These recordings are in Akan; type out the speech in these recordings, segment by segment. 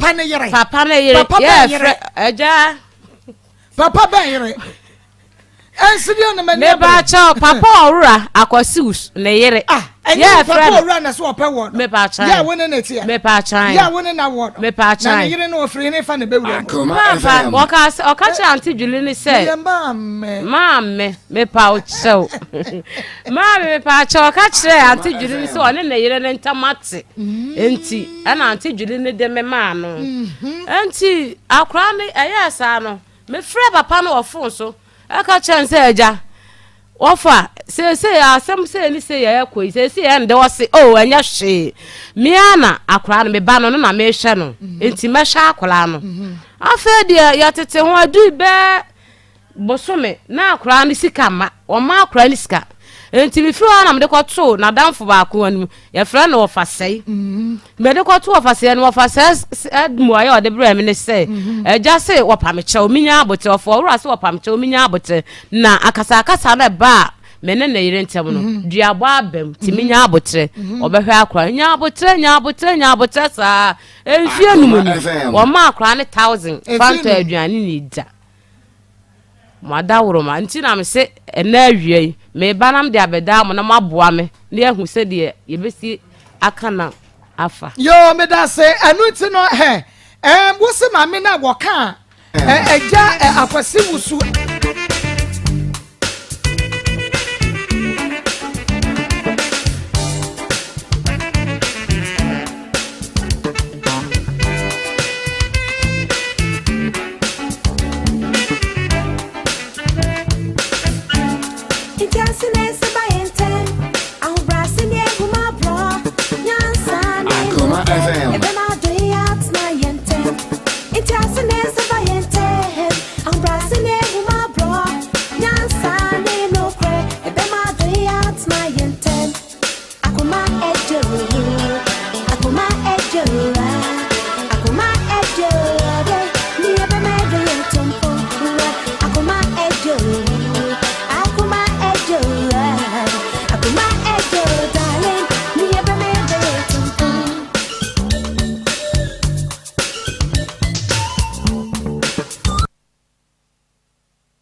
Papa ne yere. Papa ne yere. Papa bɛn yere. Agya. Papa bɛn yere. Ɛnsi deɛ na m'ani abere. Mepa kyɛw papa ɔwura Akwasi ne yere. Ah, ɛnyɛ papa ɔwura na so ɔpɛ wɔ no. Mepa kyɛw. Yɛ wo ne ne teɛ. Mepa kyɛw. Yɛ wo ne na wɔ no. Mepa kyɛw. Na ne yere no ɔfiri ne fa ne bɛwura mu. Papa wɔka sɛ ɔka kyerɛ Auntie Julie ne sɛ. Meyɛ maame. Maame mepa kyɛw. Maame mepa kyɛw ɔka kyerɛ Auntie Julie ne sɛ ɔne ne yere ne ntam ate. Enti ɛna Auntie Julie ne de me maa no. Enti akora no ɛyɛɛ saa no mefrɛ papa no wɔ phone so. Ɛka kyerɛ no sɛ, Agya, wɔfa, seesei asɛm sei ne sei a ɛrekɔ yi, seesei ɛnde ɔse, oh, ɛnyɛ hwee. Me ara na akwadaa no, me ba no, no na mehwɛ no, nti mɛhwɛ akwadaa no. Afei deɛ yɛtete ho adui bɛɛ bosome na akwadaa no sika ma, wɔma akwadaa no sika. Nti mefiri hɔ na mede kɔtoo n'adamfo baako anim, yɛfrɛ no Ɔfasɛe. Mede kɔto ɔfasɛɛ no, ɔfasɛɛ mmuaeɛ a ɔde brɛɛ me ne sɛ, Agya se wɔpa me kyɛw, menya aboterɛ. Ɔfa ɔwura se wɔpa me kyɛw, menya aboterɛ. Na akasakasa no ɛbaa me ne ne yere ntam no, duabɔ aba mu, nti menya aboterɛ. Ɔbɛhwɛ akora no. Nya aboterɛ, nya aboterɛ, nya aboterɛ saa. Mfeɛ num ni, wɔmaa akora no 1000 fa ntɔ aduane ne da. Mo adaworoma nti na mese ɛnnɛ awia yi, mereba na mede abɛdaa mo na moaboa me na yɛahu sɛdeɛ yɛbɛsi aka no afa. Yoo medase ɛno nti no hɛ ɛɛm wose maame no a wɔka a ɛgya akwasi wusu. Akoma FM.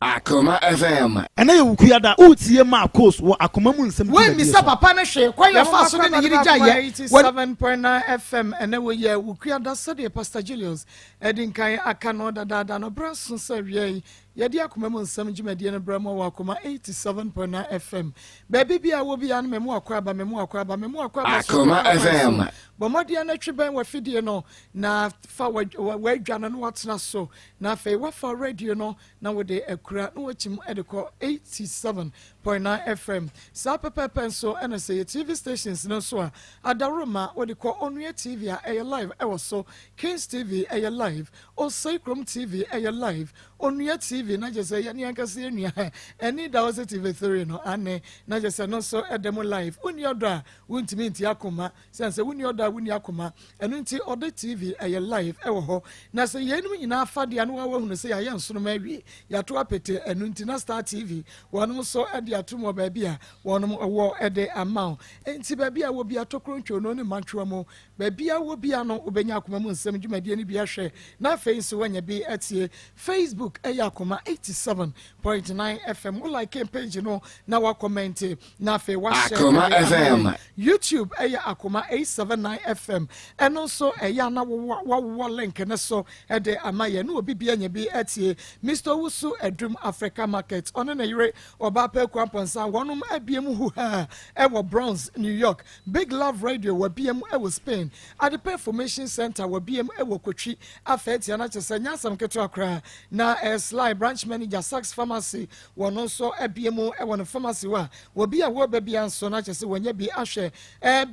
Akoma FM. Ɛnɛ yɛ Wukuada, woretie Marcos wɔ Akoma mu Nsɛm dwumadie Woammisa so. papa no hwee kwan a ɔfaa so ne ne yere gyaeɛ. Wɔ. 87.9 FM ɛnɛ wɔ yɛ Wukuada sɛdeɛ Pastor Julius adi nkan aka no dadaada no berɛ aso sɛ awia yi yɛde akoma mu nsɛm dwumadie no brɛ mo wɔ Akoma 87.9 FM baabi biara wɔ biara no memo akɔ aba memo akɔ aba memo akɔ aba so Akoma kwan so FM. bɔ mmɔden na twe bɛn w'afidie no na fa w'adwa no na watena so na afei wafa radio no na wode akura na wakyim de kɔ 87.9 FM. Saa pɛpɛɛpɛ nso na sɛ yɛ TV stations no nso a, adaworoma wode kɔ Onua TV a ɛyɛ live wɔ so, Kings TV ɛyɛ live, Osei Krom TV ɛyɛ live, Onua TV na kyerɛ sɛ yɛne ankasa yɛn nua ɛne Dawɔse TV 3 no ane na kyerɛ sɛ no nso ɛda mu live. Wonni ɔdɔ a wontumi nti akoma. Sɛn sɛ wonni ɔdɔ a wonni akoma, ɛno nti ɔdɔ TV ɛyɛ live ɛwɔ hɔ. Na sɛ yeinom nyinaa fa deɛ a na woahunu sɛ yɛayɛ nsoroma awie, yɛato apete, ɛno nti na Star TV wɔnom nso de ato mu wɔ baabi a wɔnom wɔ de ama wo. Enti baabi a wɔ bia tokuro ntwonoo ne mantwoa mu, baabi a wɔ bia no wobɛnya akoma mu nsɛm dwumadie no bi ahwɛ na afei nso woanya bi atie. Facebook ɛyɛ Akoma 87.9 FM, wo like page no na woakɔmɛnte. Na afei wahyɛ Akoma ɛde ama FM. yɛn. YouTube ɛyɛ Akoma 879 FM. Ɛno nso ɛyɛ a na wawowɔ link no so ɛde ama yɛn na obi bi anya bi atie. Mr. Owusu Adum Africa Market ɔne ne yere ɔbaa Pɛku Ampɔnsa wɔnom abie mu huhaa ɛwɔ Bronx, New York. Big Love Radio wabie mu ɛwɔ Spain. Adepa Information Center wabie mu ɛwɔ Kotwi. Afei tia no kyerɛ sɛ nyɛ asɛm ketewa koraa. Na ɛyɛ Sly Branch Manager Sachs Pharmacy wɔn nso abie mu wɔ no pharmacy hɔ a wɔbi a wɔreba bia nso na kyerɛ sɛ wɔanya bi ahwɛ.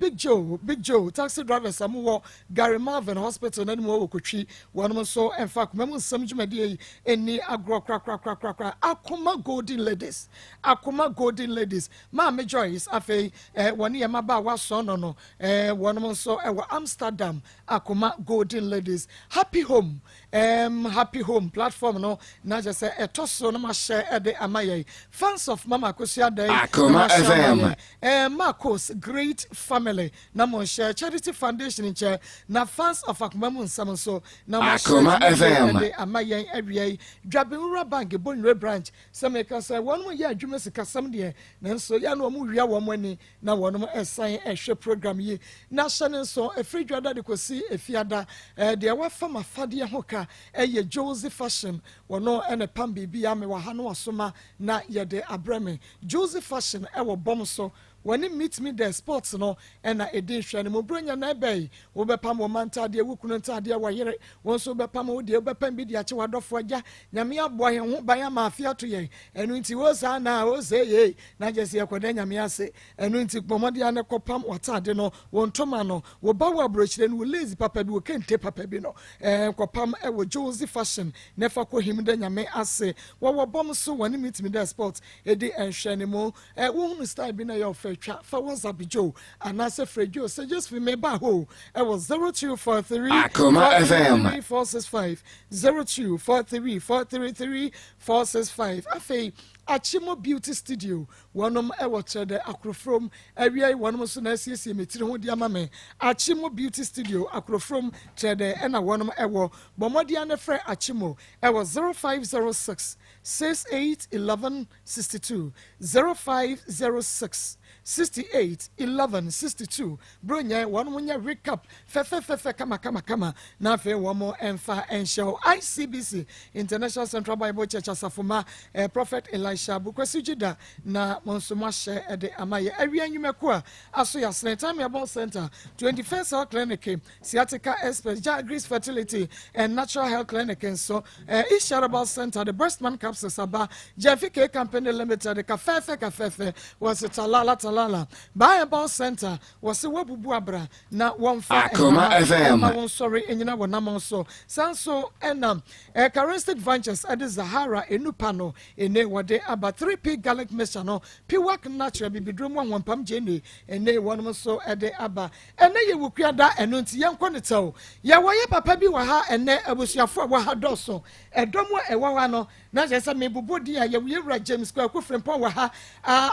Big Joe, Big Joe taxi drivers a mowɔ Gary Marvin Hospital no anim wɔ Kotwi, wɔnom nso mfa akoma mu nsɛm dwumadie yi nni agorɔ korakorakorakorakora. Akoma Golden Ladies, Akoma Akoma Golden Ladies, Maame Joyce, afei eh, wɔne yɛn mmabaawa sɔɔnɔ no, eh, wɔnom nso wɔ Amsterdam, Akoma Golden Ladies, Happy Home, um, Happy Home platform no, na kyerɛ sɛ ɛtɔ so no mahyɛ ɛde ama yɛn. Fans of Mama Akosua Dɛn, na Akoma mahyɛ ama FM. yɛn. Eh, Marcos Great Family, na monhyɛ Charity Foundation nkyɛ, na Fans of Akoma Mu Nsɛm nso, na moahyɛ Akoma dwumadie FM. ɛde ama yɛn awia yi. Dwabinwura Bank, Bonwire Branch, Sɛ meka sɛ wɔnom yɛ adwuma sikasɛm deɛ, nanso yɛ a na wɔn wia wɔn ani na wɔnom san hwɛ program yi. Na hyɛ no nso, ɛfiri dwada de kɔsi efiada, deɛ wafa m'afadeɛ ho ka yɛ Josie Fashion. Wɔno na ɛpam biribiara, mewɔ ha na wasoma na yɛde abrɛ me. Josie Fashion wɔ bɔm so. Wɔne Meet Me There Sports no na ɛdi nhwɛanimu. Buronya na ɛbɛ yi, wobɛpam wo mma ntaadeɛ, wo kunu ntaadeɛ, w'ayere, wo nso wobɛpam wo deɛ, wobɛpam bi de akyɛ w'adɔfoɔ. Agya, Nyame aboa yɛn ho ban ama afe ato yɛn, ɛno nti Hosanna, Hosee, na kyerɛ sɛ yɛkɔda Nyame ase. Ɛno nti bɔ mmɔden ara na kɔpam w'ataade no, wo ntoma no, wo ba wɔ aburokyire no, wo lace papa bi, wo kente papa bi no, ɛɛ, kɔpam wɔ Josie Fashion na fa kɔhim da Nyame ase. Wɔwɔ bɔm so, wɔne Meet Me There Sports di nhwɛanimu. Eh wo hunu style bi na ɛyɛ ɔfɛ twa fa WhatsApp Joe anaasɛ frɛ Joe sɛ Josephine me ba hɔ o ɛwɔ 0243 Akoma FM. 433 465 0243 433 465 Afei Achimo Beauty Studio wɔnom ɛwɔ Kyerɛdɛ Akorofrom awia yi wɔnom nso na asiesie me tiri ho de ama me Achimo Beauty Studio Akorofrom Kyerɛdɛ ɛna wɔnom ɛwɔ bɔ mmɔden ara na frɛ Achimo ɛwɔ 0506 68 11 62 0506 68 11 62 Bronyɛ wɔnom nyɛ recap fɛfɛfɛfɛ kamakamakama na afei wɔn mfa nhyɛ hɔ ICBC International Central Bible Church asafo ma eh, Prophet Elisha Abukwasi Gyida na mo nso moahyɛ de ama yɛ awia nnwumakuo a aso yɛ asene Time Herbal Center 21st Health Clinic Sciatica Experts, Jah Greece Fertility and Natural Health Clinic nso, eh, Isha Herbal Center, The Breastman Capsules aba, Jeffy K Company Limited, Kafɛɛfɛ Kafɛɛfɛ, wɔse Talala Talala, Ba Herbal Center, wɔse wɔabubu abra na wɔmfa Akoma nhama FM. ɛma wo nsɔre nyina wɔ namɔn so. Saa nso ɛna eh, Charistic Ventures ɛde Zahara enupa no ene wɔde aba 3P Garlic Mixture no, Piwak Natural bibiduro mu ahoɔmpam gyeene ene wɔnom nso ɛde aba. Ɛnnɛ yɛ Wukua da, ɛno nti yɛnkɔ no tɛw. Yɛwɔ yɛ papa bi wɔ ha ɛnnɛ, abusuafo a ɛwɔ ha dɔɔso. Ɛdɔm a ɛwɔ ha no, na kyerɛ sɛ mebobɔ din a, yɛwɔ yɛn wura James Kwaku Frimpong wɔ ha,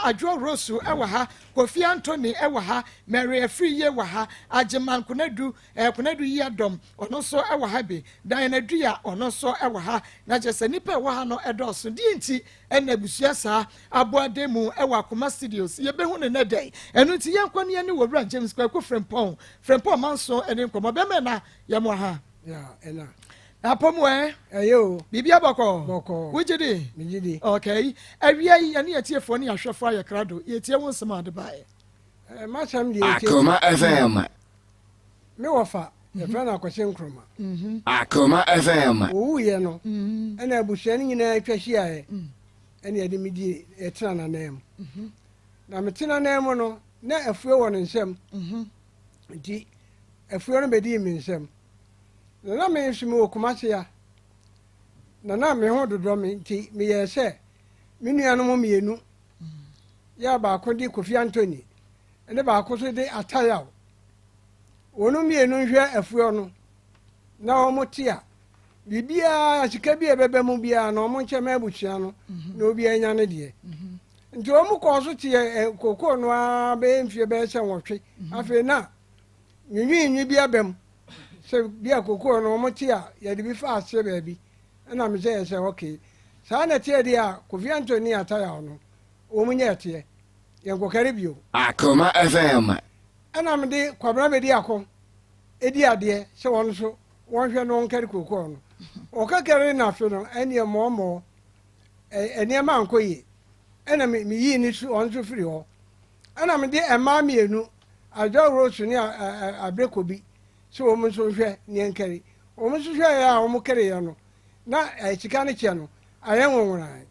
Adwoa Rosu wɔ ha, Kofi Anthony wɔ ha, Mary Afriyie wɔ ha, Agyeman Konadu, Konadu Yiadom, ɔno nso wɔ ha bi, Diana Dua, ɔno nso wɔ ha. Na kyerɛ sɛ nnipa a ɛwɔ ha no dɔɔso. Deɛ nti Ɛna abusua saa aboade mu wɔ Akoma Studios. Yɛbɛhu no nnɛ dɛn? Ɛno nti yɛnkɔ ne yɛne Owura James Kwaku Frimpong, Frimpong Manso ne nkɔmmɔ. Bɛma ɛna yɛmoa ha. Yeah, ɛna. Apɔ mu ɛ? Ɛyɛ o. Biribi abɔkɔ? Bɔkɔ. Wogye di? Megye di. Okay. Awia yi yɛne yɛtiefoɔ ne yɛahwɛfoɔ ayɛ krado. Yɛtie wo nsɛm a wode baeɛ. Eh, m'asɛm deɛ ɛtie. Akoma FM. Me wɔfa, yɛfrɛ no Akwasi Nkrumah. Akoma FM. Ɔwuiɛ no, ɛna abusua no nyinaa twa hyiaeɛ, ɛna yɛde me dii, yɛtena n'anan mu. Na mete n'anan mu no, na afuo wɔ ne nsam, nti afuo no bɛdii me nsam. Na na me nso mewɔ Kumasi ha, na na me ho dodɔ me nti meyɛɛ sɛ me nuanom mmienu, yɛ a baako de Kofi Anthony, ne baako nso de Atayaw. Wɔn mmienu nhwɛ afuo no na wɔn te a, biribiara sika bi a ɛbɛba mu biara na wɔn nkyɛn ma abusua no na obiara nya ne deɛ. Nti wɔn kɔɔ so teɛ kokoo no ara bɛyɛ mfie bɛyɛ sɛ nwɔtwe. Afei na nwinwinwi bi aba mu sɛ bi a kokoo no wɔn te a yɛde bi fa aseɛ baabi. Ɛna me sɛ yɛ sɛ okay saa na ɛteɛ deɛ a Kofi Anthony Atayaw no wɔn nyɛ ɛteɛ yɛnkɔkari bio. Akoma FM. Ɛna mede Kwabena Bediako di adeɛ sɛ wɔn nso wɔnhwɛ na wɔnkari kookoo no. Wɔkakari no afe no, ɛnneɛ mmɔɔmmɔɔ, nneɛma ankɔ yie. Ɛna me meyii ne su wɔn nso firi hɔ. Ɛna mede mmaa mmienu, Adwoa Rose ne Abrekobi, sɛ wɔn nso nhwɛ na yɛnkari. Wɔn nso hwɛeɛ a wɔkariiɛ no, na sika no kyɛ no ayɛ nwonworan.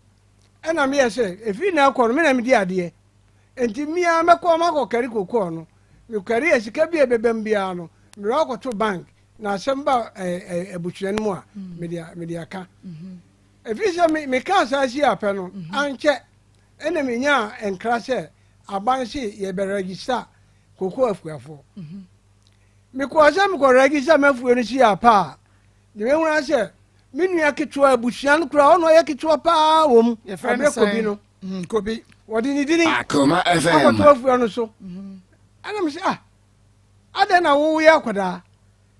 Ɛna meyɛ sɛ, ɛfiri nnɛ rekɔ no, me na medi adeɛ. Enti me ara mɛkɔ makɔkari kokoo no. Mekari a sika bi a ɛbɛba mu biara no, mede akɔto bank na asɛm ba abusua no mu a, mede mede aka. Ɛfiri sɛ mekaa saa si apɛ no, ankyɛ. Ɛna menyaa nkra sɛ aban se yɛbɛ register koko akuafoɔ. Mekɔɔ sɛ mekɔ register m'afuo no si apa a, deɛ mehunu ara sɛ me nua ketewa abusua no koraa ɔno ɔyɛ ketewa paa wɔ mu. Yɛfrɛ no Abrɛ Kobi sɛn? no. Kobi. Wɔde ne dini Akoma FM. akɔto afuo no so. Ɛna me sɛ ah, adɛn na woyɛ akwadaa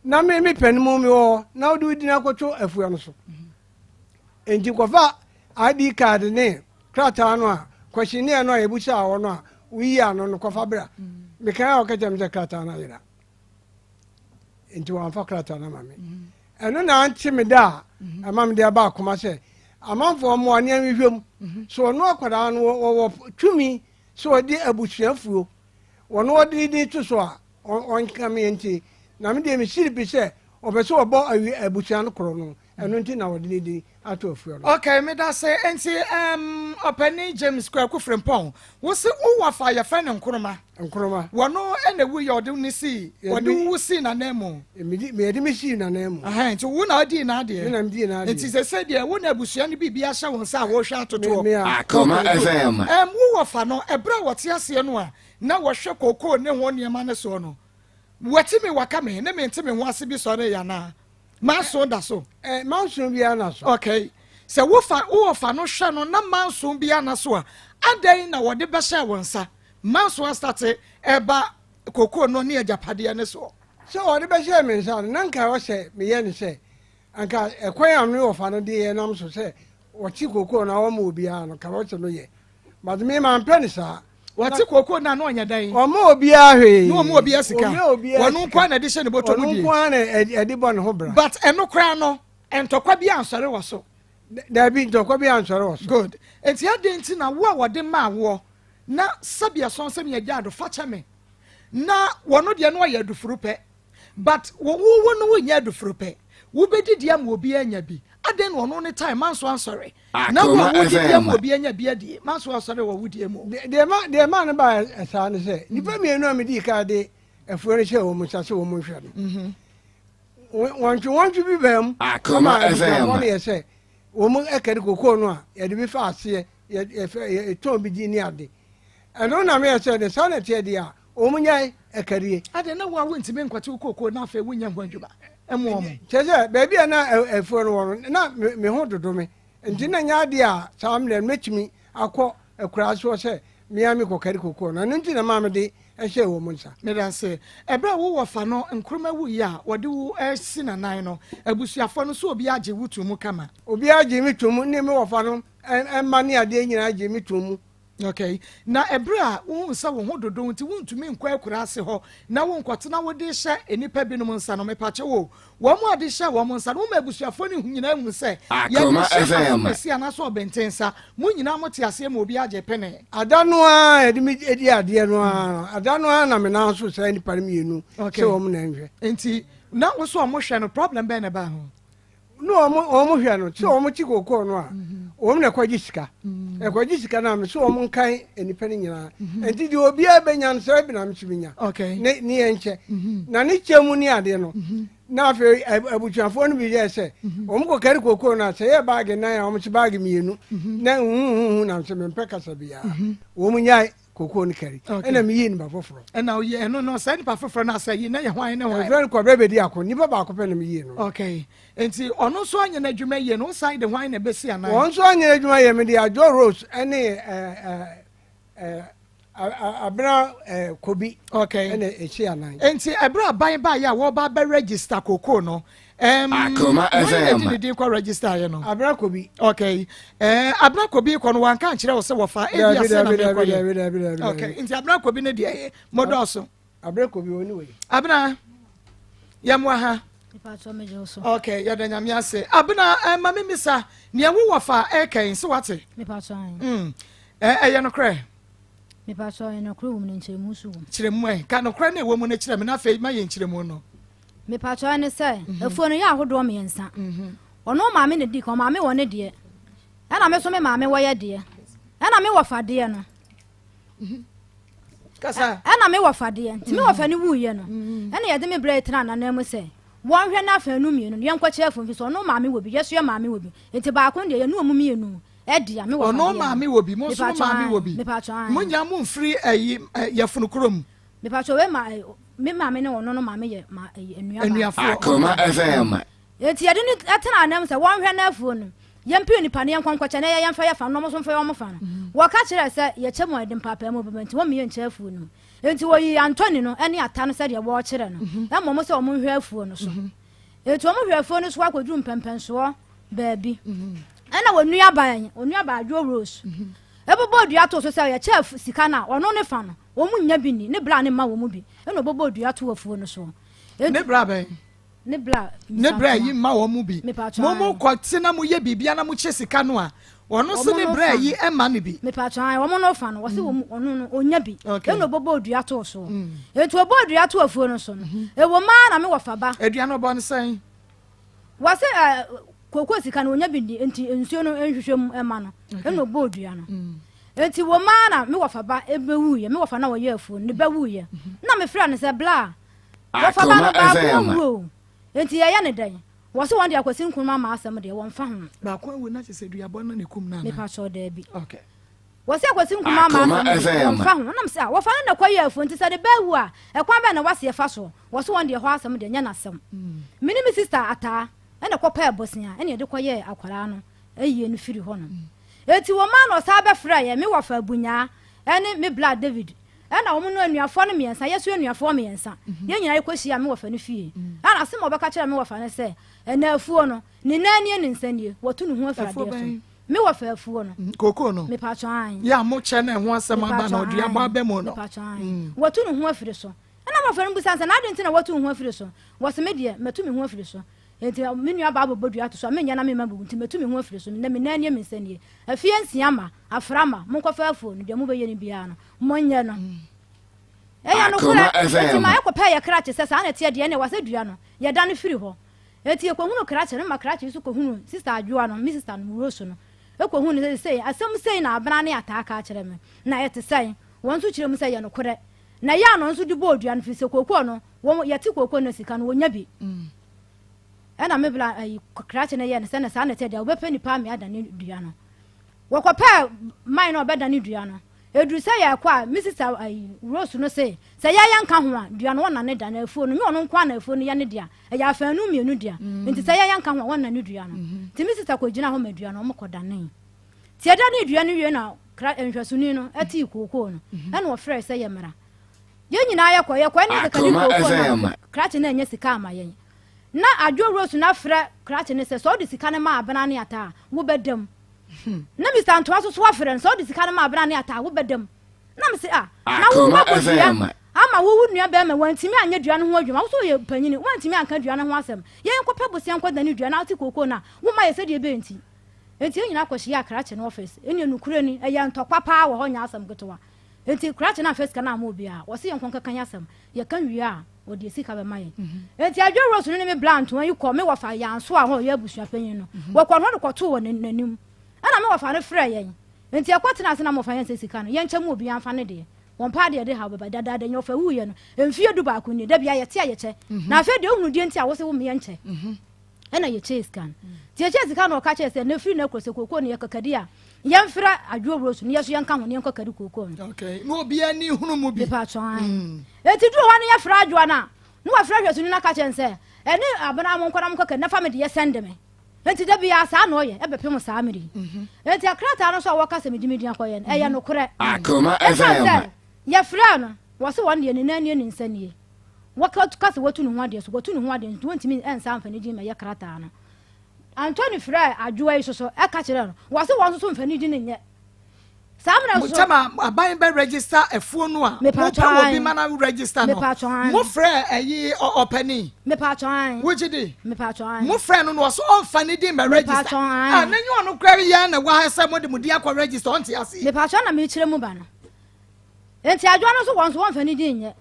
na me me pɛ no mu mewɔ hɔ na wode wo dini akɔto afuo no so. Enti kɔfa ID card ne krataa no a questionnaire no a yɛbusaa wɔ no a woyi ano no kɔfa bra. Mekae a ɔka kyerɛ me sɛ krataa no ayera. Enti wɔamfa krataa no ama me. Ɛno na ante me da a ɛma mede aba akoma sɛ amanfoɔ mmoa ne anhwehwɛ mu. So ɔno akwadaa no wɔwɔ tumi sɛ ɔde abusuafuo wɔn wɔde ne din to so a ɔnka me nti na me deɛ mesiri pi sɛ ɔpɛ sɛ ɔbɔ abusua no korɔ no ɛno nti na wɔde ne din ato afua no. Okay, meda se nti ɔpani James Kwaku Frimpong wo se wo wɔfa yɛfrɛ no Nkrumah. Nkrumah. Wɔno ɛna ewu yɛ ɔde ne sii wɔde wo sii n'anan mu. Mede me sii n'anan mu. Ɛhɛn nti wo na ɔdii n'adeɛ. Me na medii n'adeɛ. Nti sese deɛ wo na abusua no biribi ahyɛ wo nsa a wɔrehwɛ atotoɔ. Me a. Akoma FM. Wo wɔfa no ɛberɛ a wɔte aseɛ no a na wɔhwɛ kookoo ne ho nneɛma no soɔ no wɔatumi waka me ne mente me ho ase bi sɔre yɛ anaa? Manson da so. Eh, manson biara na so. Okay. Sɛ wofa wowɔfa no hwɛ no na manson biara na so a, adɛn na wɔde bɛhyɛ wɔn nsa? Manson asate ɛba kokoo no ne agyapadeɛ no soɔ. Sɛ wɔde bɛhyɛ me nsa no, na nka ɛwɔ sɛ meyɛ no sɛ anka ɛkwan a me wɔfa no de yɛ nam so sɛ wɔte kokoo no a wɔma obiara no, nka ɛwɔ sɛ meyɛ. But me mampɛ no saa. Wɔte kookoo no a na ɔnyɛ dɛn? Ɔmma obiara hwee. Na ɔmma obiara sika. Ɔmma obiara Wɔno nko ara na ɛde hyɛ ne bɔtɔ mu die. Ɔno nko ara na ɛde bɔ ne ho bra. But ɛno koraa no, ntɔkwa bi ansɔre wɔ so. Dabi, ntɔkwa bi ansɔre wɔ so. Good. Nti adɛn nti na wo a wɔde maa woɔ na sɛbi ɛsɔn sɛ meyɛ gyaado fa kyɛ me na wɔno deɛ na ɔyɛ adufuru pɛ But wo wo no wonyɛ aduforo pɛ. Wobɛdidi ama obi anya bi. Adɛn na ɔno ne time manso ansɔre? Na wo a Akoma wodidi ama FM. obi anya bi adie manso asɔre wɔ wo die mu. Deɛ ɛma deɛ ɛmaa no baa saa ne sɛ nnipa mmienu a medii kan de afuo no hyɛɛ wɔn nsa sɛ wɔn nhwɛ no, wɔntwe wɔntwe bi baa mu Akoma ama abusuafoɔ FM. no yɛ sɛ wɔn kari kokoo no a yɛde bi fa aseɛ yɛfɛ yɛtɔn bi di ne ade. Ɛno na meyɛ sɛ ne saa na ɛteɛ deɛ a Wɔn nyae ɛkarie. Adɛn na wo a wontumi nkwati wo kookoo na afei wonyɛ ho adwuma mmoa wɔn? Kyerɛ sɛ, baabi a na afuo no wɔ no, na me ho dodo me. Nti na ɛnyɛ adeɛ a saa mmerɛ no mɛtumi akɔ akuraa soɔ sɛ me ara mekɔkari kookoo no. Ɛno nti na ɛmaa mede hyɛɛ wɔn nsa. Meda ase. Ɛberɛ a wo wɔfa no Nkrumah wuiɛ a wɔde wo resi n'anan no, abusuafoɔ no nso obiara gyee wo too mu kama? Obiara gyee me too mu, ne me wɔfa no mma ne adeɛ nyinaa gyee me too mu. Okay. Na ɛberɛ a wohuu sɛ wo ho dodo nti wontumi nkɔ akuraase hɔ na wonkɔtena wode hyɛ nnipa binom nsa no, mepakyɛ wo, wɔn a de hyɛ wɔn nsa no, woma abusuafoɔ no nyinaa hu sɛ yɛde Akoma hyɛ FM. asomasi anaasɛ ɔbɛnten nsa. Mo nyinaa mote aseɛ ma obiara gye pene. Ada no ara a yɛde me di adeɛ no ara no, ada no ara na me nan so saa nnipa no mmienu Okay. sɛ wɔn na nhwɛ. Nti na wo so wɔn hwɛ no, problem bɛn na ɛbaa ho? Ne wɔn wɔn hwɛ no sɛ wɔn kye kookoo no a wɔn na ɛkɔgye sika ɛkɔgye sika no a mese wɔn nkan nnipa no nyinaa nti deɛ obiara bɛnya no sɛ bi na mese menya ne ne yɛn nkyɛ na ne kyɛ mu ne adeɛ no na afei abusuafoɔ no bi yɛ sɛ wɔn kɔ kari kookoo no a sɛ yɛ baage nan a wɔn se baage mmienu na huhuhu na mese mempɛ kasa biara wɔn nyae Kokoo no kari. Ɛna meyii nipa foforɔ. Ɛna ɔyɛ ɛno no saa nipa foforɔ no asɛ yi na yɛ hwan ne hwan. Ɛfrɛ no Kɔbrɛ Bedi Ako nipa baako pɛ na meyii no. Okay nti ɔno nso anyɛ n'adwuma yie no wosan de hwan na ɛbɛsi anan. Wɔn nso anyɛ n'adwuma yie mede Adwo Rose ɛne ɛɛ ɛɛ Abena Kobi. Okay. Ɛna ɛsi anan. Nti ɛberɛ aban baayɛ a wɔba abɛ register kokoo no Um, Akoma FM. Wɔn na di kɔ register yɛ no. Abena Kobi. Okay. Eh, Abena Kobi kɔ no wanka nkyerɛ wo sɛ wɔfa ebi ase na mekɔ yɛ. Okay. Nti Abena Kobi ne deɛ yɛ mɔdɔɔso. Abena Kobi oni wei. Abena yɛ mo aha. Okay, yɛda nyame ase. Abena eh, ma me misa nea wo wɔfa ɛkɛn sɛ wate. Mm. Eh, ɛyɛ nokorɛ. Mepatɔ ɛyɛ nokorɛ wɔ mu na nkyerɛmu nso wɔ mu. Kyerɛmu ɛ ka nokorɛ na ɛwɔ mu no kyerɛ me na afei ma yɛ nkyerɛmu no. Mepakyɛw ɛne sɛ, afuo no yɛ ahodoɔ mmiɛnsa. Ɔno maame na di kan, ɔmaame wɔ ne deɛ, ɛna me nso me maame wɔ yɛ deɛ, ɛna me wɔfa deɛ no. Kasa. Ɛna me wɔfa deɛ, nti me wɔfa no wuiɛ no, ɛna yɛde me brɛ tena nanan mu sɛ wɔnhwɛ no afanu mmienu no, yɛnkɔkyɛ afuo mfi so, ɔno maame wɔ bi, yɛso yɛ maame wɔ bi, nti baako deɛ yɛne wɔn mmienu. Ɛdea, me wɔfa Ɔno deɛ no. maame wɔ bi, mo nso mo Mepatwɔ maame ae, wɔ bi. mepatwɔ ae. Mo nyinaa mo mfiri ɛyi ɛ, yafunu koro mu. Mepatwɔ wei ma ɛ, me maame ne ɔno no maame yɛ ma ɛyi nua baa. Anuafoɔ. Akoma FM. Enti yɛde no tenaa anam sɛ wɔnhwɛ n'afuo no. Yɛmpere nnipa no yɛnkɔ nkɔkyɛ na yɛn yɛmfa yɛn fa no na wɔn nso mfa wɔn fa no. Wɔka kyerɛɛ sɛ yɛkyɛ mu a yɛde mpaapaemu bɛba nti wɔmma yɛnkyɛ afuo no mu. Enti wɔyii Anthony no ne Atta no sɛdeɛ wɔrekyerɛ no ma wɔn sɛ wɔnhwɛ afuo no so. Enti wɔhwɛɛ afuo no so akɔduru mpɛmpɛnsoɔ baabi. Ɛna wɔn nuabaa, wɔn nuabaa Adwo Rose, ɛbobɔɔ dua too so sɛ yɛkyɛ sika no a ɔno ne fa no, wɔn nnya bi nni, ne bra no mma wɔn bi. Ɛna ɔbobɔɔ dua too afuo no soɔ. Ne bra bɛn? Ne bra Ne bra yi mma wɔn mu bi. Mo mo kɔ te na mo yɛ biribi na mo kyɛ sika no a, ɔno se ne bra yi mma no bi. Mepatwa ae, wɔn no fa no, wɔse wɔn ɔno no ɔnya bi. Ɛna ɔbɔbɔ dua too soɔ. Enti ɔbɔɔ dua too afuo no so no, ɛwɔ mu ara na me wɔfa ba. Adua no ɔbɔ no sɛn? Wɔse ɛ kooko sika no ɔnya bi nni, enti nsuo no nhwehwɛ mu mma no. Ɛna ɔbɔɔ dua no. Enti wɔ mu ara na me wɔfa ba bɛwuiɛ, me wɔfa no a ɔyɛ afuo no, ne ba wuiɛ. Na mefrɛɛ no sɛ, Bla, Wɔfa ba no baako awu o, enti yɛyɛ no dɛn? Wɔse wɔn deɛ Akwasi Nkrumah ma asɛm deɛ wɔnfa ho. Baako awu na kyerɛ sɛ duabɔ no na ekum no anaa? Mepakyɛw daabi. Okay. Wɔse Akwasi Nkrumah ma asɛm deɛ wɔnfa ho. Nam sɛ wɔfa no na kɔ yɛ afuo nti sɛ ne ba awu a ɛkwan bɛn na wɔase ɛfa soɔ? Wɔse wɔn deɛ ɛhɔ asɛm deɛ nyɛ n'asɛm. Me ne me sister Ataa ɛna kɔ pɛɛ bosea ɛna yɛde kɔ yɛɛ akwadaa no ayie no firi hɔ nom. Enti wɔmaa no ɔsan bɛfrɛɛ yɛn, me wɔfa Abunyaa ɛne me bla David Ɛna wɔn no anuafoɔ no mmiɛnsa, yɛso anuafoɔ mmiɛnsa, yɛn nyinaa yɛkɔhyiaa me wɔfa no fie. Ɛna asɛm a ɔbɛka kyerɛɛ me wɔfa no sɛ, ɛna afuo no, ne nan nie ne nsa nie, watu ne ho afiri Afuo adeɛ so. bɛn? Me wɔfa afuo no. Kookoo no? Mepatwɔ ae. Yɛ a mokyɛ na ɛho asɛm aba na Mepatwɔ ɔde abɔ ae. aba mu no? Mepatwɔ ae. Watu ne ho afiri so. Ɛna me wɔfa no bisa no sɛ, na adɛn nti na watu wo ho afiri so? Wɔse me deɛ, matu me ho afiri so. Enti me nua baa bɛbɔ dua to so a, menyɛ na memma bubu nti matu me ho afiri so. Nnɛ me nan nie, me nsa nie. Afie nsia ma, afra ma, monkɔfa afuo no, deɛ mobɛyɛ no biara no, monyɛ no. Ɛyɛ nokorɛ, enti ma yɛkɔpɛɛ yɛ krakye sɛ saa na ɛteɛ deɛ, ɛnneɛ wɔasɛ dua no, yɛdane firi hɔ. Enti yɛkɔhunuu krakye no, mema krakye yi nso kɔhunuu Sista Adwoa no, me sista no, Rose no, kɔhunuu no sɛ sei, asɛm sei na Abena ne Ataa ka akyerɛ me, na ɛte sɛn? Wɔn nso kyerɛɛ mu sɛ ɛyɛ nokorɛ. Na ɛyɛ a na ɔno nso de bɔɔ dua no, firi sɛ kookoo no, wɔn, yɛte kookoo no sika no, wɔnya bi. Ɛna me bla ayi krakye no yɛɛ no sɛ na saa na ɛteɛ deɛ, wɔbɛpɛ nipa ame adane dua no. Wɔkɔpɛɛ man no a ɔbɛdane dua no. Ɛduru sɛ yɛrekɔ a, me sista ayi Rose no se, sɛ yɛn yɛnka ho a, dua no wɔnnane da, na afuo no, nyɛ ɔno nko ara na afuo no yɛ ne dea, ɛyɛ afaanu mmienu dea. Nti sɛ yɛn yɛnka ho a, wɔnnane dua no. Nti me sista kɔgyinaa hɔ ma dua no, wɔkɔdanee. Nti yɛdanee dua no wie na kra nhwɛsoni no tee kookoo no, ɛna ɔfrɛɛ sɛ yɛmmra. Yɛn nyinaa yɛkɔ, yɛkɔɛ ne yɛkɛkɛdi Akoma kookoo no FM. a, krakye no annya sika amma yɛn. Na Adwo Rose no afrɛ krakye no sɛ, sɛ ɔde sika no ma Abena ne Ataa a, wobɛda mu. Na Mister Ntoa nso so afrɛ no sɛ ɔde sika no ma Abena ne Ataa a, wobɛda mu. Na mese, ah, na wo Akoma woabɔ dua FM. ama wo wo nua bɛrima, wantumi anyɛ dua no ho adwuma, wo nso woyɛ panyini, woantumi anka dua no ho asɛm. Yɛn nkɔpɛ bosea nkɔdane dua na wote kookoo no a, womma yɛ sɛdeɛ ɛbɛyɛ nti. Enti yɛn nyinaa kɔhyiaa krakye no office. Ɛnneɛ nokorɛ ni, ɛyɛ ntɔkwa paa wɔ hɔ, nyɛ asɛm ketewa. Enti krakye no amfa sika no amma obiara. Wɔse yɛnkɔ nkɛka yɛn asɛm. Yɛka wie a, wɔde yɛn sika bɛma yɛn. Enti Adwo Rose no ne me bla ntoa yi kɔɔ me wɔfa Yansoa hɔ a ɔyɛ abusua panyin no. Wɔkɔɔ no hɔ de kɔtoo wɔ n'anim. Ɛnna me wɔfa no frɛɛ yɛn. Enti yɛkɔtenaa ase na me wɔfa yɛn sɛ sika no, yɛnkyɛ mu obiara mfa ne deɛ. Wɔmpɛ adeɛ de haw bɛba. Dadaada nea ɔfa wuiɛ no, mfeɛ dubaako nie, da biara yɛte a yɛkyɛ. Na afei deɛ wohunu deɛ nti a wose wo me yɛnkyɛ. Ɛna yɛkyɛɛ sika no. Nti yɛkyɛɛ sika no ɔka kyerɛ sɛ na firi no kɔ sɛ kookoo no yɛkɔkadi a yɛmfrɛ adwoɔ wuro so no yɛso yɛnka ho ne yɛnkɔkadi kookoo no. Okay. Na obiara ni hunu mu bi. Mepa atwɔn. Mm. Eti duru hɔ no yɛfrɛ adwoa no a na wafrɛ hwɛsoni no aka kyerɛ no sɛ ɛne abena mo nkɔ na monkɔkadi na fa me deɛ sɛnde me. Enti da biara saa na ɔyɛ ɛbɛpem saa mmere yi. Mhm. Enti akrataa no nso a wɔka sɛ mede me din akɔyɛ no ɛyɛ mhm. nokorɛ. Akoma Ɛsiane FM. sɛ yɛfrɛɛ no wɔse wɔn deɛ ne nan nie ne nsa nie. Wɔka ka sɛ watu ne ho adeɛ so, watu ne ho adeɛ nti wɔntumi nsa mfa ne din mmɛyɛ krataa no. Anthony frɛɛ Adwoa yi soso ɛka kyerɛɛ no, wɔse wɔn nso so mfa ne din nyɛ. Saa mmerɛ nso. Mo tɛm a aban bɛ register afuo no a, mo pɛ wɔ bi ma na register no, mo frɛ ɛyi ɔpɛni. Wogye di? Mo frɛ no na ɔso ɔnfa ne din mɛ register. Ah, na nyɛ ɔno kura yɛ na wɔ ha sɛ mo de mo din akɔ register ɔnte aseɛ. Mepatwɔ na mekyerɛ mu ba no. Enti adwoa no nso wɔn nso wɔmfa ne din nyɛ.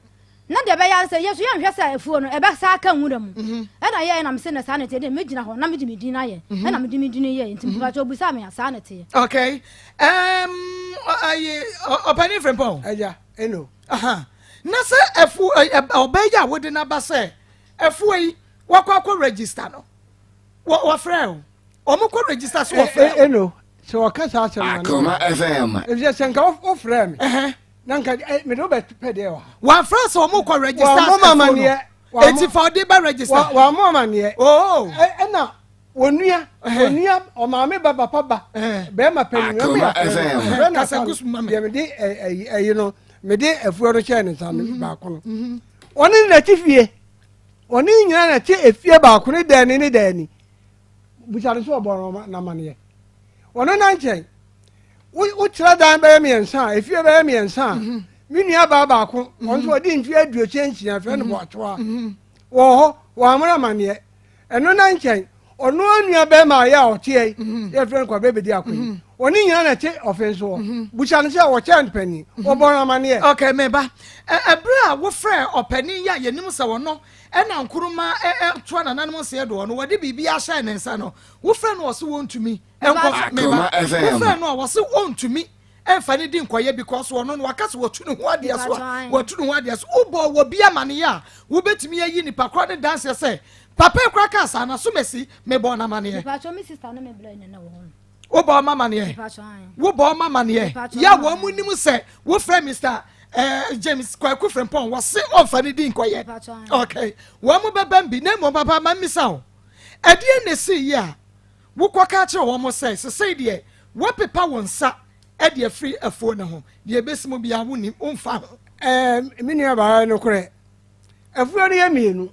Na deɛ ɛbɛyɛ ara ne sɛ yɛn nso yɛnhwɛ sɛ afuo no ɛbɛsa aka nwura mu. Mhm. Ɛna yɛɛ na mese na saa na ɛteɛ deɛ mɛgyina hɔ na mede me din ayɛ. Mhm. Ɛna mede me din yɛɛ nti mhm. mpakyɛ obisaa me a saa na ɛteɛ. Okay. Um, ayi ɔpanin Frimpong. Ɛgya, ɛno. Aha. Na sɛ afuo ɔbaa yi a wode n'aba sɛ afuo yi wakɔ akɔ register no wɔfrɛ o wɔn kɔ register so wɔfrɛ o. Ɛno. Sɛ wɔka saa asɛm no Akoma FM. Efisɛ sɛ nka wofrɛɛ me na nka mede wo bɛpɛ deɛ wɔ ha. Wɔamfrɛ sɛ wɔn kɔ register Wɔammɔ me amaneɛ. Eti fa ɔde bɛ register. Wɔammɔ amaneɛ. Oh. Ɛna onua onua ɔmaame ba papa ba bɛrima panyin Akoma FM. Ɛfrɛ no asa no deɛ mede ɛyi no mede afuo no hyɛɛ ne nsa no baako no. Ɔne ne na te fie. Ɔne ne nyinaa na te efie baako ne dan ni ne dan ni. Bisa no sɛ ɔbɔ no amaneɛ. Ɔno na nkyɛn wokyerɛ dan bɛyɛ mmiɛnsa a efie bɛyɛ mmiɛnsa a mhm. me nua baa baako mhm. ɔno nso ɔde mfeɛ 66 fɛ no mhm. Boatoa wɔ hɔ wɔamena amaneɛ. Ɛno na nkyɛn ɔno nua bɛrima a yɛ a ɔteɛ yi yɛfrɛ no Kwabɛ Bedi Ako yi ɔne nyina na ɛte ɔfe so hɔ. Busa no sɛ ɔkyɛn no panin wɔbɔ no amaneɛ. Ok meba. Ɛberɛ a wofrɛɛ ɔpanin yi a yɛnim sɛ ɔno ɛna Nkrumah toa nananom nseɛ doɔ no wɔde biribi ahyɛ ne nsa no wofrɛ no ɔse wɔntumi nkɔ meba wofrɛ no a wɔse ɔntumi ɛnfa ne di nkɔyɛ because ɔno no waka sɛ wɔtu ne ho adeɛ so a wɔtu ne ho adeɛ so wobɔ wɔ bi amaneɛ a wobɛtumi ayi nipa korɔ ne danseɛ sɛ papa ekura kaa saa na so mɛsi mebɔ no amaneɛ wobɔ ɔma amaneɛ wobɔ ɔma amaneɛ yɛ a wɔn mu nim sɛ wofrɛ Mr. Eh, James Kwaku Frimpong wɔse ɔnfa ne di nkɔyɛ okay wɔn mu bɛbɛm bi na mmom papa ma mmisa o ɛdeɛ na esi yi a Wokɔka kyerɛ wɔn sɛ, 'Sesei deɛ, woapepa wo nsa de afiri afuo no ho, deɛ ɛbɛsi mu biara wonnim, womfa ho. Ɛɛ, me nuabaa, ɛyɛ nokorɛ. Afuo no yɛ mmienu.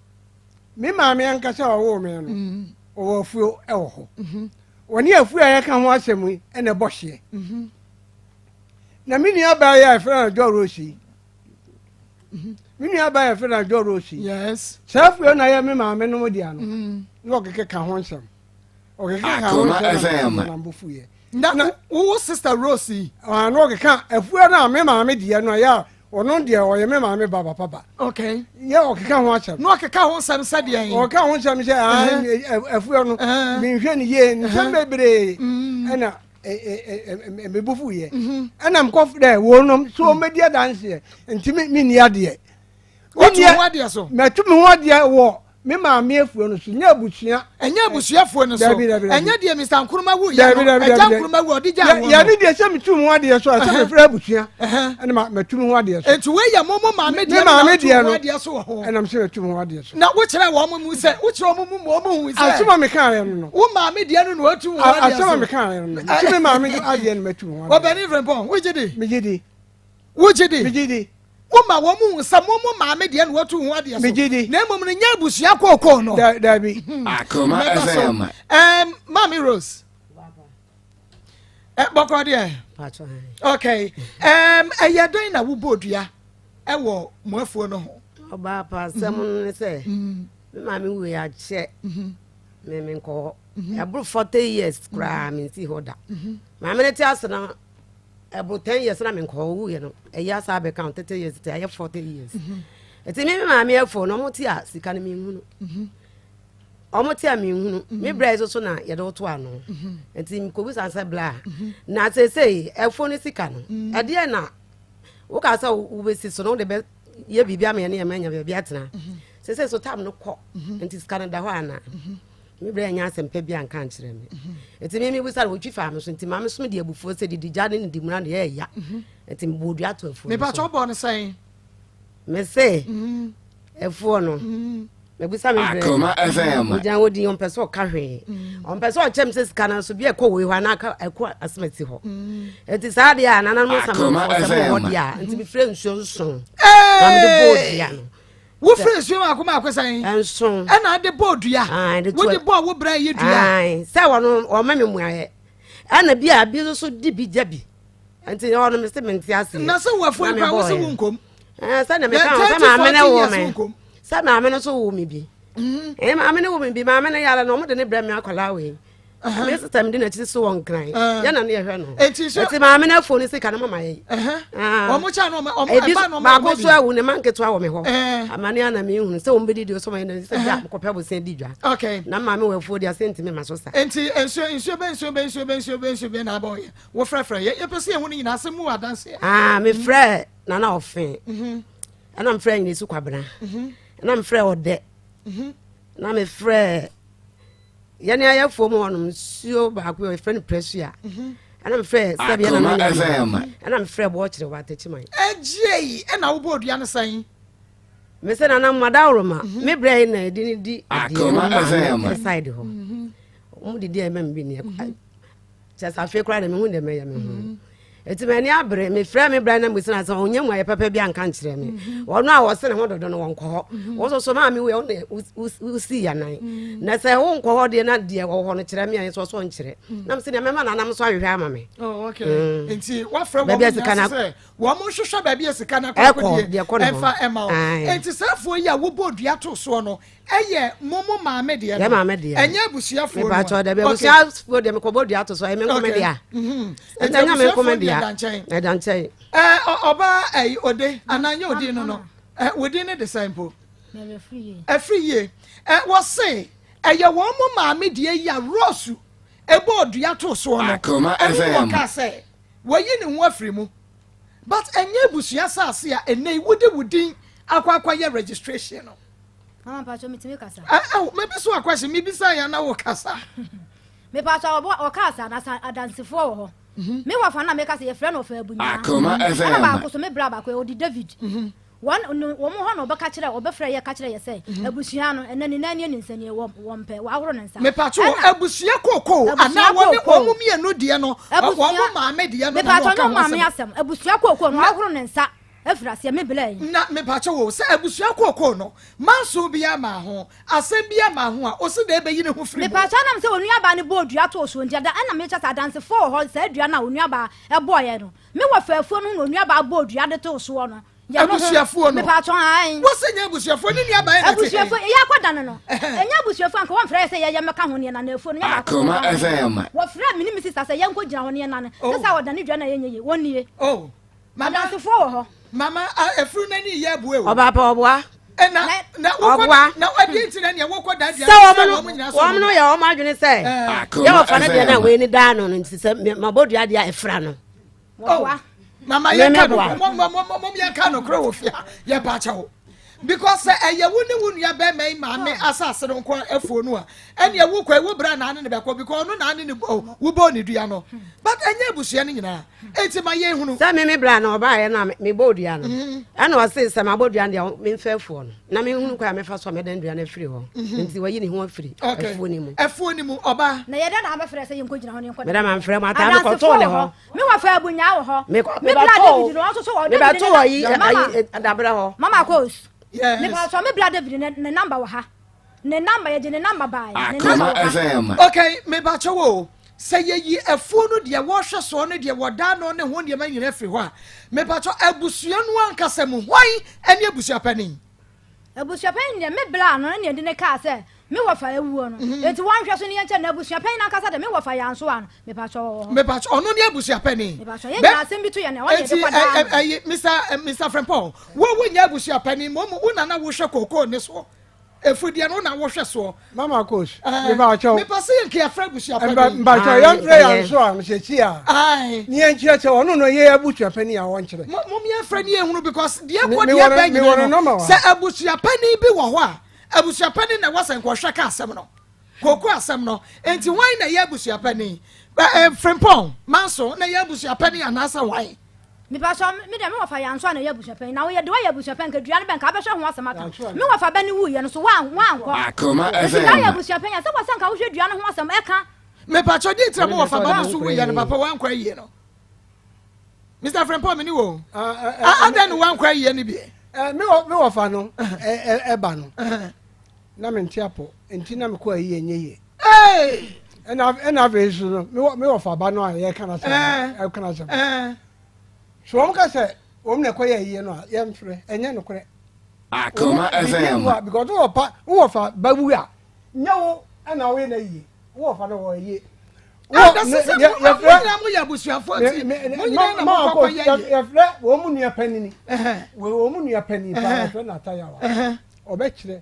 Me maame ankasa a ɔwoo me no, mm. ɔwɔ afuo wɔ hɔ. Mhm. Wɔne afuo a yɛka ho asɛm yi na ɛbɔ hyeɛ. Mhm. Na me nuabaa yi a yɛfrɛ no Joe Rose yi, mhm. me nuabaa yɛfrɛ no Joe Rose yi, saa afuo na yɛ me maame nom dea no, na ɔkeka ho nsɛm. Akoma FM. Na wo sister Rose yi. Ah, na ɔkeka afua no a me maame deɛ no ɛyɛ a ɔno deɛ ɔyɛ me maame ba papa ba. Okay. Yɛ ɔkeka ho asɛm. Na ɔkeka ho nsɛm sɛ deɛ. Ɔkeka ho nsɛm sɛ ah afua no menhwɛ no yie nsɛm bebree ɛna mebufu yɛ ɛna mekɔ dɛ wɔnom so wɔmmɛdi adanseɛ nti menni adeɛ. Wotu ho adeɛ so. Mɛtu me ho adeɛ wɔ me maame afuo no so, nyɛ abusua. Ɛnyɛ abusua afuo no so. Dabi dabi dabi. Ɛnyɛ deɛ Mr. Nkrumah wu yɛ no. Dabi dabi dabi. Ɛgya Nkrumah wu ɔde gya wɔn no. Yɛ ne deɛ sɛ metu me ho adeɛ so a sɛ mefrɛ abusua. Ɛna ma mɛtu me ho adeɛ so. Nti wei yɛ mo mo maame deɛ no na wotu ho adeɛ so wɔ ho. Ɛna sɛ mɛtu me ho adeɛ so. Na wokyerɛ wɔn mu sɛ wokyerɛ wɔn mu ma wɔn hu sɛ. Asɛm a mekaeɛ no no. Wo maame deɛ no na wotu ho adeɛ so. Asɛm a mekaeɛ no no. Nti me maame adeɛ no mɛtu ho adeɛ. Ɔbɛni Frimpong wogye di. Megye di. Wogye di? Megye di. Woma wɔn hu sɛ mo mo maame deɛ na watu ho adeɛ so. Megye di. Na mmom no nyɛ abusua kookoo no. Da dabi. Hmm. Akoma FM. Um, Maame Rose. Eh, bɔkɔ deɛ. Okay. Um, ɛyɛ dɛn na wobɔ dua ɛwɔ mo afuo no ho? Ɔbaa pa asɛm no ne sɛ mm-hmm. me maame wui akyɛ mm-hmm. me menkɔ hɔ. Mm-hmm. Ɛboro 40 years koraa mensi hɔ da. Maame no te ase no ɛboro 10 years na menkɔ hɔ wuiɛ no ɛyɛ asa abɛka ho 30 years te ayɛ 40 years ɛti me me maame afuo no ɔmo te a sika no menhunu ɔmo te a menhunu me brɛ so so na yɛde woto ano nti mekɔbisa sɛ bla na seesei afuo no sika no ɛdeɛ na woka sɛ wobɛsi so no wode bɛ yɛ biribi ama yɛne yɛma anya baabi atena seesei so tam no kɔ nti sika no da hɔ ana Me bra anya asɛm pa bi anka ankyerɛ me. Nti me mebisa no wɔtwi faa me so nti maame so de abufuo sɛ didi gya ne ne di muna deɛ ɛya. Nti mebɔɔ dua to afuo no so. Mepakyɛ wobɔɔ no sɛn? Me se afuo no mebisa me brɛ Akoma FM. ogyina hɔ din ɔmpɛ sɛ ɔka hwee ɔmpɛ sɛ ɔkyɛm sɛ sika no so bi ɛkɔ wei hɔ anaa ɛkɔ asɛmati hɔ nti saa deɛ a nananom Akoma nsamanfoɔ sɛ mowɔ hɔ FM. deɛ a nti mefrɛ nsuo nson na mede bɔɔ dua no Wofiri nsuo mako mako sɛn? Nson. Ɛna ade bɔɔ dua. Wode bɔɔ wo brɛ yi dua. Sɛ wɔn wɔma me mmuaeɛ. Ɛna bi a bi nso di bi gya bi. Nti wɔn me se mente aseɛ. Na sɛ wɔafuo yi kora wo se wo nkom. Sɛ na meka ho sɛ maame ne wo me. Sɛ maame no so wo me bi. Mm-hmm. Eh, maame no wo me bi. Maame no yare no wɔn de ne brɛ me akwadaa wei. Me sista mi di n'akyi so wɔ nkran yɛn na ne yɛhwɛ no eti maame no afuo ne sika no mama yɛ wɔn kyɛn no wɔn ebi baako so awu ne ma nketewa wɔ me hɔ amane ana mi hunu sɛ wɔn bɛ didi so wɔn yɛ na sɛ bi a mekɔpɛ bosia di dwa na maame wɔ afuo di ase ntumi ma so sa. Nti nsuo nsuo bɛ nsuo bɛ nsuo bɛ nsuo bɛ nsuo bɛ na abɔ yɛ wofrɛfrɛ yɛ yɛpɛ sɛ yɛhu no nyinaa asɛm mu wɔ adanseɛ. Aa mefrɛ Nana Ɔfe ɛna mefrɛ Nyinisu Kwabena ɛna mefrɛ Ɔdɛ na mefrɛ. Yɛne ayɛfoɔ mu hɔnom nsuo baako yɛ yɛfrɛ no prɛsua. Ɛna mefrɛ sɛbi ɛna Akoma menya FM. Ɛna mefrɛ bɔɔkyerɛ wɔ Atakyiman. Ɛgyeɛ yi ɛna wobɔ odua no sɛn? Me sɛ nana madaworoma me brɛ yi na yɛde ne di adeɛ Akoma wɔ FM. maame side hɔ. Wɔn didi a ɛma me bi ni kyɛ sɛ afei koraa deɛ mehu deɛ mɛyɛ me ho. Eti m'ani abere mefrɛ me brɛ na mbisa sɛ ɔnyɛ mu ayɛ pɛpɛ bi anka nkyerɛ me. Ɔno a wɔse ne ho dodo no wɔnkɔ hɔ. Wɔn nso so maame wei ɔno wosi yanan. Na sɛ wonkɔ hɔ deɛ na deɛ wɔ hɔ no kyerɛ me a nso ɔso nkyerɛ. Na mesɛ deɛ mɛma nanam nso ahwehwɛ ama me. Oh, okay. Nti wafrɛ wɔn Baabi a sika nyinaa no sɛ wɔn nhwehwɛ baabi a sika no akɔ Ɛkɔ, akɔdie deɛ ɛkɔ ne hɔ. ɛmfa ɛma wo. Ae. Nti saa afuo yi a wobɔ dua to soɔ no ɛyɛ mo mo maame deɛ no. Yɛ maame deɛ. Ɛnyɛ abusuafoɔ no a. Mepakyɛw dabi Okay. abusuafoɔ deɛ mekɔbɔ dua to so ɛyɛ me nkome Okay. dea. Mhm. Ɛnti Nti ɛnyɛ me abusuafoɔ nkome deɛ dea. da nkyɛn. Ɛda nkyɛn. Ɛɛ ɔbaa ɛyi ode anaa nyɛ odi no no. Ɛ wodi ne de sɛn mpo? Ɛfiri yie. Ɛ wɔse ɛyɛ wɔn mo maame deɛ yi a Rose ɛbɔ dua to soɔ no. Akoma Ɛno na FM. wɔkaa sɛ wɔyi ne ho afiri mu. But ɛnyɛ abusua saase a ɛnɛ yi wode wo din akɔ akɔyɛ registration no. Mama mpatsɔ mitumi kasa. Ɛ ɛ mebi so a question mebisa yɛn na wo kasa. Mepatɔ ɔbɔ ɔkaa sa na sa adansefoɔ wɔ hɔ. Me wɔfa no a meka sɛ yɛfrɛ no ɔfa abunyaa. Akoma Ɛna FM. baako so me bra baako yɛ ɔde David. Wɔn no wɔn hɔ na ɔbɛka kyerɛ ɔbɛfrɛ yɛ ka kyerɛ yɛ sɛ abusua no ɛnɛ ne nan nie ne nsa nie wɔn wɔn pɛ wɔahoro ne nsa. Mepatɔ Ɛna abusua kookoo Abusua anaa wɔne kookoo. wɔn mu mmienu deɛ no Abusua- wɔn mo maame deɛ no na mepatɔ wɔka nyɛ ho maame asɛm. asɛm abusua kookoo no wɔahoro ne nsa afiri aseɛ me bla yi. Na mepatɔ wo sɛ abusua kookoo no manso bi ama ho asɛm bi ama ho a osi na ebeyi ne ho firi mu. Mepatɔ nam sɛ onuabaa no bɔɔ dua too soɔ nti ada ɛna mekyɛ sɛ adansefoɔ wɔ hɔ saa dua no a onuabaa ɛbɔɔyɛ no me wɔ faafuo no ho na onuabaa bɔɔ dua de too soɔ no yɛ no ho Abusuafoɔ no. mepatɔ ae Wɔsi nyɛ abusuafoɔ ne nuabaa yɛ na te abusuafoɔ yɛ akɔda no no ɛnyɛ abusuafoɔ anka wɔmfrɛ yɛ sɛ yɛyɛ mmɛka ho neɛ nana afuo no nyɛ baako Akoma FM. wɔfrɛ me ne me sista sɛ yɛnkɔ gyina hɔ neɛ nane Oh. sɛ sɛ wɔdane dua no a yɛnyɛ yie wɔnnie Oh, mama adansefoɔ wɔ hɔ mama efuru n'ani yɛ abue o. Ɔbaa pa ɔboa. Ɛna na wokɔ Ɔboa. na ɛdi nti na nea wokɔ dan dua Sɛ wɔn no wɔn nyinaa wɔn no yɛ wɔn adwene sɛ yɛ Akoma wɔfa no deɛ na FM. wei ni daa no no nti sɛ mabɔ dua deɛ a ɛfira no. wɔboa Mama yɛn ka no Mɛmɛboa. mo mo mo mo yɛn ka no koro wɔ fia yɛ pa kyɛw because sɛ ɛyɛ wo ne wo nua bɛrima yi maame asase no nko afuo no a ɛnea wo kɔ wo bra na ane ne bɛkɔ because ɔno na ane ne bɔ wo bɔ ne dua no but ɛnyɛ abusua no nyinaa eti ma yɛn hunu. Sɛ me me bra na ɔbaeɛ na mebɔ dua no ɛna ɔse sɛ mabɔ dua no deɛ memfa afuo no na menhunu kwan a mɛfa so a mɛdan dua no afiri hɔ nti wayi ne ho afiri Okay. afuo no mu. Afuo no mu ɔbaa. Na yɛdɛ na abɛfrɛ sɛ yɛnkɔ gyina hɔ ne yɛnkɔ Meda mamfrɛ mo ataa mekɔtoo ne hɔ. Me wɔfa abunyaa wɔ hɔ. Mekɔ Me bra David no ɔnso so wɔ David mebɛto ne wɔ yi Mama ayi dabrɛ hɔ. Mama Kos. Yes. Mepatɔ me bra David ne ne number wɔ ha. Ne number yɛgye ne number bae. Ne number Akoma wɔ ha. FM. Okay, mebakyɛ wo sɛ yɛyi afuo no deɛ wɔhwɛ soɔ no deɛ wɔda no ne ho nneɛma nyinaa firi hɔ a mepakyɛ abusua no ankasa mu hwan ne abusua panin? Abusuapanyin deɛ me bla no ne ɛde ne kaa sɛ me wɔfa awuo no enti wɔnhwɛ so ne yɛnkyɛ na abusuapanyin ankasa de me wɔfa yɛn so ano mepakyɛ wɔ hɔ. Mepakyɛ ɔno ne abusuapanin. Mepakyɛ yɛn nyinaa asɛm bi to yɛn na ɔne Enti yɛde kɔdaa no. ɛyi Mr Mr Frimpong wo wo nyɛ abusuapanin mo wo nana wohwɛ kookoo ne soɔ efudeɛ no wo na wohwɛ soɔ. Mama Kos, mepakyɛw. Mepa sɛ yɛn kɛ yɛfrɛ abusuapanin. Mpakyɛw yɛmfrɛ yɛn so a sɛsi a. Aye. Ne yɛnkyerɛ sɛ ɔno no yɛ abusuapanin a wɔnkyerɛ. Mo mo yɛmfrɛ ne yɛhunu because deɛ kɔ deɛ bɛn nyina no sɛ abusuapanin bi wɔ hɔ a abusuapanin na ɛwɔ sɛ nkɔhwɛ ka asɛm no kooko asɛm no nti hwan na ɛyɛ abusuapanin ɛ Frimpong Manso na ɛyɛ abusuapanin anaasɛ hwan? Mepatɔ me deɛ me wɔfa yanso a na ɛyɛ abusuapanyin na woyɛ de woayɛ abusuapanyin nka dua no bɛn nka abɛhwɛ ho asɛm aka me wɔfa bɛ ne wuiɛ no so woan woankɔ Akoma nti ka yɛ FM. abusuapanyin a sɛ wɔ sɛ nka wohwɛ dua no ho asɛm ɛka. Mepatɔ deɛ nti na mo wɔfa ba no so wuiɛ no papa woankɔ ayie no Mr. Frimpong me ne wo adɛn ne woankɔ ayie no bi? Me wɔfa no ɛba no na mente apɔ nti na mekɔ ayie nyɛ yie. Ɛna afei so no me wɔfa ba no a yɛka no asɛm ɛka no asɛm so wɔn ka sɛ wɔn na ɛkɔyɛ ayie no a yɛmfrɛ ɛnyɛ nokorɛ. Akoma FM. Because wowɔ pa wowɔ fa ba wu a nyɛ wo ɛna woyɛ no ayie wowɔ fa no wɔ ayie. Yɛfrɛ wɔn mu nua panini wɔn mu nua panini paa yɛfrɛ no Atayawa ɔbɛkyerɛ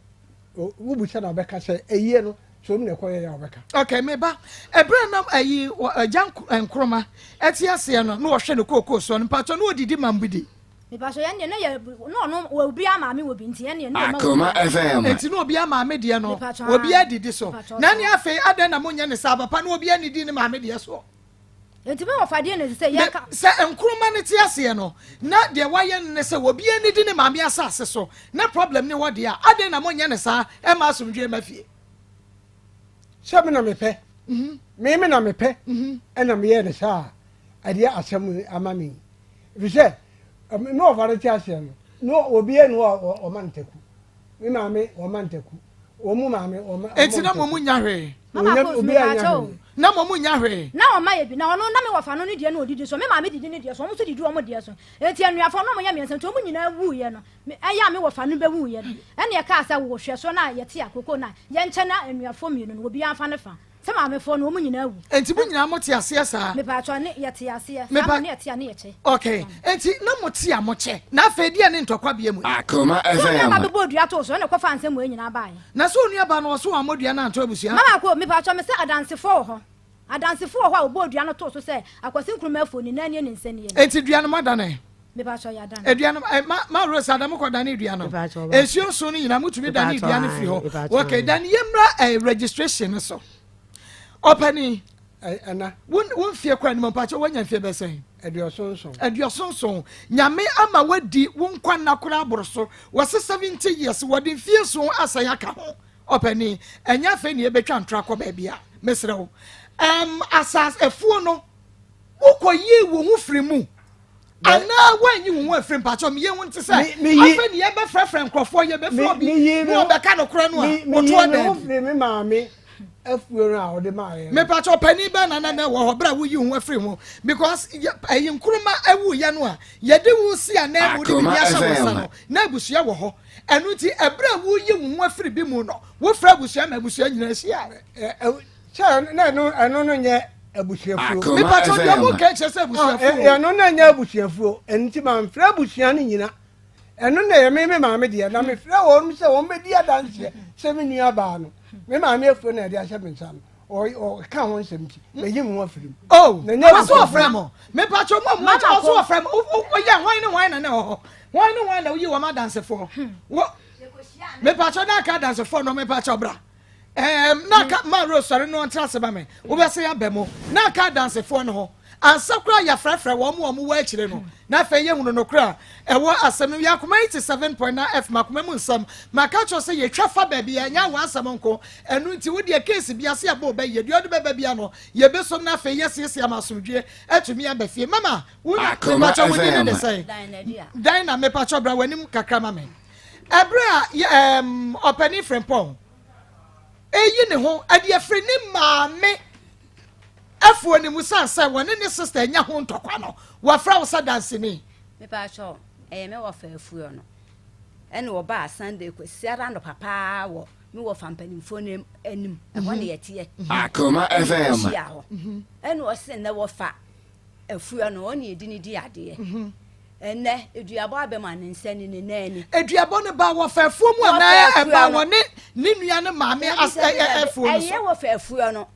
wobusa na ɔbɛka sɛ ayie no so mu na ɛkɔyɛ yɛ a ɔbɛka. Okay, me ba ɛberɛ na ayi agya Nkrumah ɛte aseɛ no na ɔhwɛ ne kookoo soɔ no mpakyɛ na ɔdidi ma mbidi. Mepakyɛw yɛn deɛ na yɛ na ɔno wɔ obiara maame wɔ bi nti yɛn deɛ na ɔma Akoma obiara. FM. Enti na obiara maame deɛ no Mepakyɛw obiara ae. didi so. Mepakyɛw Na saa. ɛne afei adɛn na monyɛ ne saa papa na obiara nidi ne maame deɛ soɔ? Enti me wɔfa deɛ na ɛsɛ sɛ Me, yɛka. sɛ Nkrumah no te aseɛ no na deɛ wayɛ no ne sɛ obiara nidi ne maame asase so na problem ne hɔ deɛ a adɛn na monyɛ ne saa ɛmma asomdwoeɛ mma fie? Sɛ me na mepɛ, me me na mepɛ ɛna meyɛɛ no saa a, ɛdeɛ asɛm yi ama me yi. Ɛfiri sɛ, me wɔfa no te aseɛ no, na obiara nni hɔ a ɔma no taku. Me maame ɔma no taku. Wɔn mu maame ɔma ɔma Enti na mo taku. mu nya hwee. Mama Onya Akos, obiara nya mepaakyɛw o. hwee. Na mo mu nya hwee. Na ɔma yɛ bi, na ɔno na me wɔfa no ne deɛ na ɔdidi so, me maame didi ne deɛ so, wɔn nso didi wɔn deɛ so. Enti anuafoɔ no na wɔyɛ mmiɛnsa nti wɔn nyinaa wuiɛ no, me, ɛyɛ a me wɔfa no bɛwuiɛ no, ɛna ɛkaa sɛ wo hwɛ so na yɛte akoko no a, yɛnkyɛ na anuafoɔ mmienu no, obiara mfa ne fa. Sɛ maamefoɔ no, wɔn nyinaa awu. Enti mo nyinaa mote aseɛ saa? Mepaakyɛw, ne yɛte aseɛ. Saa Mepa. na ne yɛte a ne yɛkyɛ. Okay, enti na mote a mokyɛ. Na afei deɛ ne ntɔkwa bea mu yi? Akoma Sɛ onua FM. ba bɛbɔɔ dua too so, ɛna ɛkɔfaa nsɛm wei nyinaa baeɛ. Na sɛ onua ba no ɔso wammɔ dua no anto abusua? Mama Ako, mepaakyɛw, mese adansefoɔ wɔ hɔ. Adansefo wɔ hɔ a wɔbɔɔ dua no too so sɛ Akwasi Nkrumah afuo ne nan nie ne nsa nie no. Enti dua no moadane? Mepakyɛw yɛadane. Edua no eh, ma ma Rose ada mokɔ dane dua no. Mepakyɛw ba. Nsuo nson no nyinaa motumi dane Mepakyɛw dua no firi ae, hɔ. mepakyɛw Okay, ae. dan yɛmmra eh, registration no so. Ɔpani, Ɛ- Ɛna wo wo mfie kɔ anim mpakyɛw woanya mfie bɛsɛn? 77. 77. Nyame ama wadi wo nkwa nna koraa aboro so. Wɔse 70 years, wɔde mfie nson asan aka ho. Ɔpanin, ɛnyɛ afei na yɛbɛtwa ntorɔ akɔ baabi a, mesrɛ wo. Um, asase, afuo no, wokɔyii wo ho firi mu anaa woanyi wo ho afiri mpakyɛ meyɛ hu nte sɛ afei ne yɛbɛfrɛfrɛ nkurɔfoɔ yɛbɛfrɛ obi na ɔbɛka nokorɛ no a wɔtoa daabi. Firi me maame afuo no a ɔde maaeɛ no. Mepakyɛ ɔpanin bɛn na na na ɛwɔ hɔ berɛ a woyi wo ho afiri ho because ɛyi nkuruma awuyɛ no a yɛde wo si anan mu de biribi ahyɛ wo nsa no na abusua wɔ hɔ Ɛno nti, ɛberɛ a woreyi wo ho afiri bi mu no, wofrɛ abusua ma abusua nyinaa hyia. Sɛ na ɛno ɛno no nyɛ abusuafuo. Akoma Mepatɔ deɛ FM. mo ka kyerɛ sɛ abusuafuo. Ɛno na nyɛ abusuafuo. Ɛno nti mamfrɛ abusua no nyina. Ɛno na ɛyɛ me me maame deɛ. Na mefrɛ wɔn sɛ wɔn bɛdi adanseɛ sɛ me nua baa no. Me maame afuo na ɛde ahyɛ me nsa no. Ɔka ho nsɛm nti mayi me ho afiri mu. Oh, Na nyɛ ɔso abusuafuo. ɔfrɛ mo. Mepatɔ mo mo ɔso ɔfrɛ mo. Oyɛ hwan ne hwan na na ɛwɔ hɔ? Hwan ne hwan na woyi wɔn adansefoɔ? Wo mepatɔ na aka adansefoɔ no mepatɔ bra. Ɛɛm na aka ma Rose sɔre no ɔntra ase ma me. Wobɛsɛ yɛ abɛ mo. Na aka adansefoɔ no ho. Ansa koraa yɛafrɛfrɛ wɔn a wɔwɔ akyire no. Na afei yɛhunu nokorɛ a ɛwɔ asɛm no mu. Yɛ Akoma 87.9 FM, Akoma mu nsɛm. Maka akyerɛ wo sɛ yɛtwa fa baabi a, ɛnyɛ awɔ asɛm nko. Ɛno nti wo deɛ case biara sɛ yɛbɔ wo bɛ yie, deɛ ɔde bɛba biara no, yɛbɛsom na afei yɛasiesie ama asomdwoeɛ atumi aba fie. Mama, wo na, Akoma mepakyɛ wo din ne FM. sɛn? Dinah, mepakyɛ bra w'anim kakra ma me. Ɛberɛ a yɛ, ɛɛm, Ɔpanin Frimpong ɛyi ne ho ɛde afiri ne maame afuo no mu sane sɛ wɔne ne sister anya ho ntɔkwa no, wɔafrɛ wo sɛ danseni. Mepakyɛw, ɛyɛ me wɔfa afuo no ɛna ɔbaa Sunday Kwasiada anɔpa paa wɔ me wɔfa mpanimfoɔ no anim, ɛhɔ na yɛteɛ. Akoma Ɛna FM. yɛhyia hɔ. Ɛna ɔse nnɛ wɔfa afuo no ɔne yɛdi ne di adeɛ. Ɛnnɛ aduabɔ aba mu a ne nsa ni ne nan ni. Aduabɔ no baa wɔfa afuo mu Wɔfa anaa afuo ɛbaa no. wɔne ne nua no maame Dabi, as- dabi, ɛ- ɛ- dabi. afuo no Ɛyɛ so? wɔfa afuo no.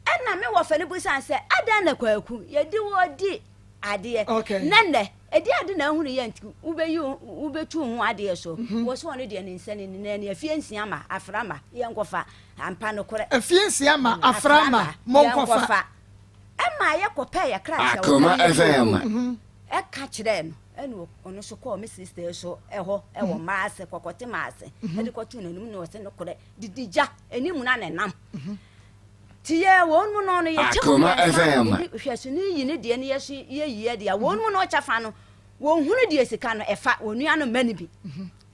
Ɛna me wɔfa no busa sɛ adɛn na Kwaku yɛde wɔ di adeɛ. Okay. Na nnɛ ɛdi ade na ahunu yɛ nti wobɛyi wo- wobɛtu wo ho adeɛ so. Wɔ so ɔno deɛ ne nsa ni ne nan ni afie nsia ma afra ma yɛnkɔfa ampa nokorɛ. Afie nsia ma afra ma monkɔfa. Ɛma yɛkɔpɛɛ yɛ krakyɛ wɔ Akoma Kanye FM. kurom. Ɛka kyerɛɛ no ɛna ɔno nso kɔɔ me sister so ɛhɔ ɛwɔ maase kɔkɔte maase ɛde kɔtoo n'anim na ɔse nokorɛ didi gya anim na ne nam. Ti yɛ wɔn mu no no yɛkyɛ mu Akoma mmiɛnsa FM. ebi hwɛ so ne yi ne deɛ ne yɛ so yɛ yie deɛ wɔn mu no ɔkyɛ fa no wɔn hunu deɛ sika no ɛfa wɔn nua no mma no bi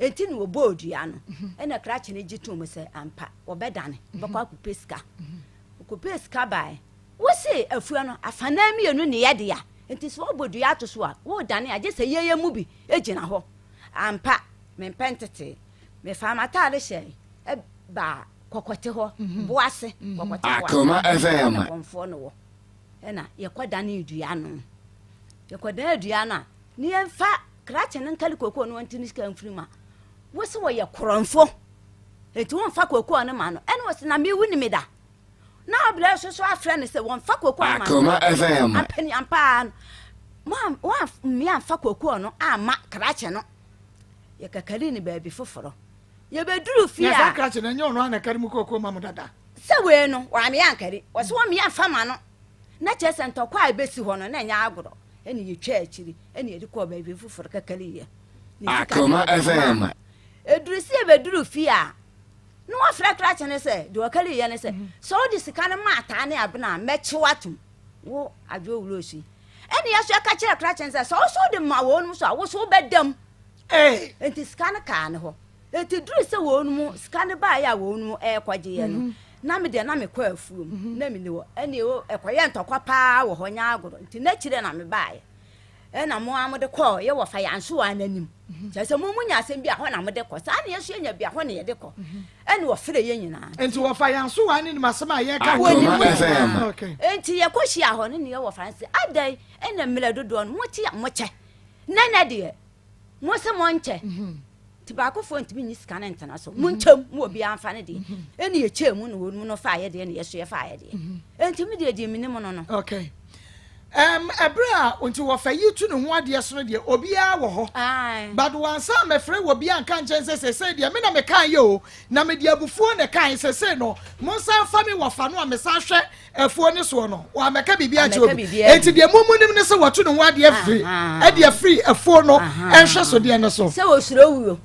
eti na wɔbɔ dua no ɛna krakye no gye tom sɛ ampa wɔbɛdane wɔbɛkɔ akɔpɛ sika wɔkɔpɛ sika bae wosi afuo no afanan mmienu ne yɛ dea nti sɛ wɔbɔ dua ato so a wɔredane a gye sɛ yɛyɛ mu bi gyina hɔ ampa mempɛ ntete mefaa m'ataade hyɛ ɛbaa kɔkɔte hɔ boase kɔkɔte boase Akoma FM. ɛna kɔnfoɔ no wɔ ɛna yɛkɔdane dua no yɛkɔdan dua no a ne yɛmfa krakye no nkali kookoo no wɔnte ne sika mfiri mu a wosi wɔyɛ korɔmfo eti wɔmfa kookoo no ma no ɛna wɔsi na mewu ni me da na ɔbrɛ so so afrɛ no sɛ wɔmfa kookoo no ma no Akoma FM. ampani ampaa no. Moammia amfa kookoo no amma krakye no. Yɛkɛkɛrii no baabi foforɔ. Yɛbɛduruu fie a. Na saa krakye no, ɛnyɛ ɔno ara na ɛkari mu kookoo ma mo dada? Sɛ wei no, wammea ankari. Wɔse wɔmmea mfa ma no. Na kyerɛ sɛ ntɔkwa a ɛbɛsi hɔ no, na ɛnyɛ agorɔ. Ɛnna yɛtwaa akyiri, ɛnna yɛde kɔɔ baabi foforɔ kɛkɛriiɛ. Ne sika no Akoma yɛde kɔmaa FM. no. Ɛduru sɛ yɛbɛduru fie a, na wɔafrɛ krakye no sɛ, deɛ ɔkariiɛ ne sɛ, sɛ wode sika no ma Ataa ne Abena a, mɛkye wo atom. Wo adwoɔ wura osu yi. Ɛnna yɛn nso yɛka kyerɛɛ krakye no sɛ, sɛ wo nso wode ma wɔnom so a, wo nso wobɛda mu. Enti sika no kaa ne hɔ. Enti duru sɛ wɔn mu sika no baeɛ a wɔn mu ɛrekɔgyeeɛ no, mhm. na me deɛ na mekɔ afuom, mhm. na menni hɔ. Ɛnna ɛkɔyɛ ntɔkwa paa wɔ hɔ nyɛ agorɔ. Nti n'akyire na mebaeɛ. Ɛna mo ara mode kɔɔ yɛ wɔfa yɛn nsowa no anim. Mhm. Kyerɛ sɛ mo mu nya asɛm bi a hɔ na mode kɔ. Saa na yɛso yɛnya bi a hɔ na yɛde kɔ. Ɛna wɔfrɛ yɛn nyinaa. Nti wɔfa yɛn nsowa no anim asɛm a yɛka wɔ anim nyinaa. Nti yɛkɔhyia hɔ no ne yɛ wɔfa sɛ adɛn ɛna mmerɛ dodoɔ no mote a mokyɛ. Nɛnɛ deɛ mo se monkyɛ. Nti baakofoɔ ntumi nyi sika no ntena so. Monkyɛm mu obiara mfa ne deɛ. Ɛna yɛkyɛɛ mu na wɔn mu no faa yɛ deɛ na yɛso yɛfaa yɛ deɛ. Nti me deɛ deɛ menim no no. Okay. Um, ɛberɛ a nti wɔfa yi tu ne ho adeɛ so no deɛ obiara wɔ hɔ. But wansa mɛfrɛ wɔ bi anka nkyɛn sɛ sɛsɛ deɛ me na meka yɛ o na mede abufuo na ɛkae sɛsɛ no monsan fa me wɔfa no a mesan hwɛ afuo no soɔ no wammɛka biribi ankyerɛ obi enti deɛ mo mu nim ne sɛ wɔto ne ho adeɛ firi ɛde afiri afuo no nhwɛsodeɛ no so. Sɛ wɔsuro wuo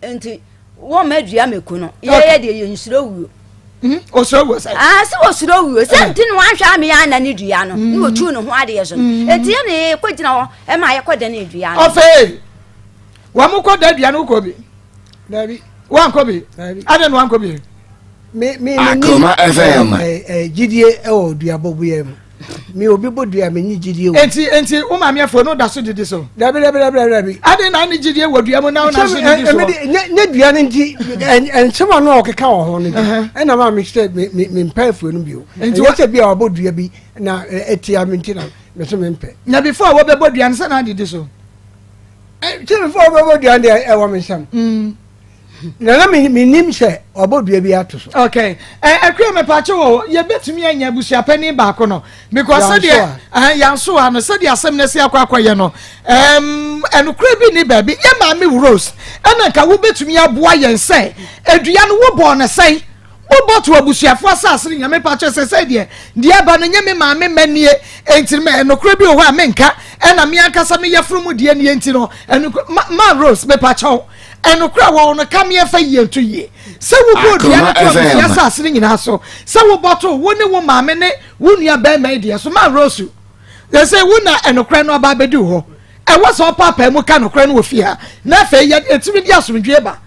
nti wɔmma dua mɛku no yɛyɛ deɛ yɛnsuro wuo. Hmm? Osuro wuo sɛ? Ah, sɛ wɔsuro wuo sɛ nti na wanhwɛ ame yɛ ana ne dua no ne wɔtu ne ho adeɛ so no enti yɛ ne kɔgyina hɔ ɛma yɛkɔ ne dua no. Ɔfei wɔn kɔ da dua no wokɔ bi? Dabi. Wankɔ bi? Dabi. Adɛn na wankɔ bi? Me me me Akoma FM. Gyidie wɔ duabɔ bua mu. Me obi bɔ dua me nyi gyidie wɔ. Enti enti wo maame afuo no da so didi so? Dabi dabi dabi dabi. Adɛn na ne gyidie wɔ dua mu na wo na so didi so? Nye nye dua no nti nsɛm ano a ɔkeka wɔ ho no nti ɛna maa me sɛ me me me mpɛ afuo no bio. Nti wɔ sɛ bi a ɔbɔ dua bi na etia me nti na me so me mpɛ. Na before wɔbɛbɔ dua no sɛ na adidi so? Sɛ before wɔbɛbɔ dua no deɛ ɛwɔ me nsam. Mm. Na na menim sɛ wabɔ dua bi ato so. Okay. Akua mepakye wɔ yɛbɛtumi anya abusuapanin baako no because sɛdeɛ yansoa no sɛdeɛ asɛm no asi akɔ akɔyɛ no ɛnokorɛ bi ni baabi yɛ maame Rose ɛna nka wobɛtumi aboa yɛn sɛ adua no wobɔɔ no sɛn Wobɔ to abusuafo asase no nyame pakyɛ sɛ sɛ deɛ deɛ aba no nyɛ me maame mma nie enti no ɛnokorɛ bi wɔ hɔ a menka ɛna me ankasa me yɛforo mu deɛ nie nti no ɛnokorɛ ma, ma Rose mepakyɛw ɛnokorɛ a wɔwɔ no ka me ɛfa yie nto yie sɛ wobɔ dua no to abusua asase no nyinaa so sɛ wobɔ to wo ne wo maame ne wo nua bɛrima yi deɛ so ma Rose yɛ sɛ wo na ɛnokorɛ no aba abɛdi hɔ ɛwɔ sɛ ɔpaapaa mu ka nokorɛ no wɔ fie ha na afei yɛ ɛtumi de asomdwie ba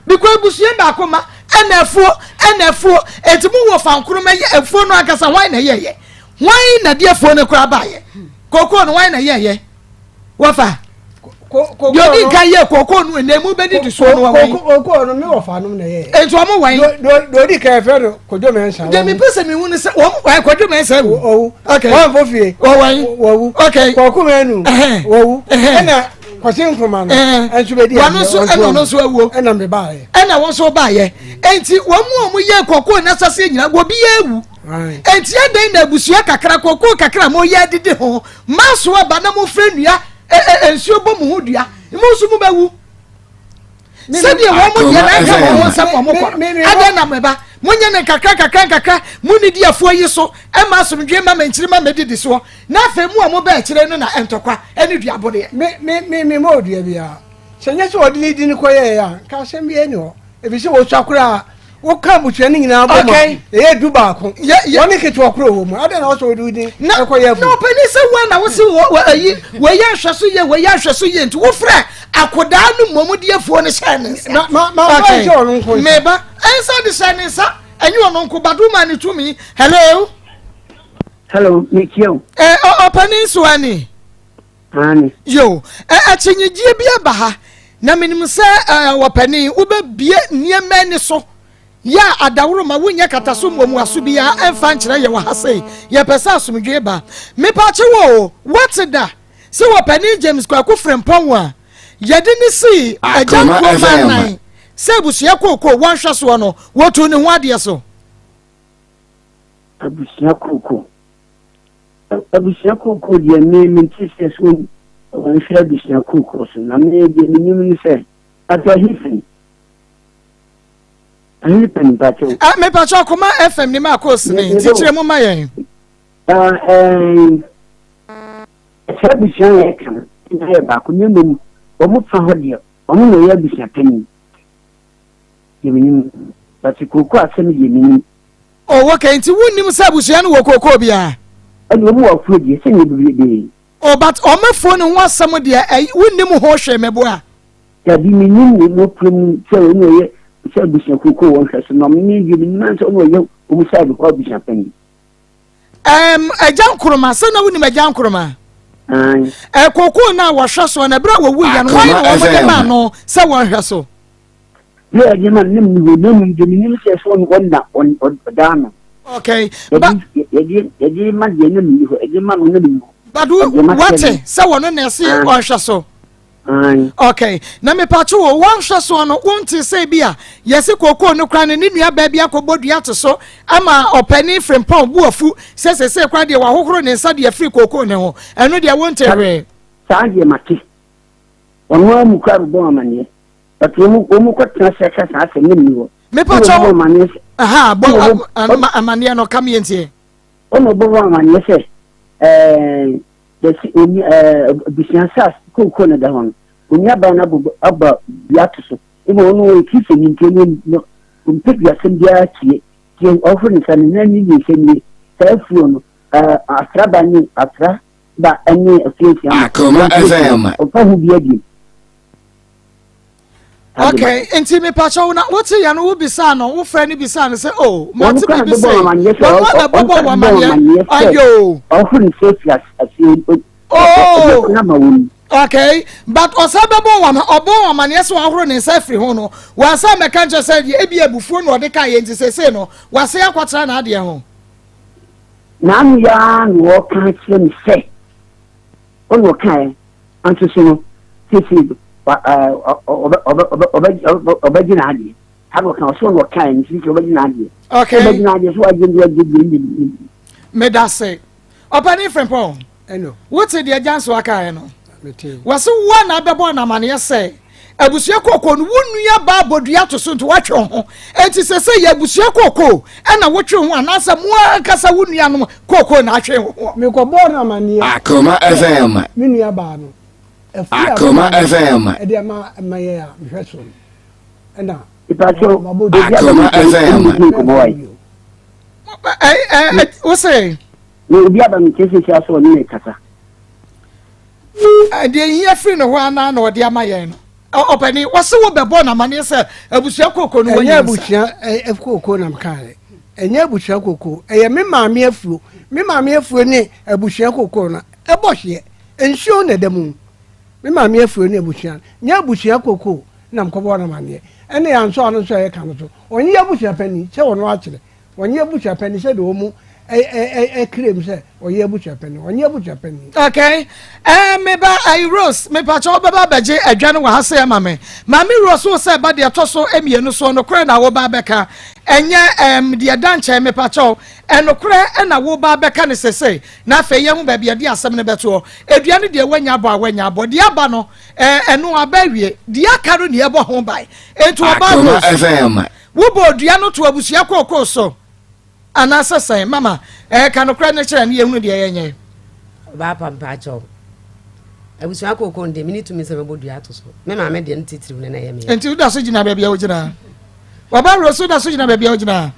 Mekɔ abusua baako ma ɛna afuo ɛna afuo eti mo wɔ fankoro ma yɛ afuo no ankasa hwan na ɛyɛɛyɛ hwan na de afuo no koraa baayɛ kookoo no hwan na ɛyɛɛyɛ wɔfa deɛ odi nkan yɛ kookoo no ɛna emu bɛdi di soɔ no wɔn kookoo no mi wɔ fa nom na ɛyɛɛyɛ eti wɔn wɔn deɛ odi kan fɛ no Kojo Mensah deɛ mi pɛ sɛ mi hu ni sɛ wɔn wɔn Kojo Mensah wu owu okay wɔn fo fie wɔn wɔwu okay Kɔɔko Manu wɔwu ɛna Kwasi Nkrumah no nso bɛdi wɔn nso ɛna ɔno nso awuo ɛna me baayɛ ɛna wɔn nso baayɛ enti wɔn mu a wɔn yɛ kɔkɔɔ n'asase nyinaa wɔ bi yɛ awu enti ɛdɛn na abusua kakra kɔkɔɔ kakra mo yɛ adidi ho maa so aba na mo fira nnua ɛ ɛ nsuo bɔ mo ho dua mo nso mo bɛwu sɛdeɛ wɔn mo deɛ na ɛka wɔn ho nsɛm wɔn kɔ no ɛdɛn na mo ɛba mo nyɛ ne nkakra nkakra nkakra mo ni di afuo yi so ɛma asomdwe ma mɛnkyiri ma mɛdidi soɔ. Na afei mo a mobaa akyire no na ntɔkwa ne duabodeɛ. Me, me, me, memmɔɔ dua biara. Sɛ ɛnyɛ sɛ wɔde ne din kɔyɛeɛ a, nka asɛm biara nni hɔ. Ɛfiri sɛ wɔsua koraa, woka abusua no nyinaa bɔ mu a, ɛyɛ dubaako. Wɔne ketewa korɔ wɔ mu. Adɛn na wɔsɛ wɔde wo din kɔyɛ afuo? Na ɔpanin sɛ wo na wose ayi, wei yɛ nhwɛso yie, wei yɛ nhwɛso yie nti wofrɛ akodaa no mmom de afuo no hyɛɛ ne nsa. Ma, ma, ma, okay. nhyɛ ɔno nko nsa. Meba, ɛnsa de hyɛ ne nsa, ɛnyɛ ɔno nko, but woma ne tumi. Hello? Hello, metie o. Ɛ ɔ ɔpanin so ani. Aane. Yo, ɛ akyinnyegyeɛ bi aba ha, na menim sɛ ɛ ɔpanin wobɛbie nneɛma ani so yɛ a adaworo ma wonyɛ kataso mmuamuaso biara ɛmfa nkyerɛ yɛ wɔ ha sei. Yɛpɛ sɛ asomdwoeɛ ba. Mepaakyɛw o, woate da sɛ ɔpanin James Kwaku Frimpong a yɛde no sii Agya Akoma Nkrumah FM. nan sɛ abusua kookoo wɔnhwɛ soɔ no, wɔtuu ne ho adeɛ so? Abusua kooko. Abusua kooko deɛ me mente sɛ so. Wɔnhwɛ abusua kuw koro so. Na me deɛ menim ne sɛ, Pastor Ahifin, Ahifin mpakyɛw. Ah, mepakyɛw Akoma FM ni maa course ni, nti kyerɛ mu ma yɛn. Ah, ɛɛ, saa abusua a yɛka no nyinaa yɛ baako, na mmom wɔn fa hɔ deɛ, wɔn na ɛyɛ abusua panyin. Deɛ menim, but kooko asɛm deɛ menim. Oh, okay, nti wonnim sɛ abusua no wɔ kooko biara? Ɛne wɔn wɔ afuo deɛ, sɛdeɛ bebrebe. Oh but wɔn afuo no ho asɛm deɛ ɛy wonnim ho hwee meboa? Dabi mennim ne nokorɛ mu sɛ wɔn na ɔyɛ sɛ abusua kooko wɔn hwɛ so na me deɛ menim ara sɛ wɔn na ɔyɛ wɔn side hɔ abusua panyin. Ɛɛm Agya Nkrumah sɛ na wonim Agya Nkrumah? Aane. Ɛɛ kooko no a wɔhwɛ soɔ no ɛberɛ a wɔwuiɛ no wɔn na wɔn de maa no sɛ wɔnhwɛ so? Berɛ a yɛde ma no na menni hɔ na mmom deɛ menim sɛ ɛsɛ ɔno ɔnna ɔda ano. Okay. But yɛde yɛde ma deɛ na menni hɔ yɛde ma no na menni hɔ. But wate sɛ wɔno na ɛse ɔnhwɛ so. Okay. Na mepatwo wo wɔnhwɛ soɔ no wonte sɛ bi a yɛse kookoo no kora no ne nua baa bi akɔbɔ dua te so ama ɔpani frimpɔn bu afu sɛ sesei kora deɛ wahohoro ne nsa de afiri kookoo ne ho ɛno deɛ wonte hwee. Saa deɛ mate. Ɔno ara mu kora bɛbɔ amaneɛ. But wɔn wɔn kɔ tena ase aka saa asɛm no nni hɔ. Mepa kyɛw. Wɔn amaneɛ sɛ. Aha bɔ amaneɛ no kam yɛn tie. Wɔn bɔ wɔn amaneɛ sɛ ɛɛ yɛsi oni ɛɛ abusua sas kooko na da hɔ no oni aban no abɔ aba dua to so ema wɔn wɔyɛ kristo ni nti wɔn no mpɛ duasɛm biara tie tie ɔhoro ne nsa ne nan ne ne nsa nie saa afuo no ɛɛ asraba ne asra ba ɛne afuo nsia ma. Akoma FM. Ɔfa ho bi abiem. okay nti mepakyɛ wo na wote yɛ no wobisaa no wofrɛ no bisaa no sɛ o oh, mate biribi sɛ wɔn a bɛbɔbɔ wɔ amaneɛ ayo oh okay but ɔsan bɛbɔ wɔn ɔbɔ wɔn amaneɛ sɛ wɔahoro ne nsa afiri ho no wɔasan mɛka nkyɛn sɛ deɛ ebi abufuo na ɔde kaa yɛ nti sese no wɔase akɔtena n'adeɛ ho. N'ano yɛ ara na wɔka kyerɛ me sɛ Ɔna ɔkaeɛ, anso so no, seesei wa ɛɛ ɔbɛ ɔbɛ ɔbɛ ɔbɛ ɔbɛgye n'adeɛ. Saa na ɔka, ɔsɛ ɔna ɔkaeɛ no seesei ɔbɛgye n'adeɛ. Okay. Ɔbɛgye n'adeɛ so wagye deɛ wagye deɛ nnim nnim. Medase. Ɔpanin Frimpong. Ɛno. Wote deɛ Gyansoa kaeɛ no? Mete. Wɔse wo a na abɛbɔ no amaneɛ sɛ abusua kookoo no wo nua baa bɔdua to so nti woatwe wo ho. Enti sese yɛ abusua kookoo ɛna wotwe ho anaasɛ mo ankasa wo nuanom kookoo na atwe wo ho? Mekɔbɔɔ no amanneɛ Akoma sɛ FM. me nua baa no afuo a Akoma me maame FM. de ama ma yɛn a mehwɛ so no ɛna Mepakyɛw, mabɔ obi dua. aba Akoma me nkyɛn FM. ɛne me di nkɔmmɔ wae. Bio. Ɛ ɛ ɛ wo se? Na obi aba me nkyɛn seesei ara sɛ ɔne me rekasa. Deɛ hia firi ne hɔ anaa na ɔde ama yɛn no. Ɔpanin, wɔse wo bɛbɔ no amaneɛ sɛ abusua kooko no Ɛnyɛ wanya nsa. abusua kooko na mekaeɛ. Ɛnyɛ abusua kooko. Ɛyɛ me maame afuo. Me maame afuo ne abusua kooko no ɛbɔ hyeɛ. Nsuo na ɛda mu. Me maame afuo ne abusua. Nyɛ abusua kooko na mekɔbɔɔ no amaneɛ. Ɛne ansɔ ano nso a yɛka no so. Ɔnyɛ abusua panin sɛ ɔno akyerɛ. Ɔnyɛ abusua panin sɛdeɛ wɔn claim sɛ ɔyɛ abusua panin. Ɔnyɛ abusua panin. Okay. Eh, me ba ayi Rose, me pa kyɛ wobɛba abɛgye adwa no wɔ ha sɛ ama me. Maame Rose wo sɛ ba deɛ ɛtɔ so mmienu soɔ nokorɛ na woba abɛka. Ɛnyɛ ɛm deɛ da nkyɛn me pa kyɛw. Ɛnokorɛ ɛna woba abɛka no sesei. Na afei yɛhu baabi yɛde asɛm no bɛtoɔ. Edua no deɛ wanya abɔ a wanya abɔ. Deɛ aba no eh, ɛno aba awie. Deɛ aka no ne ɛbɔ ho ban. Enti ɔbaa Akoma Rose. FM. Wobɔɔ dua no too abusua kookoo so anaasɛ sɛn? Mama, ɛɛ, ka nokorɛ no kyerɛ na yɛhunu deɛ yɛnyɛ. Ɔbaa pa mpaakyɛw. Abusua kookoo no deɛ menni tumi sɛ mɛbɔ dua ato so. Me maame deɛ no titiriw no na ɛyɛ me ya. Nti woda so gyina baabi a wogyina? Ɔbaa Rose woda so gyina baabi a wogyina?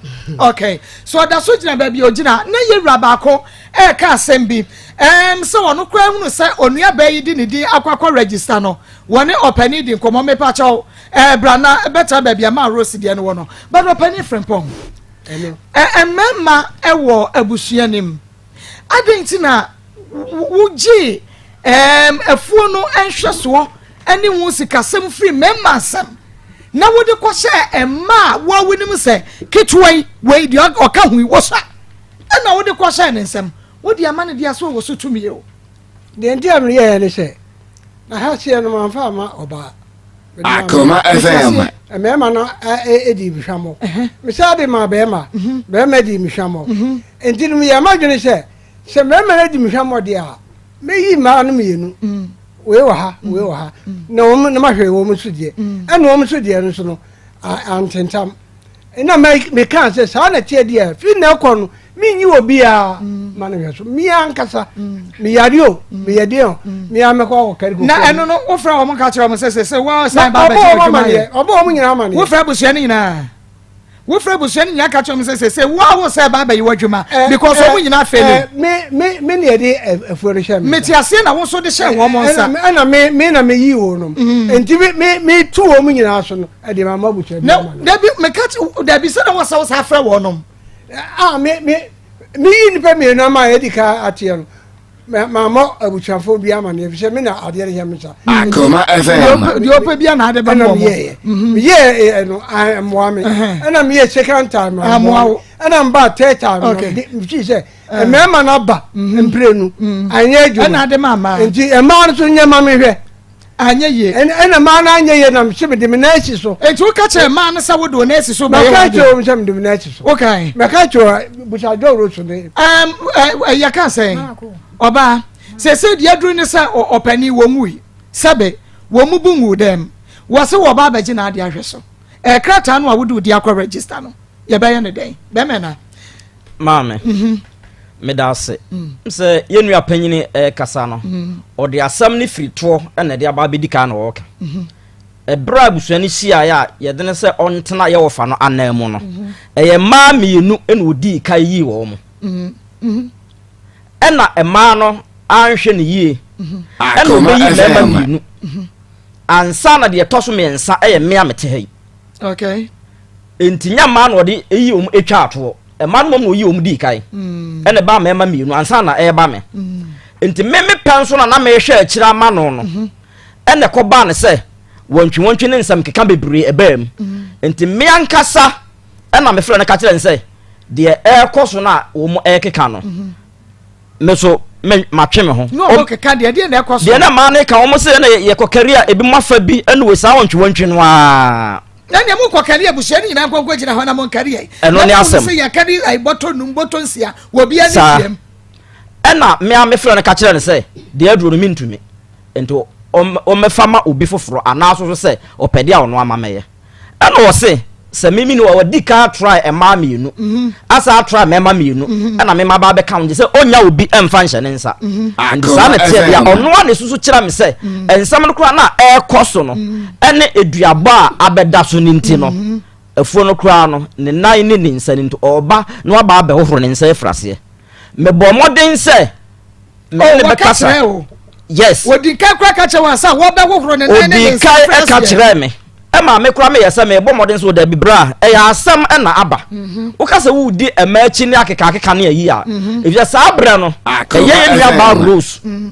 Okay. So ɔda so gyina baabi a ogyina na yɛwura baako ɛreka asɛm bi. Ɛɛm sɛ ɔno koraa hunu sɛ onua baa yi de ne din akɔ akɔ register no, wɔne ɔpanin di nkɔmmɔ mepakyɛw. Ɛɛ bra na bɛtena baabi a maa Rose deɛ no wɔ no. But ɔpanin Frimpong, ɛ mmarima wɔ abusua no mu. Adɛn nti na wogyee ɛɛm afuo no nhwɛsoɔ ne ho sikasɛm firi mmarima nsam na wode kɔhyɛɛ mmaa a wo a wonim sɛ ketewa yi wei deɛ ɔka ho yi wɔsua ɛna wode kɔhyɛɛ ne nsam wode ama no deɛ so wɔ so tumi o. Deɛ nti a meyɛɛ ne sɛ na ha seɛ no mamfa ama ɔbaa. Akoma FM. Mmarima no di me hwammɔ. Mesan de maa barima. Mhm. Barima di me hwammɔ. Mhm. Nti no meyɛ m'adwene sɛ sɛ mmarima no di me hwammɔ deɛ a mɛyi mmaa no mmienu mm. Wei wɔ ha, wei wɔ ha. Na wɔn na mahwɛ wɔn nso deɛ. Ɛna wɔn nso deɛ no nso no, antentam. Ɛna mekaa sɛ saa na ɛteɛ deɛ firi na ɛkɔ no menyi wɔ biara ma no hwɛ so. Me ankasa meyare o, meyɛ deɛ o, me ara mɛkɔ akɔ kari koko. Na ɛno no wofrɛ wɔn ka kyerɛ wɔn sɛ sɛ sɛ wɔsan ba abɛgye adwuma yɛ. Ɔbɔ wɔn nyinaa amaneɛ. Wofrɛ abusua no nyinaa. Wofrɛ abusua no nyinaa ka kyerɛ wɔn sɛ sɛ wo a wo sɛ ɛba abɛyɛ w'adwuma because wɔn nyinaa fɛli. Me me me na yɛde afuo no hyɛ me. Mete aseɛ na wo nso de hyɛ wɔn nsa. Ɛna me me na me yi wɔn nom. Nti me me me tu wɔn nyinaa so no ɛde ma ma abusua bi ama no. Dabi meka dabi sɛ na wɔsɛ wo sa frɛ wɔn nom. Ah me me me yi nipa mmienu ama a yɛdi ka ateɛ no. Mammɔ abusuafoɔ bi amaneɛ efisɛ me na adeɛ no hyɛ me nsa. Akoma FM. Deɛ ɔpɛ bia na ade bɛma wɔn. Ɛna meyɛɛ meyɛɛ no mmoa me. Ɛna meyɛɛ second time ammoa wo. Ɛna mbaa third time no mefii sɛ mmarima no aba mprenu anyɛ adwuma. Ɛna ade ma mmaa. Nti mmaa no nso nyɛ ma mehwɛ. Anyɛ yie. Ɛna mmaa no anyɛ yie na mese mede me nan asi so. Enti woka kyerɛ mmaa no sɛ wode wo nan asi so bɛyɛ Mɛka w'adeɛ? kyerɛ wɔn sɛ mede me nan asi so. Wokae? Mɛka kyerɛ wɔn busa dɔwuro so ne. Ɛm, ɛ, yɛka sɛn? Ɔbaa, seesei deɛ aduru ne sɛ ɔpanin wɔn wui. Sɛbe, wɔn mu bu nguu dɛm. Wɔse wɔba abɛgye n'adeɛ ahwɛ so. Ɛɛ, krataa no a wode wo din akɔ register no, yɛbɛyɛ no dɛn? Bɛrima na. Maame, meda ase sɛ yɛn nua panyini ɛrekasa no, ɔde asɛm no firi toɔ na ɛde aba abɛdi kan na ɔreka. Ɛberɛ a abusua no hyiaeɛ a yɛde no sɛ ɔntena yɛ wɔfa no anan mu no, ɛyɛ mmaa mmienu na ɔdii kan yii wɔn mo. Ɛna mmaa no anhwɛ no yie, ɛna ɔbɛyi mmarima mmienu. Ansa na deɛ ɛtɔ so mmiɛnsa ɛyɛ mmea mete ha yi. Okay. Enti nyɛ mmaa na ɔde eyi wɔn etwa atoɔ. Mmaa no mmom na oyi wɔn dii kan. Mm. Ɛna ɛbaa mmarima mmienu ansa na ɛreba me. Mm. Enti me me pɛ nso na na mehwɛ akyire ama no no. Mm-hmm. Ɛna ɛkɔbaa no sɛ wɔntwiwɔntwi ne nsɛm keka bebree ɛbaa mu. Mm. Enti me ankasa ɛna mefrɛ no ka kyerɛ no sɛ deɛ ɛrekɔ so no a wɔn ɛrekeka no. Mm-hmm. me so me matwe me ho. Ne wɔn keka deɛ deɛ na ɛkɔ so. Deɛ na mmaa no ka wɔn sɛ ɛna yɛkɔ kari a ebi mo afa bi ɛna wɔ saa wɔntwe wɔntwe no aa. Na nea mo kɔ kari abusua no nyinaa nkɔnkɔ gyina hɔ na mo nkari yɛ. Ɛno ne asɛm. Na mo sɛ yɛ kari ayi bɔtɔ num bɔtɔ nsia wɔ bi ani fiam. Ɛna mmea me frɛ no ka kyerɛ no sɛ deɛ aduro no mentumi nti ɔmmɛfa ma obi foforɔ anaa so so sɛ ɔpɛ deɛ a ɔno ama mɛyɛ. Ɛna ɔse sɛ me mene wadi kan atry mmaa mmienu mhm. asa atry mmarima mmienu mhm. ɛna me maba abɛka ho sɛ ɔnya obi ɛmfa nhyɛ ne nsa mhm. nti saa na teɛ deɛ ɔno a na esusu kyerɛ me sɛ nsɛm no koraa na ɛrekɔ so no ɛne eduabɔ a abɛda so ne nti no afuo no koraa no ne nan ne ne nsa ne nti ɔba na waba abɛhohoro ne nsa afiri aseɛ mebɔ mmɔden sɛ me oh, ne bɛkasa yes odi kan kora ka kyerɛ wɔn sɛ wɔbɛhohoro ne nan ne ne nsa odi kan ɛka kyerɛ me ɛma me kora meyɛ sɛ mebɔ mmɔden sɛ ɔdabi berɛ a ɛyɛ asɛm ɛna aba mhm. woka sɛ wodi ɛma akyi ne akekaakeka ne ayi a mhm. ɛfisɛ saa berɛ no ɛyɛ yɛ nuabaa Rose mhm.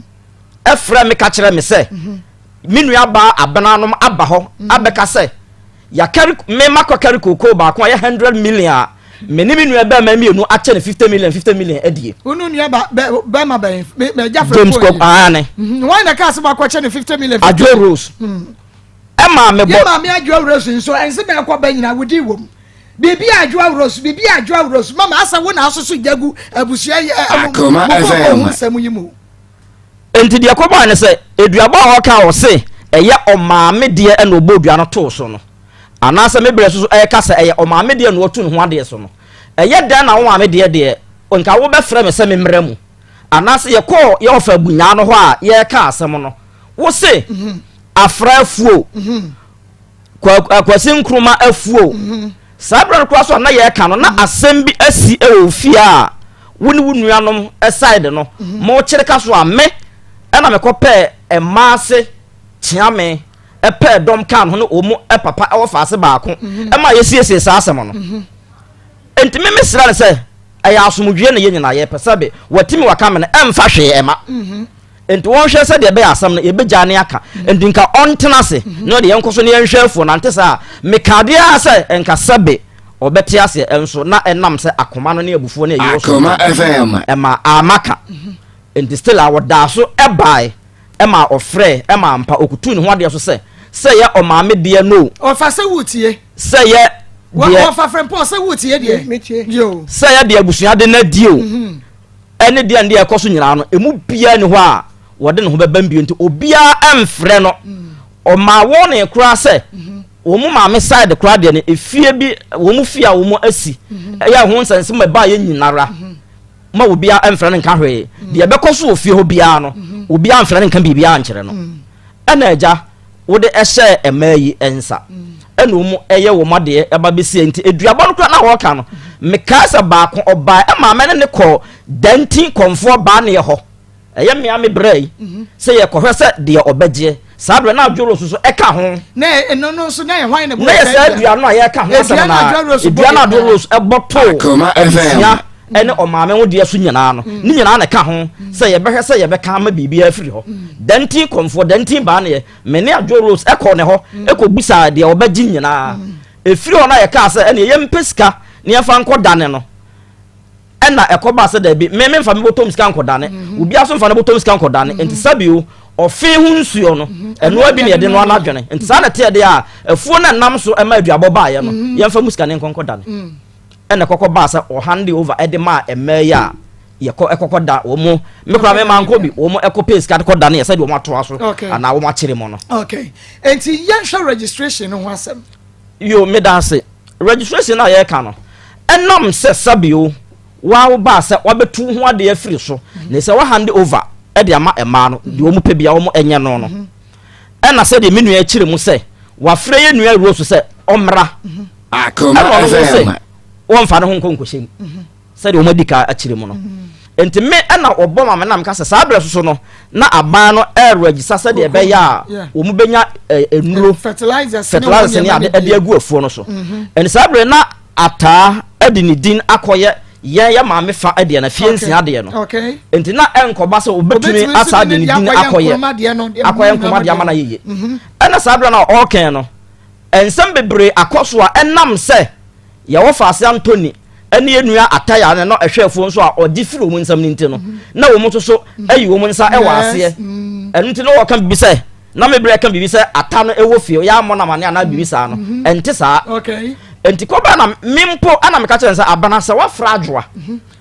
ɛfrɛ me ka kyerɛ me sɛ me nuabaa abenanom aba hɔ abɛka sɛ Yɛakari, me makɔkari kookoo baako a ɛyɛ 100 million a me ne me nua bɛrima mmienu akyɛ no 50 million 50 million adie. Wo ne nua ba bɛ bɛrima bɛn? Me me agya fɛ James Kɔk aane. Mhm, wɔn na kaa sɛ wakɔkyɛ no 50 million. Adwo Rose. Mm. Ɛma me bɔ. Yɛ maame Adwo Rose nso ɛnse bɛn kɔ bɛ nyina wodi wɔ mu. Biribi a Adwo Rose, biribi a Adwo Rose, mama asa wo na asoso gya gu abusua yi ɛ mo mo kɔ ho nsɛm yi mu. Enti deɛ ɛkɔbae ne sɛ, aduaba a ɔka a ɔse ɛyɛ ɔmaame deɛ na ɔbɔɔ dua no too so no, anaasɛ me berɛ so so ɛreka sɛ ɛyɛ ɔmaame deɛ na ɔtu ne ho adeɛ so no, ɛyɛ dɛn na wo maame deɛ deɛ nka wobɛfrɛ me sɛ memmra mu? Anaasɛ yɛkɔɔ yɛ ɔfa abunyaa no hɔ a yɛreka asɛm no, wo se afra afuo, Kwasi Nkrumah afuo. Saa berɛ no koraa so a na yɛreka no, na asɛm bi asi wɔ wo fie a wo ne wo nuanom side no mokyere ka so a me ɛna mekɔpɛɛ mmaa ase kyeame pɛɛ dɔm kaa no ho ne wɔn papa wɔ faase baako ma yɛsiesie saa asɛm no. Enti me mesrɛ no sɛ ɛyɛ asomdwoeɛ na yɛn nyinaa yɛpɛ sɛbe watimi waka me no ɛmfa hwee ɛma. Enti wɔnhwɛ sɛdeɛ ɛbɛyɛ asɛm no yɛbɛgyaa ne aka. Enti nka ɔntena ase na ɔde yɛnkɔ so na yɛnhwɛ afuo no ante saa a, meka adeɛ ara sɛ nka sɛbe ɔbɛte aseɛ nso na ɛnam sɛ akoma no ne abufuo ne ɛyɛ wɔ so Akoma FM. ɛma amaka. Enti still a wɔdaa so ɛbae ɛma ɔfrɛɛ ɛma ampa ɔkutuu ne ho adeɛ so sɛ sɛ yɛ ɔmaame deɛ no o. Ɔfa sɛ wotie. Sɛ yɛ deɛ. Ɔfa frɛmpɔn sɛ wotie deɛ. Metie. Yo. Sɛ yɛ deɛ abusua de no adie o. Ɛne deɛ ne deɛ ɛkɔ so nyinaa no, emu biara nni hɔ a wɔde ne ho bɛbam bio nti obiara ɛmfrɛ no. Ɔmaa wɔne koraa sɛ wɔn mu maame side koraa deɛ no efie bi wɔn mu fie a wɔn asi ɛyɛ ho nsɛnsɛm ɛbaa yɛ nyinara ma obiara ɛmfrɛ no nka hwee. Deɛ ɛbɛkɔ so wɔ fie hɔ biara no obiara mfrɛ no nka biribiara nkyerɛ no. Ɛna agya wode ɛhyɛɛ mmaa yi nsa ɛna wɔn ɛyɛ wɔn adeɛ ɛba bɛsi nti aduabɔ no koraa na wɔka no mekae sɛ baako ɔbaa ɛma mɛ ne ne kɔɔ dantin kɔnfoɔ baa neɛ hɔ. Ɛyɛ me ara me brɛ yi sɛ yɛkɔhwɛ sɛ deɛ ɔbɛgyeɛ saa berɛ na adwo rose nso ɛka ho. Na ɛno no nso na yɛ hwan na na yɛ saa dua no a yɛka ho asɛm na dua no adwo rose ɛbɔ too abusua ɛne ɔmaame ho deɛ so nyinaa no ne nyinaa na ɛka ho sɛ yɛbɛhwɛ sɛ yɛbɛka ama biribi afiri hɔ. Dantin kɔmfoɔ dantin baa neɛ me ne adwo rose ɛkɔɔ ne hɔ ɛkɔ busaa deɛ ɔbɛgye nyinaa. Ɛfiri hɔ no a yɛkaa sɛ ɛneɛ yɛmpɛ sika na yɛmfa nkɔ dane no. Ɛna ɛkɔbaa sɛ daabi, me memfa me bɔtɔm sika nkɔdane, mhm. obiara nso mfa ne bɔtɔm sika nkɔdane. Mhm. Nti sɛbio ɔfe ho nsuo no, mhm. ɛnoa bi na yɛde noa n'adwene. Nti saa na ɛteɛ deɛ a, afuo no ɛnam so ɛma aduabɔ baeɛ no, yɛmfa mu sika ne nkɔnkɔdane. Ɛna ɛkɔkɔ baa sɛ ɔhande over ɛde maa mmaa yi a yɛkɔ ɛkɔkɔ da wɔn mo me koraa me maa nkɔ bi wɔn ɛkɔ pay sika de kɔ dane yɛ sɛdeɛ wɔn atoa so anaa wɔn akyere mu no. Okay, nti yɛnhwɛ registration no ho asɛm. Yo, meda ase. Registration no a yɛreka no, ɛnam sɛ sɛbio waa wo baa sɛ wabɛtu wo ho adeɛ afiri so, na sɛ wa hand over de ama mmaa no, deɛ wɔn pɛ bia wɔn nyɛ no no. Ɛna sɛdeɛ me nua akyire mu sɛ, wafrɛ yɛ nua Rose sɛ ɔmmra, ɛna ɔno nso sɛ wɔmfa ne ho nkɔ nkɔhyɛ mu. Sɛdeɛ wɔn adi kan akyerɛ mu no. Nti me ɛna wɔbɔ ma me na meka sɛ saa berɛ soso no na aban no ɛregyisa sɛdeɛ ɛbɛyɛ a wɔn bɛnya nnuro fertilizers ne ade ɛde agu afuo no so. Ɛnti saa berɛ na ataa ɛde ne din akɔyɛ yɛn yɛ maame fa ɛdeɛ no fie nsia deɛ no. Nti na ɛnkɔba sɛ wɔbɛtumi asaa de ne din akɔyɛ akɔyɛ nkroma deɛ ama no ayɛ yie. Ɛna saa berɛ no a ɔrekɛn no nsɛm bebree akɔ so a ɛnam sɛ Yɛwɔ Faase Anthony ne yɛn nua Ataya ne no ɛhwɛfoɔ nso a ɔgye firi wɔn nsam no nti no, na wɔn nso so ayi wɔn nsa wɔ aseɛ. Ɛno nti na wɔka biribi sɛ, na me berɛ ka biribi sɛ ata no ɛwɔ fie, yɛ ammɔ no amane anaa biribi saa no, ɛnte saa. Nti kɔbaa na me mpo ɛna meka kyerɛ no sɛ abana sɛ wafra adwoa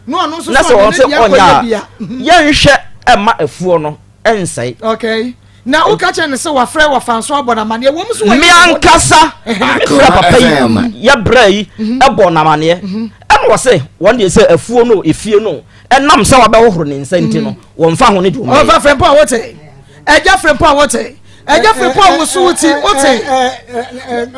na sɛ wɔn sɛ ɔnyɛ a yɛnhwɛ ɛma afuo no ɛnsɛe. Okay. Na woka kyerɛ no sɛ wafrɛ wɔfa nso abɔ no amaneɛ wɔm so me ankasa mefrɛ papa yi yɛ berɛ yi mhm. ɛbɔ no amaneɛ mhm. ɛna wɔ se wɔn deɛ sɛ afuo no efie no ɛnam sɛ wabɛhohoro ne nsa nti no mhm. wɔmfa ho ne deɛ ɔmfa frɛmpo a wote ɛgya frɛmpo a wote ɛgya frɛmpo a woso wote wote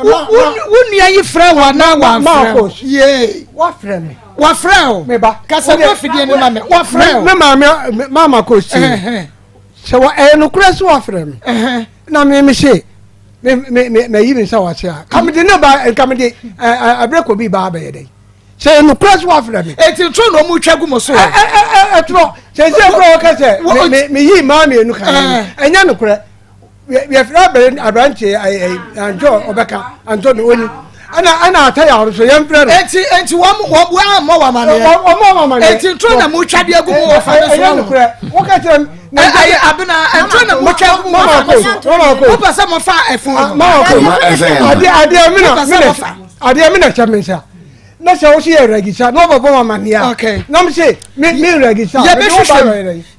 wo nua yi frɛ wɔ anaa wamfrɛ yee wafrɛ me wafrɛ o kasa bɔ afidie no ma me wafrɛ o me maame mama kɔ sie Sɛ wɔ ɛyɛ nokorɛ sɛ wafrɛ me na me me se me me me mayi me nsa wɔ ase a, ka mede ne ba nka mede ɛbrɛ kɔ bi ba abɛyɛ dɛn? Sɛ ɛyɛ nokorɛ sɛ wafrɛ me. Eti toro na wɔn twa gu mo so. Ɛ ɛ ɛ ɛtorɔ sɛ sɛ ɛkorɔ wɔka sɛ me me me yi mmaa mmienu kan no ɛnyɛ nokorɛ. Yɛfrɛ abɛrɛ aberanteɛ antɔ ɔbɛka antɔ no oni ɛna ɛna ata yɛ ahosuo yɛn frɛ no. Eti eti wɔn wɔn bu ammɔ wɔn amaneɛ. Wɔn wɔn amaneɛ. Eti ntoro na mo twa de agu mu wɔ fa ne so. Ɛyɛ nukurɛ wɔka kyerɛ mi. Ɛyɛ abena ntoro na mo twa agu mu wɔ fa ne so. Mo pɛ sɛ mo fa ɛfun no. Mama ko adeɛ adeɛ mi na mi na adeɛ mi na hyɛ mi nsa na sɛ wosi yɛ rɛgisa na ɔbɛbɔ wɔn amaneɛ a na mo se mi mi rɛgisa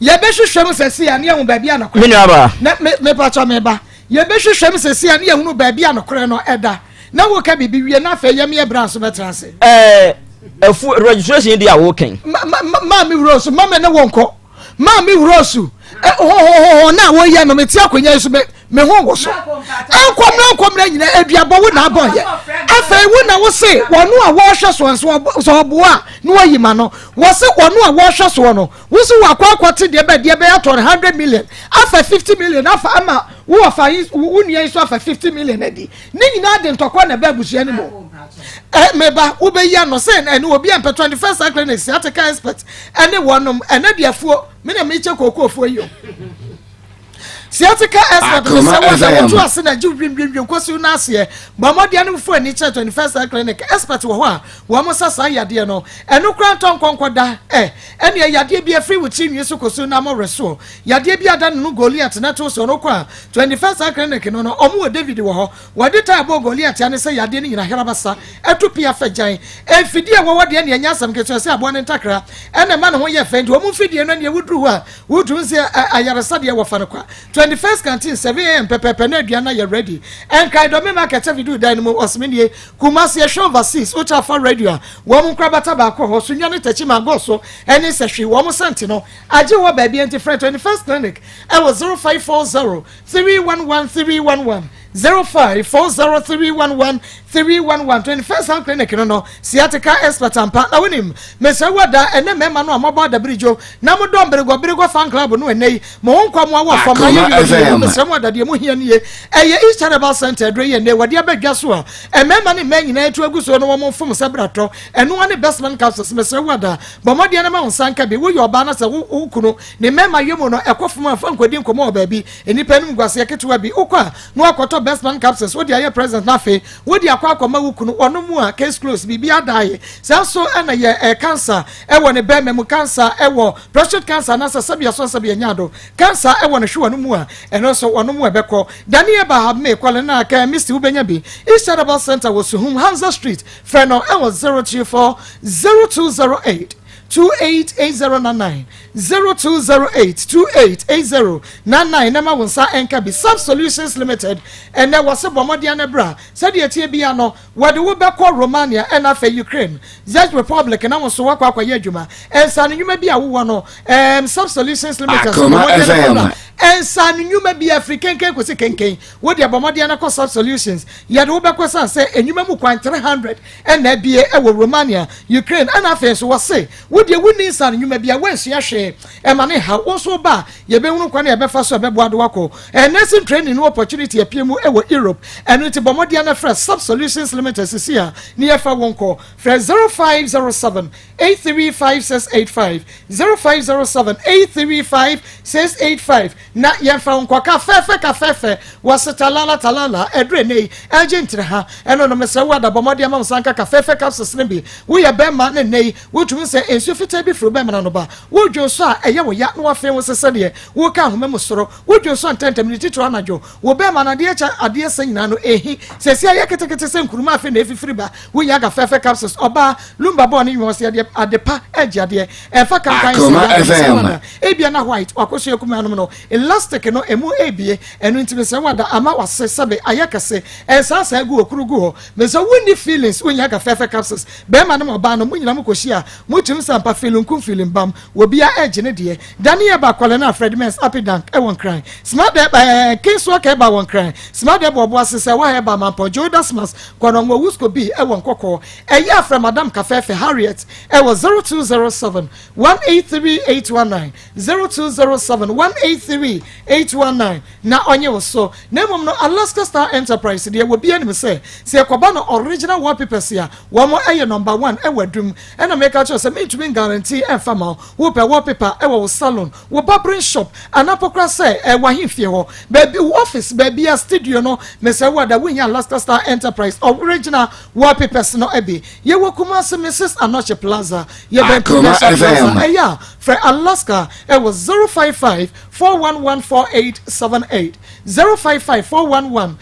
yɛbɛhwehwɛ mu sɛ si a ne yɛhu baabi a nɔkorɛ me nuaba na me me patwa me ba yɛbɛhwehwɛ mu sɛ si a ne yɛhunu baabi a nɔkorɛ no ɛda na woka biribi wie na afei yɛm yɛ bra nso bɛtena ase. Ɛɛ afu registration di a wokɛn. Ma ma ma mi wura osu ma mi ne wɔn kɔ ma mi wura osu hohohoho na wɔyɛ no mete akonnwa yi so me me ho wɔ so nkɔmmerɛ nkɔmmerɛ nyina aduabɔ wo na abɔ yɛ afei wo na wo se wɔn a wɔrehwɛ soɔ nso sɛ ɔboa a na wɔyi ma no wɔ se wɔn a wɔrehwɛ soɔ no wo se wakɔ akɔte deɛ bɛ deɛ bɛyɛ atɔ no hundred million afa fifty million afa ama wo wɔfa yi wo nua yi so afa fifty million adi Ne nyinaa de ntɔkwa na ɛba abusua no mu. Ɛ meba wobɛyi ano sɛ ɛne obi a mpɛ 21st Century Clinic sciatica expert ɛne wɔnom ɛnɛ de afuo me na mekyɛ kookoofoɔ yi o. Sciatica expert no Akoma sɛ wɔsɛ FM. wotu ase na agye wimwimwim kɔsiw no aseɛ. Bɔ mmɔden ne fo ani kyerɛ 21st Health Clinic expert wɔ hɔ a wɔn sa saa yadeɛ no. Ɛno koraa ntɔ nkɔnkɔ da ɛ. Ɛneɛ yadeɛ bi afiri wo tiri nwi so kɔsiw no amɔwerɛ soɔ. Yadeɛ bi ada ne no Goliath na ɛto soɔ no wokɔ a 21st Health Clinic no no wɔn wɔ David wɔ hɔ. Wɔde taa bɔɔ Goliat ane sɛ yadeɛ no nyina herabasa, ɛto pea fa gyan. Mfidie a wɔwɔ deɛ neɛ ɛnyɛ asɛm ketewa sɛ aboa no ntakra ɛna ɛma ne ho yɛ fɛ nti wɔn mfidie no neɛ woduru hɔ a wotumi sɛ ayaresa deɛ wɔfa no kwa. 21st canteen 7am pɛpɛpɛ na aduan no ayɛ ready. Nkran Dɔme market afiduu dan no mu ɔseme nie. Kumasi ɛhwɛ overseas wokyɛ afa radio a wɔn nkorabata baako wɔ hɔ Sunyani ne Techiman Goso ɛne Sɛhwi wɔn sɛnte no agye wɔ baabi nti frɛ 21st clinic ɛwɔ 0540 311 311 0540 311 311 21st Sound Clinic no no sciatica expert ampa na wonim mesrɛ wo ada ɛnɛ mmarima no a moabɔ adabirigyo na modɔ mberegɔ beregɔ fan club no ɛnɛ yi mo ho nkwamoa wɔ fam na Akoma yɛ FM. mesrɛ mo ada deɛ mo hia nie ɛyɛ East Herbal Center aduro yi ɛnɛ wɔde aba dwa so a mmarima ne mmaa nyinaa atu agu so no wɔn mfom sɛ bratɔ ɛno ara ne Bestman capsules mesrɛ wo ada bɔ mmɔden na ma wo nsa nka bi woyɛ ɔbaa na sɛ wo wo kunu ne mmarima yɛ mu no ɛkɔ fam a fa nkɔdi nkɔmmɔ wɔ baabi nnipa anim guaseɛ ketewa bi wokɔ a na wakɔtɔ Bestman capsules wode ayɛ present na afei wode akɔ akɔma wo kunu ɔno mu a case close biribi adae saa nso ɛna yɛ ɛ cancer ɛwɔ ne bɛrima mu cancer ɛwɔ prostate cancer anaasɛ sɛbi ɛso sɛbi ɛnya do cancer ɛwɔ ne hwewa no mu a ɛno nso ɔno mu ɛbɛkɔ Daniel Bahab me kɔle na kɛ Misty wobɛnya bi East Herbal Center wɔ Suhum Hansa Street frɛ no ɛwɔ 034 0208 288099 0208 288099 na ma wo nsa ɛnka bi Sub Solutions Limited ɛnɛ wɔse bɔ mmɔden no bra sɛdeɛ tie bia no wɔde wo bɛkɔ Romania ɛna afei Ukraine Czech Republic na wo nso woakɔ akɔyɛ adwuma ɛnsa no nnwuma bi a wowɔ no Sub Solutions Limited so bɔ Akoma mmɔden no FM. bra ɛnsa no nnwuma bi afiri kenken kɔsi kenken wode bɔ mmɔden no kɔ Sub Solutions yɛde wo bɛkɔ san sɛ nnwuma mu kwan 300 ɛna abie ɛwɔ Romania Ukraine ɛna afei nso wɔse wodeɛ wonni nsa no nnwuma bi a woansua hwee ɛma ne ha wo nso ba a yɛbɛhunu kwan a yɛbɛfa so a ɛbɛboa de wakɔ nursing training no opportunity apue mu ɛwɔ Europe ɛno nti bɔ mmɔden no frɛ Sub Solutions Limited sisi a ne yɛfa wo nkɔ frɛ 0507 835685 0507 835685 na yɛmfa wo nkɔ ka fɛfɛ ka fɛfɛ wɔse talala talala ɛdure ne yi ɛgye ntire ha ɛno no mesrɛ wo ada bɔ mmɔden ama wo sanka ka fɛfɛ capsules no bi woyɛ bɛrima ne nnɛ yi wotumi sɛ nsuo fitaa bi firi bɛrima no no ba wodwo nso a ɛyɛ wo ya na wafei wo sɛ sɛdeɛ woka ahoma mu soro wodwo nso ntɛntɛm ne titiri anadwo wo bɛrima no adeɛ kyɛ adeɛ sɛ nyinaa no ɛhi sɛsi ayɛ ketekete sɛ nkuruma afei na ɛfifiri ba wonya ka fɛfɛ capsules ɔbaa lumba bɔɔ ne nwɔ sɛ adeɛ ade pa ɛgye adeɛ ɛmfa kankan sɛ Akoma yɛ FM. wada ebia na white wakɔsua kuma nom no elastic no emu ebie ɛno nti mesɛ wada ama wase sɛbe ayɛ kɛse ɛnsa saa gu okuru gu hɔ mesɛ wonni feelings wonya ka fɛfɛ capsules bɛrima no ma ɔbaa no mo nyina mo kɔhyia motumi sɛ mpa feeling kum feeling bam obia ɛgye ne deɛ Daniel ba kɔlɛ no a Fred Mens Apidank ɛwɔ Nkran Smart ɛɛ Kingswalk ɛba wɔ Nkran Smart ɛbɔ ɔbo ase sɛ waha ɛba Mampɔn Joe Dasmas Kɔnɔngo Wusko bi ɛwɔ Nkɔkɔɔ ɛyɛ afrɛ Madam Kafɛɛfɛ Harriet ɛwɔ 0207 183 819 0207 183 819 na ɔnye wo so na mmom no Alaska Star Enterprise deɛ wɔ bi anim sɛ sɛ ɛkɔba no original wallpapers a wɔn ɛyɛ number one ɛwɔ adum ɛna meka kyerɛ sɛ mentumi guarantee ɛmfa ma wo wopɛ wallpaper ɛwɔ wo salon wo barbering shop anapɔkora sɛ ɛwɔ ahemfie hɔ baabi wo office baabi a studio no mesɛ wo ada wonya Alaska Star Enterprise original wallpapers no ɛbi yɛwɔ Kumasi Mrs Anokye Plaza yɛbɛn Akoma Prudential Plaza FM. ɛyɛ a frɛ Alaska ɛwɔ 055 411 4878 055 411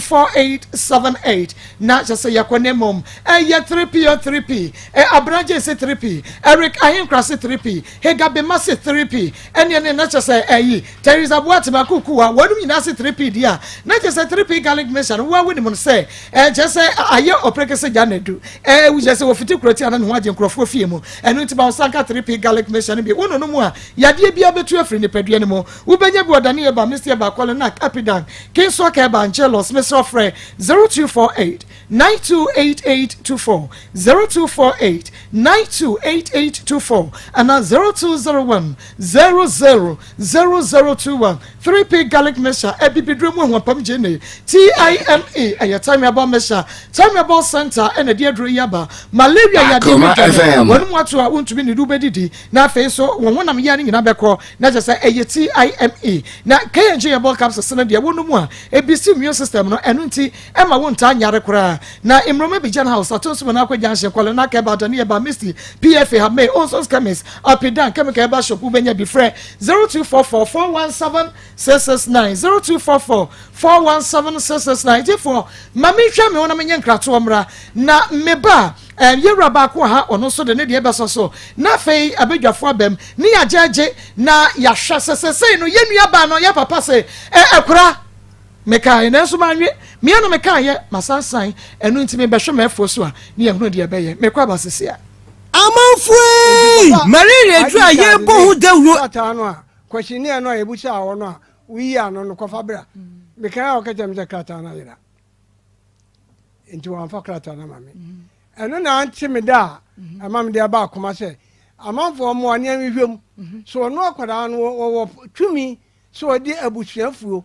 4878 na kyɛ sɛ yɛkɔ ne mmom ɛyɛ 3P o 3P ɛ abragye se 3P Eric Ahenkra se 3P Hegabema se 3P ɛneɛ ne na kyɛ sɛ ɛyi Teresa Boatema kukuwa wɔnom nyinaa se 3P di a na kyɛ sɛ 3P garlic mixture no woa wonim no sɛ ɛkyɛ sɛ ayɛ ɔprɛkɛ sɛ gya na du ɛɛ kyɛ sɛ wɔfiti kuroti ana ne ho agye nkurɔfoɔ fie mu ɛno nti ma wo sanka 3P garlic mixture no bi wo no no mu a yadeɛ bia bɛtu afiri nipadua no mu wobɛnya bi ɔdane ɛba Mr. ɛba Kɔlenak Apidan Kingswalk ɛba Angelos Mesrɛ frɛ 0248 928824 0248 928824 ana 0201 00 0021 3P garlic mixture abibiduro mu ahuampam gye ne TIME ɛyɛ Time Herbal mixture Time Herbal Center ɛna de aduro yi aba malaria yadeɛ Akoma bi dwane FM. wɔn mu ato a wontumi ne do bɛdidi na afei afei nso wo honam yea no nyinaa bɛkɔ. Na kyerɛ sɛ ɛyɛ TIME. Na KNG Herbal Capsules no deɛ wonom a, ɛbisi immune system no, ɛno nti ɛmma wontaa nyare koraa. Na Mmroma Bijan House, Atonsu Manakwa Junction, Kwale Naka Herbal, Dani Herbal, Misty, PFA, Hamay, Onsons Chemist, Apidan, Chemical Herbal Shop, wobɛnya bi. Frɛ 0244 417 669, 0244 417 669. Gyefoɔ, ma menhwɛ me ho na menyɛ nkratoɔ mmra. Na meba a, yɛwura baako wɔ ha, ɔno nso de ne deɛ bɛsɔ so. Na afei abadwafoɔ abam ne yɛagyɛgye na yɛahwɛ sɛ sɛsɛi no yɛn nuabaa no yɛ papa se ɛ akura mekae nanso manwe mea na mekaeɛ masansan ɛno nti mebɛhwɛ m'afuo so a ne yɛhunu deɛ ɛbɛyɛ mekɔ aba sese a. Amanfoɔ ei! Malaria aduru a yɛrebɔ ho dawuro. Krataa no a, questionnaire no a yɛbusaa wɔ no a woyii ano no, kɔfa bra. Mekae a ɔka kyerɛɛ me sɛ krataa no ayera. Nti wɔamfa krataa no ama me. Ɛno na ante me da a ɛma mede aba akoma sɛ amanfoɔ mmoa ne anhwehwɛ mu. So ɔno akwadaa no wɔwɔ tumi sɛ ɔde abusuafuo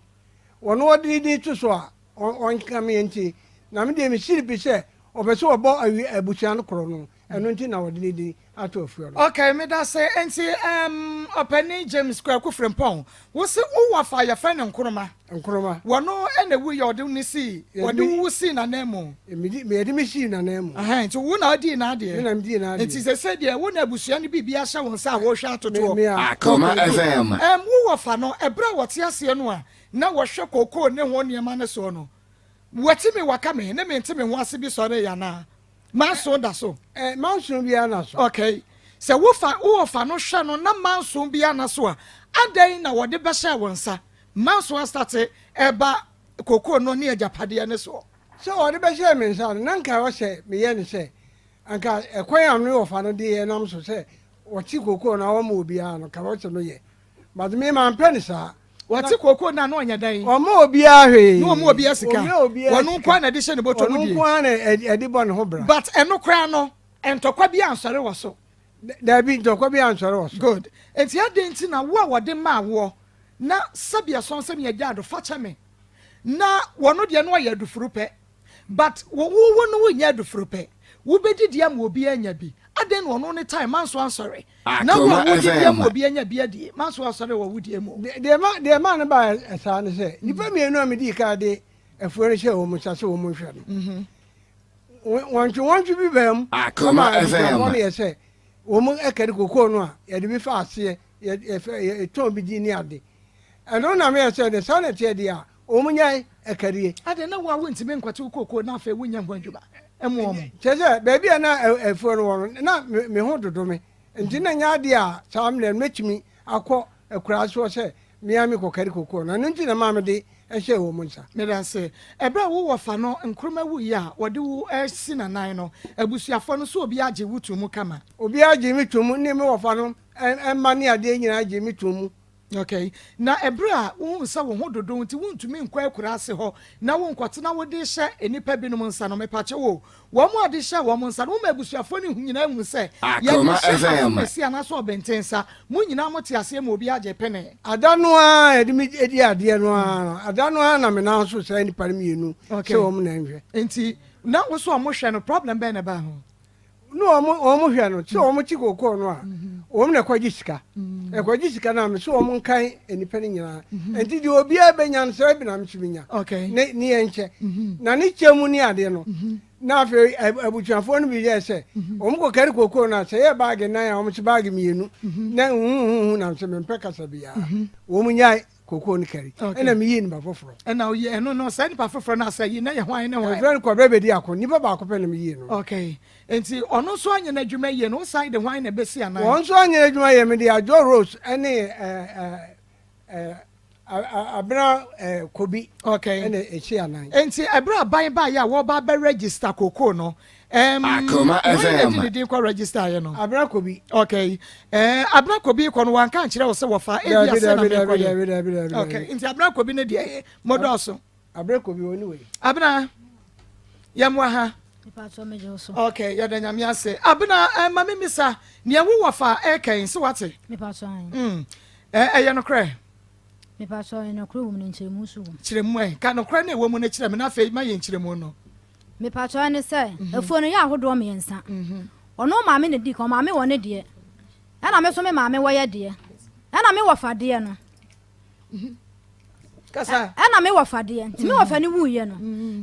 wɔn wɔde ne din to so a ɔnka me nti na me deɛ mesiri pi sɛ ɔpɛ sɛ ɔbɔ abusua no korɔ no ɛno nti na wɔde ne din ato afuo no. Okay, medase. Nti um, ɔpanin James Kwaku Frimpong, wo se wo wɔfa yɛfrɛ no Nkrumah? Nkrumah. Wɔno na ɛwu yɛ ɔde ne sii, wɔde wo sii n'anan mu. Yɛde me sii n'anan mu. Ɛhɛn, nti wo na wodii n'adeɛ. Me na medii n'adeɛ. Nti sese deɛ wo na abusua no biribi ahyɛ wo nsa a wohwɛ atotoɔ. Me, me a. Akoma FM. Um, wo wɔfa no, ɛberɛ a wɔte aseɛ no a na wɔhwɛ kookoo ne ho nneɛma no soɔ no, wɔatumi waka me ne mente me ho ase bi sɔree anaa? Manson da so. Eh, manson biara na so. Okay. Sɛ wofa wofa no hwɛ no na manson biara na so a, adɛn na wɔde bɛhyɛ wo nsa? Manson astate ɛba kokoo no ne agyapadeɛ no soɔ. Sɛ wɔde bɛhyɛɛ me nsa no, na nka ɛwɔ sɛ meyɛ no sɛ anka ɛkwan a me wɔfa no de yɛ nam so sɛ wɔte kokoo no a wɔma obiara no, nka ɛwɔ sɛ meyɛ. But me mampɛ no saa. Wɔte kookoo no a na ɔnyɛ dɛn? Ɔmma obiara hwee. Na ɔmma obiara sika. Ɔmma obiara sika. Ɔno nko ara na ɛde hyɛ ne bɔtɔ mu die. Ɔno nko ara na ɛde bɔ ne ho bra. But ɛno koraa no, ntɔkwa bi ansɔre wɔ so. Dabi, ntɔkwa bi ansɔre wɔ so. Good. Nti adɛn nti na wo a wɔde maa woɔ na sɛbi ɛsɔn sɛ meyɛ gyaado fa kyɛ me na wɔno deɛ na ɔyɛ adufuru pɛ But wo wo no wonyɛ aduforo pɛ wobɛdidi ama obi anya bi adɛn na ɔno ne time manso ansɔre na wo a Akoma wodidi ama FM. obi anya bi adie manso asɔre wɔ wo die mu. Deɛ ɛma deɛ ɛmaa no baa saa ne sɛ nnipa mmienu a medii kan de afuo no hyɛɛ wɔn nsa sɛ wɔn nhwɛ no, wɔntwe wɔntwe bi baa mu Akoma ma abusuafoɔ FM. no yɛ sɛ wɔn kari kokoo no a yɛde bi fa aseɛ yɛ yɛfɛ yɛtɔn bi di ne ade. Ɛno na meyɛ sɛ deɛ saa na ɛteɛ deɛ a Wɔn nyae ɛkarie. Adɛn na wo a wontumi nkwati wo kookoo na afei wonyɛ ho adwuma mmoa wɔn? Kyerɛ sɛ, baabi a na afuo no wɔ no, na me ho dodo me. Nti na ɛnyɛ adeɛ a saa mmerɛ no mɛtumi akɔ akuraa soɔ sɛ me ara mekɔkari kookoo no. Ɛno nti na ɛmaa mede hyɛɛ wɔn nsa. Meda ase. Ɛberɛ a wo wɔfa no Nkrumah wuiɛ a wɔde wo resi n'anan no, abusuafoɔ no so obiara gyee wo too mu kama? Obiara gyee me too mu, ne me wɔfa no mma ne adeɛ nyinaa gyee me too mu. Okay. Na ɛberɛ a wohuu sɛ wo ho dodo nti wontumi nkɔ akuraase hɔ na wonkɔtena wode hyɛ nnipa binom nsa no, mepakyɛw o, wɔn a wɔde hyɛɛ wɔn nsa no, woma abusuafoɔ no nyinaa hu sɛ yɛde Akoma hyɛ FM. asomasi anaasɛ ɔbɛnten nsa. Mo nyinaa mote aseɛ ma obiara gye pene. Ada no ara a yɛde me dii adeɛ no ara no, ada no ara na me nan so saa nnipa no mmienu Okay. sɛ wɔn na nhwɛ. Nti na wo so a wɔhwɛ no, problem bɛn na ɛbaa ho? Ne wɔn wɔn hwɛ no sɛ wɔn te kookoo no a wɔn na ɛkɔgye sika ɛkɔgye sika no a mese wɔn nkan nnipa no nyinaa nti deɛ obiara bɛnya no sɛ bi na mese menya ne ne yɛn nkyɛ na ne kyɛ mu ne adeɛ no na afei abusuafoɔ no bi yɛɛ sɛ wɔn kɔ kari kookoo no a sɛ yɛ baage nan a wɔn se baage mmienu na huhuhu na mese mempɛ kasa biara wɔn nyae Kokoo no kari. Ɛna meyii nipa foforɔ. Ɛna oyi ɛno no saa nipa foforɔ no asɛ yi na yɛ hwan ne hwan? Yɛfrɛ no Kwabena Bediako. Nipa baako pɛ na meyii no. Okay. Nti ɔno nso anyɛ n'adwuma yie no wosan de hwan na ɛbɛsi anan? Wɔn nso anyɛ n'adwuma yie mede Adwo Rose ɛne ɛɛ ɛɛ Abena Kobi okay. ɛna ɛsi anan. Nti ɛberɛ a ban baeɛ a wɔba abɛ register kokoo no Um, Akoma FM. Wɔn na di ne din kɔ register yɛ no. Abena Kobi. Okay. Eh, Abena Kobi kɔ no wanka nkyerɛ wo sɛ wɔfa ebi ase na mekɔ yɛ. Okay. Nti Abena Kobi ne deɛ yɛ modɔɔso. Abena Kobi wɔ ne wei. Abena yɛmmoa ha. Okay, yɛda nyame ase. Abena eh, ma me misa nea wo wɔfa ɛkɛn sɛ wate. Mm. Eh, ɛyɛ nokorɛ. Mepatɔ nokorɛ wɔ mu no nkyerɛmu nso wɔ mu. Kyerɛmu ɛ ka nokorɛ no ɛwɔ mu no kyerɛ me na afei ma yɛ nkyerɛmu no. Mepakyɛw ɛne sɛ, afuo no yɛ ahodoɔ mmiɛnsa. Ɔno maame na ɛdii kan, ɔmaame wɔ ne deɛ, Ɛna me nso me maame wɔ yɛ deɛ. Ɛna me wɔfa deɛ no. Kasa. Ɛna me wɔfa deɛ. Nti me wɔfa no wuiɛ no,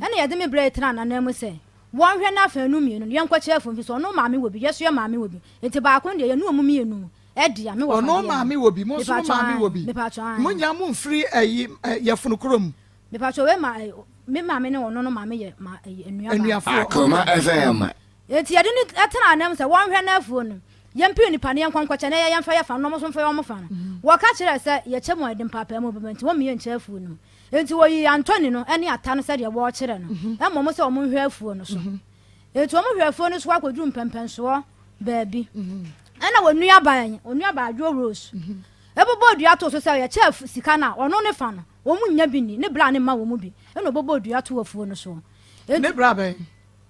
ɛna yɛde me brɛ tenaa n'anan mu sɛ wɔnhwɛ n'afanu mmienu no, yɛnkɔkyɛ afuo mfi so. Ɔno maame wɔ bi, yɛso yɛ maame wɔ bi. Nti baako no deɛ, yɛne wɔn mmienu ɛdea, me wɔfa deɛ Ɔno no. maame wɔ bi, mo nso mo Mepatwɔ maame ae, wɔ bi. mepatwɔ ae. Mo nyinaa mo mfiri ɛyi ɛ yafunu koro mu. Mepatwɔ wei ma ɛ, me maame ne ɔno no maame yɛ ma ɛyi nua baako. Anuafoɔ. Akoma FM. Enti yɛde no tenaa ananmu sɛ wɔnhwɛ n'afuo no. Yɛmpere nnipa no, yɛnkɔ nkɔkyɛ, na yɛn yɛmfa yɛn fa no, na wɔn nso mfa wɔn fa no. Wɔka kyerɛɛ sɛ, Yɛkyɛ mu a, yɛde mpaapaemu bɛba, enti wɔmma yɛnkyɛ afuo no mu. Enti wɔyii Anthony no ne Atta no sɛdeɛ wɔrekyerɛ no, mmom sɛ wɔnhwɛ afuo no so. Enti wɔhwɛɛ afuo no so akɔduru mpɛmpɛnsoɔ baabi. Ɛnna wɔn nuabaa, wɔn nuabaa Adwoa Rose, bobɔɔ dua too so sɛ yɛkyɛ sika no a, ɔno ne fa no, wɔnnya bi nni, ne bra no mma wɔn bi. Ɛnna ɔbobɔɔ dua too afuo no soɔ. Enti. Ne bra bɛn?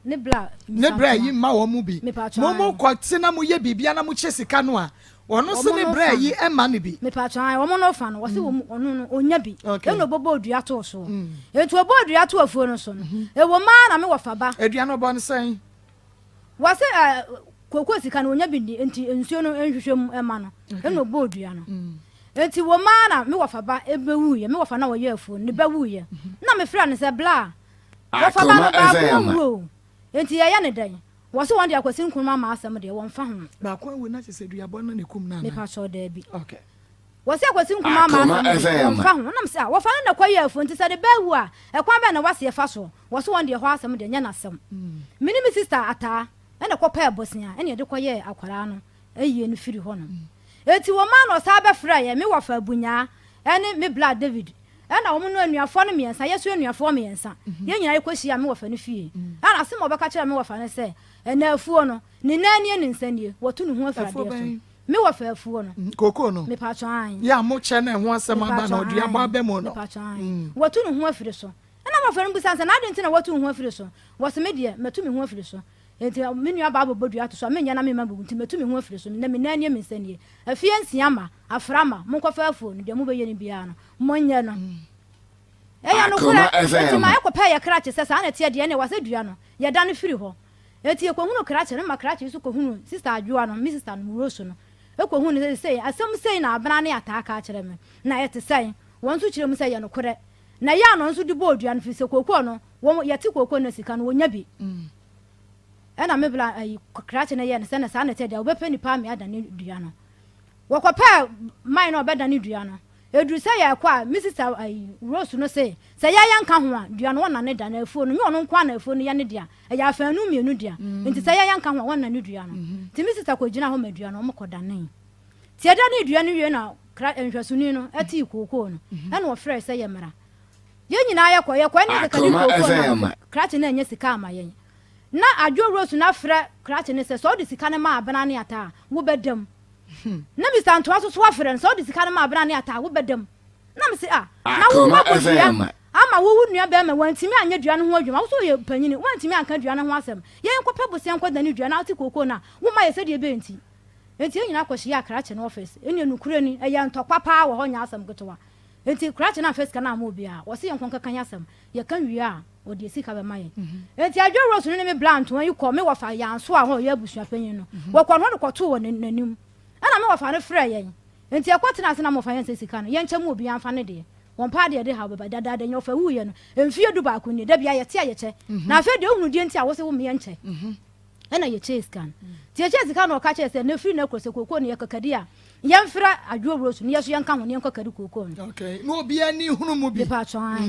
Ne bra Ne bra yi mma wɔn mu bi. Mepatwa Mo mo ae. kɔ te na mo yɛ biribi na mo kyɛ sika no a, ɔno se Wɔn ne no bra fa yi no. mma no bi. Mepatwa ae, wɔn no fa no, wɔse wɔn ɔno no ɔnya bi. Okay. Ɛna ɔbɔbɔɔ dua too soɔ. Enti ɔbɔɔ dua too afuo no so no, ɛwɔ mu ara na me wɔfa ba. Dua no ɔbɔ no sɛn? Wɔse ɛ, kooko sika no ɔnya bi nni, enti nsuo no nhwehwɛ mu mma no. Ɛna ɔbɔɔ dua no. Enti wɔ mu ara na me wɔfa ba bɛwuiɛ, me wɔfa no a ɔyɛ afuo no, ne ba wuiɛ. Ɛna mefrɛɛ no sɛ, Bla, Wɔfa ba no Akoma baako FM. awu o, enti yɛyɛ no dɛn? Wɔse wɔn deɛ Akwasi Nkrumah ma asɛm deɛ wɔnfa ho. Baako awu na kyesɛ duabɔ no na ekum no anaa? Mepakyɛw daabi. Okay. Wɔse Akwasi Nkrumah ma Akoma asɛm deɛ FM. wɔnfa ho. Nam sɛ ah wɔfa no na ɛkɔ yɛ afuo nti sɛ ne ba awu a ɛkwan bɛn na wase ɛfa soɔ? Wɔse wɔn deɛ ɛhɔ asɛm deɛ nyɛ n'asɛm. Me ne me sister Ataa ɛna ɛkɔ pɛɛ bosea ɛna yɛde kɔ yɛɛ akwadaa no ayie no firi hɔ nom. Enti wɔmaa no ɔsan bɛfrɛɛ yɛn, me wɔfa Abunyaa ɛne me bla David. Ɛna wɔn no anuafoɔ no mmiɛnsa, yɛ nso anuafoɔ mmiɛnsa, yɛn nyinaa yɛkɔhyiaa me wɔfa no fie. Ɛna asɛm a ɔbɛka kyerɛɛ me wɔfa ne sɛ, Ɛnna afuo no, ne nan nie, ne nsa nie, watu ne ho afiri Afuo adeɛ so. bɛn? Me wɔfa afuo no. Kookoo no? Mepatwɔ ae. Yɛ a mokyɛ na ɛho asɛm aba na Mepatwɔ ɔde abɔ ae. aba mu no? Mepatwɔ ae. Watu ne ho afiri so. Ɛna me wɔfa no bisa no sɛ, Na adɛn nti na watu wo ho afiri so? Wɔse, Me deɛ, matu me ho afiri so. Enti me nuabaa bɛbɔ dua to so a, menyɛ na memma bubu nti, matu me ho afiri so. Nnɛ me nan nie, me nsa nie. Afie nsia mma, afra mma, monkɔfa afuo no, deɛ mobɛyɛ no biara no, monyɛ no. Ɛyɛ nokorɛ. Enti ma yɛkɔpɛɛ yɛ krakye sɛ saa na ɛteɛ deɛ, ɛnneɛ wasɛ dua no, yɛdane firi hɔ. Enti yɛkɔhunuu krakye no, ma krakye yi nso kɔhunuu Sista Adwoa no, me sista no, Rose no, kɔhunuu no sɛ sei, asɛm sei na Abena ne Ataa ka akyerɛ me, na ɛte sɛn? Wɔn nso kyerɛɛ mu sɛ ɛyɛ nokorɛ. Na ɛyɛ a na ɔno nso de bɔɔ dua no, firi sɛ kookoo no, wɔn, yɛte kookoo no sika no, wɔnya bi. Ɛna me bla ayi, krakye no yɛɛ no sɛ na saa na ɛteɛ deɛ, wɔbɛpɛ nipa ame adane dua no. Wɔkɔpɛɛ man no a ɔbɛdane dua no. Ɛduru sɛ yɛrekɔ a, me sista ayi, Rose no se, sɛ yɛn yɛnka ho a, dua no wɔnnane da, na afuo no, nyɛ ɔno nko ara na afuo no yɛ ne dea, ɛyɛ afaanu mmienu dea. Nti sɛ yɛn yɛnka ho a, wɔnnane dua no. Nti me sista kɔgyinaa hɔ ma dua no, wɔkɔdanee. Nti yɛdanee dua no wie na kra, nhwɛsoni no tee kookoo no, ɛna ɔfrɛɛ sɛ yɛmmra. Yɛn nyinaa yɛkɔ, yɛkɔɛ ne yɛkɛkɛde Akoma kookoo no FM. a, krakye no annya sika amma yɛn. Na Adwo Rose no afrɛ krakye no sɛ, sɛ ɔde sika no ma Abena ne Ataa a, wobɛda mu. Na Mister Ntoa nso so afrɛ no sɛ ɔde sika no ma Abena ne Ataa a, wobɛda mu. Na mese, ah, na wo Akoma woabɔ dua FM. ama wo wo nua bɛrima, wantumi anyɛ dua no ho adwuma, wo nso woyɛ panyini, woantumi anka dua no ho asɛm. Yɛn nkɔpɛ bosea nkɔdane dua na wote kookoo no a, woma yɛ sɛdeɛ ɛbɛyɛ nti. Enti yɛn nyinaa kɔhyiaa krakye no office. Ɛnneɛ nokorɛ ni, ɛyɛ ntɔkwa paa wɔ hɔ, nyɛ asɛm ketewa. Enti krakye no amfa sika no amma obiara. Wɔse yɛnkɔ nkɛka yɛn asɛm. Yɛka wie a, wɔde sika bɛma yɛn. Enti Adwo Rose no ne me bra ntoa yi kɔɔ me wɔfa Yansoa hɔ a ɔyɛ abusua panyin no. Wɔkɔɔ no hɔ de kɔtoo wɔ n'anim. Ɛnna me wɔfa no frɛɛ yɛn. Enti yɛkɔtenaa ase na me wɔfa yɛn sɛ sika no, yɛnkyɛ mu obiara mfa ne deɛ. Wɔmpɛ adeɛ a ɛde haw bɛba. Dadaada nea ɔfa wuiɛ no, mfeɛ dubaako nie, da biara yɛte a yɛkyɛ. Na afei deɛ wohunu deɛ nti a wose wo me yɛnkyɛ. Ɛna yɛkyɛɛ sika no. Nti yɛkyɛɛ sika no ɔka kyerɛɛ sɛ na firi na kɔ sɛ kookoo no yɛkɔkadi a yɛmfrɛ adwoɔ wuro so na yɛso yɛnka ho na yɛnkɔkadi kookoo no. Okay. Na obiara ani hunu mu bi. Mepa kyɛw ae.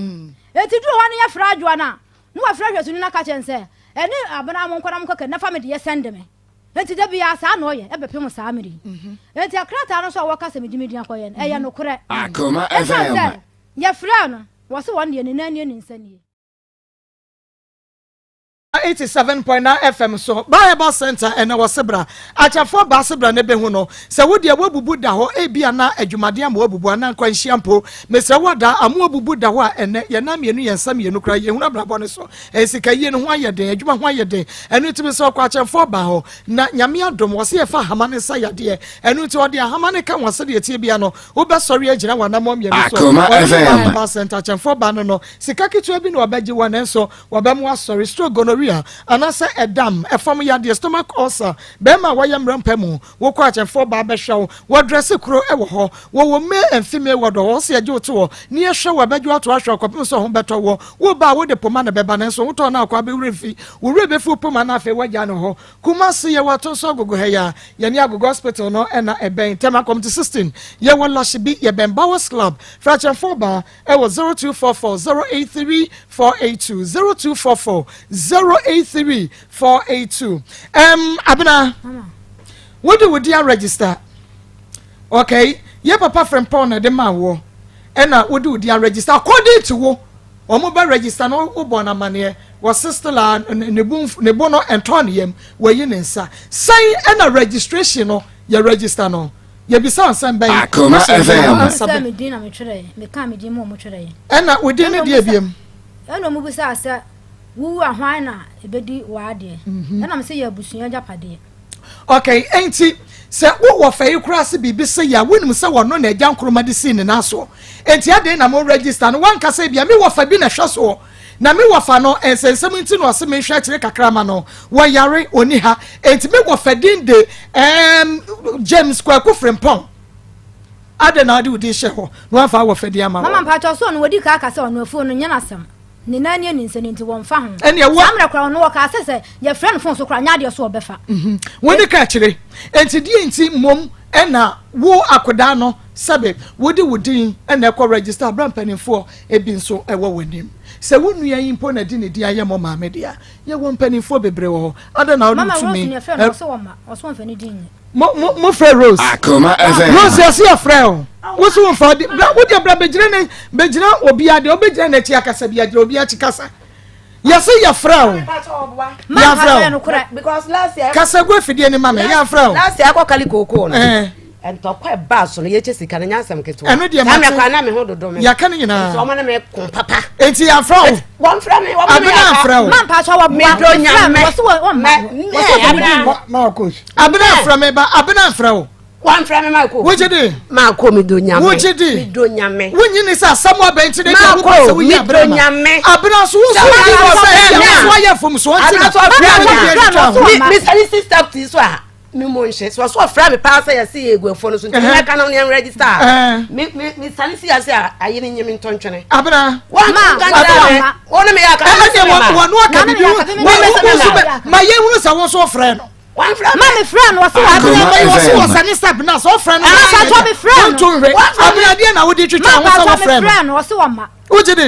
Enti duru hɔ no yɛfrɛ adwoa no a na wafrɛ hwɛsoni no aka kyerɛ no sɛ ɛne abena mo nkɔ na monkɔkadi na fa me deɛ sɛnde me. Enti da biara saa na ɔyɛ ɛbɛpem saa mmere yi. Enti akrataa no nso a wɔka sɛ mede me din akɔyɛ no ɛyɛ nokorɛ. Akoma Ɛsiane FM. sɛ yɛfrɛɛ no wɔse wɔn deɛ ne nan nie ne nsa nie. 87.9 FM so Ba Herbal Center ɛnɛ wɔ Sebra. Akyɛfoɔ baa Sebra na ɛbɛhu no. Sɛ wo deɛ woabubu da hɔ, ebia na adwumaden ama woabubu anaa nkwanhyia mpo. Mesrɛ wo ada, ama woabubu da hɔ a ɛnɛ yɛn nan mmienu, yɛn nsa mmienu koraa yɛnhunu abrabɔ no so. Ɛyɛ sika yie no ho ayɛ den, adwuma ho ayɛ den. Ɛno nti mesrɛ wo kɔ akyɛmfoɔ baa hɔ. Na Nyame adom, wɔse yɛfa ahama no nsa yadeɛ. Ɛno nti ɔde ahama no ka ho a sɛdeɛ ɛteɛ biara no, wobɛsɔre agyina w'anammɔn mmienu so. Akoma Ɔno ne Ba FM. Herbal Center akyɛmfoɔ baa no no, sika ketewa bi na wɔbɛgye wɔ nanso Wɔbɛmo asɔre, stroke, gonorrhea. dua anaasɛ ɛdam, ɛfam yadeɛ, stomach ulcer, bɛrima a wayɛ mmerɛ mpa mu, wokɔ akyɛmfoɔ baa bɛhwɛ wo, wɔdrɛse kuro wɔ hɔ, wɔwɔ male and female ward wɔ hɔ, sɛ yɛgye wo to hɔ na yɛhwɛ wo a bɛgye wo ato ahwɛ wo kɔpem sɛ wo ho bɛtɔ woɔ, woba a wode poma na ɛbɛba nanso wotɔ no akɔ abɛwerɛ mfi, wo werɛ bɛfi wo poma no afei woagya no hɔ. Kumasi yɛwɔ Atonso Agogo ha yi a, yɛne Agogo Hospital no na ɛbɛn, Tema Community 16 yɛwɔ Lashibi, yɛbɛn Bowers Club, frɛ akyɛmfoɔ baa ɛwɔ 0244 083 482 0244 083 482 um, Abena wode wo din aregister okay yɛ papa Frimpong na ɛde maa woɔ ɛna wode wo din aregister according to wo wɔn bɛ register no wobɔ no amaneɛ wɔse still a ne bo ne bo no ɛntɔn ne yam wɔyi ne nsa sɛn ɛna registration no yɛ register no Yɛbisa nsɛm bɛn? Akoma FM. Ansa bɛ. Me din na metwerɛeɛ. Mekaa me din mu wɔn twerɛeɛ. Ɛna wo din no deɛ biam? Ɛna wɔn bisaa sɛ, wowu a hwan na ɛbɛdi w'adeɛ? Mhm. Ɛna mese yɛ abusua agyapadeɛ. Okay, enti sɛ wowɔ fɛ yi koraa se biribi se yɛ a wonim sɛ wɔno na agya nkroma de sii ne nan soɔ. Enti adɛn na mo register no wanka sɛ bia me wɔfa bi na ɛhwɛ soɔ. Na me wɔfa no nsɛnsɛm nti na ɔse menhwɛ akyire kakra ma no. Wɔyare, ɔni ha. Enti me wɔfa din de ɛɛm James Kwaku Frimpong. Adɛn na wode wo din hyɛ hɔ na wamfa wɔfa din ama Mama mpakyɛw so ɔno wadi ka aka sɛ ɔno afuo no nyɛ n'asɛm. Ne nan ne ne nsa no nti wɔmfa ho. Ɛneɛ wo. Saa mmerɛ koraa ɔno wɔkaa sɛ sɛ yɛfrɛ no fon so koraa nyɛ adeɛ so ɔbɛfa. Wodi ka akyire. Enti deɛ nti mmom ɛna wo akodaa no sɛbe wode wo din na ɛkɔ register berɛ a mpanimfoɔ ebi nso wɔ w'anim. Sɛ wo nua yi mpo na ɛde ne din ayɛ mo maame deɛ a, yɛwɔ mpanimfoɔ bebree wɔ hɔ. Adɛn na wode wo Mama Rose tumi ne yɛfrɛ no ɔse wɔmma ɔse wɔmfa ne din nyɛ. Mo mo mo frɛ Rose. Akoma FM. Rose yɛse yɛfrɛ o. Wo so womfa wo din bra wo deɛ bra bɛgyina ne bɛgyina obiara deɛ wobɛgyina n'akyi akasa bi agyina obiara akyi kasa. Yɛse yɛfrɛ o. Yɛafrɛ o. Kasa gu afidie no ma me yɛafrɛ o. Last year akɔ kali kookoo no. Ntɔkwa ɛbaa so no yɛkyɛ sika no nyɛ asɛm ketewa. Ɛno deɛ mate. Saa mɛkora na me ho dodo me. Yɛaka no nyinaa. Nti wɔn ne me ko papa. Nti yɛafrɛ o. Wɔn frɛ me wɔn ne me yɛ aka. Abena afrɛ o. Ma mpa so wɔboa. Me do nyame. Wɔsi wɔn mma. Wɔsi wɔn mma. Ma coach. Abena afrɛ me ba Abena afrɛ o. Wɔn frɛ me ma ko. Wogye di. Ma ko mi do nyame. Wogye di. Mi do nyame. Wonyi ni sɛ asɛm abɛn ti ne deɛ wopɛ sɛ woyi abena ma. Abena so wo so yi wɔ sɛ ɛyɛ wo so ayɛ fom so nti na. Abena so afrɛ me. Mi sani sista ti so a mi mo nhyɛ so ɔso ɔfrɛ mi paa sɛ yɛsi yɛ eguafoɔ no so nti mi ka na ɔne register a mi mi mi sani si ase a ayi ne nye mi ntɔntwene. Abena. Wɔn Ma, nka nkyerɛ mi wɔn ne mi yɛ aka Ɛna mi sɛ mi ma. wɔn no aka bibi Ma, wo wo nso bɛ ma yɛn hunu sɛ wɔn nso frɛ no. Wɔn frɛ mi. Ma me frɛ no ɔse wɔn Abena bɛyi wɔn so wɔ sani step na sɛ ɔfrɛ no. Ma patɔ me frɛ no. Wɔn to nhwɛ. Abena deɛ na wodi twitwa ho sɛ wɔfrɛ no. Ma patɔ me frɛ no ɔse wɔn ma. Wogye di?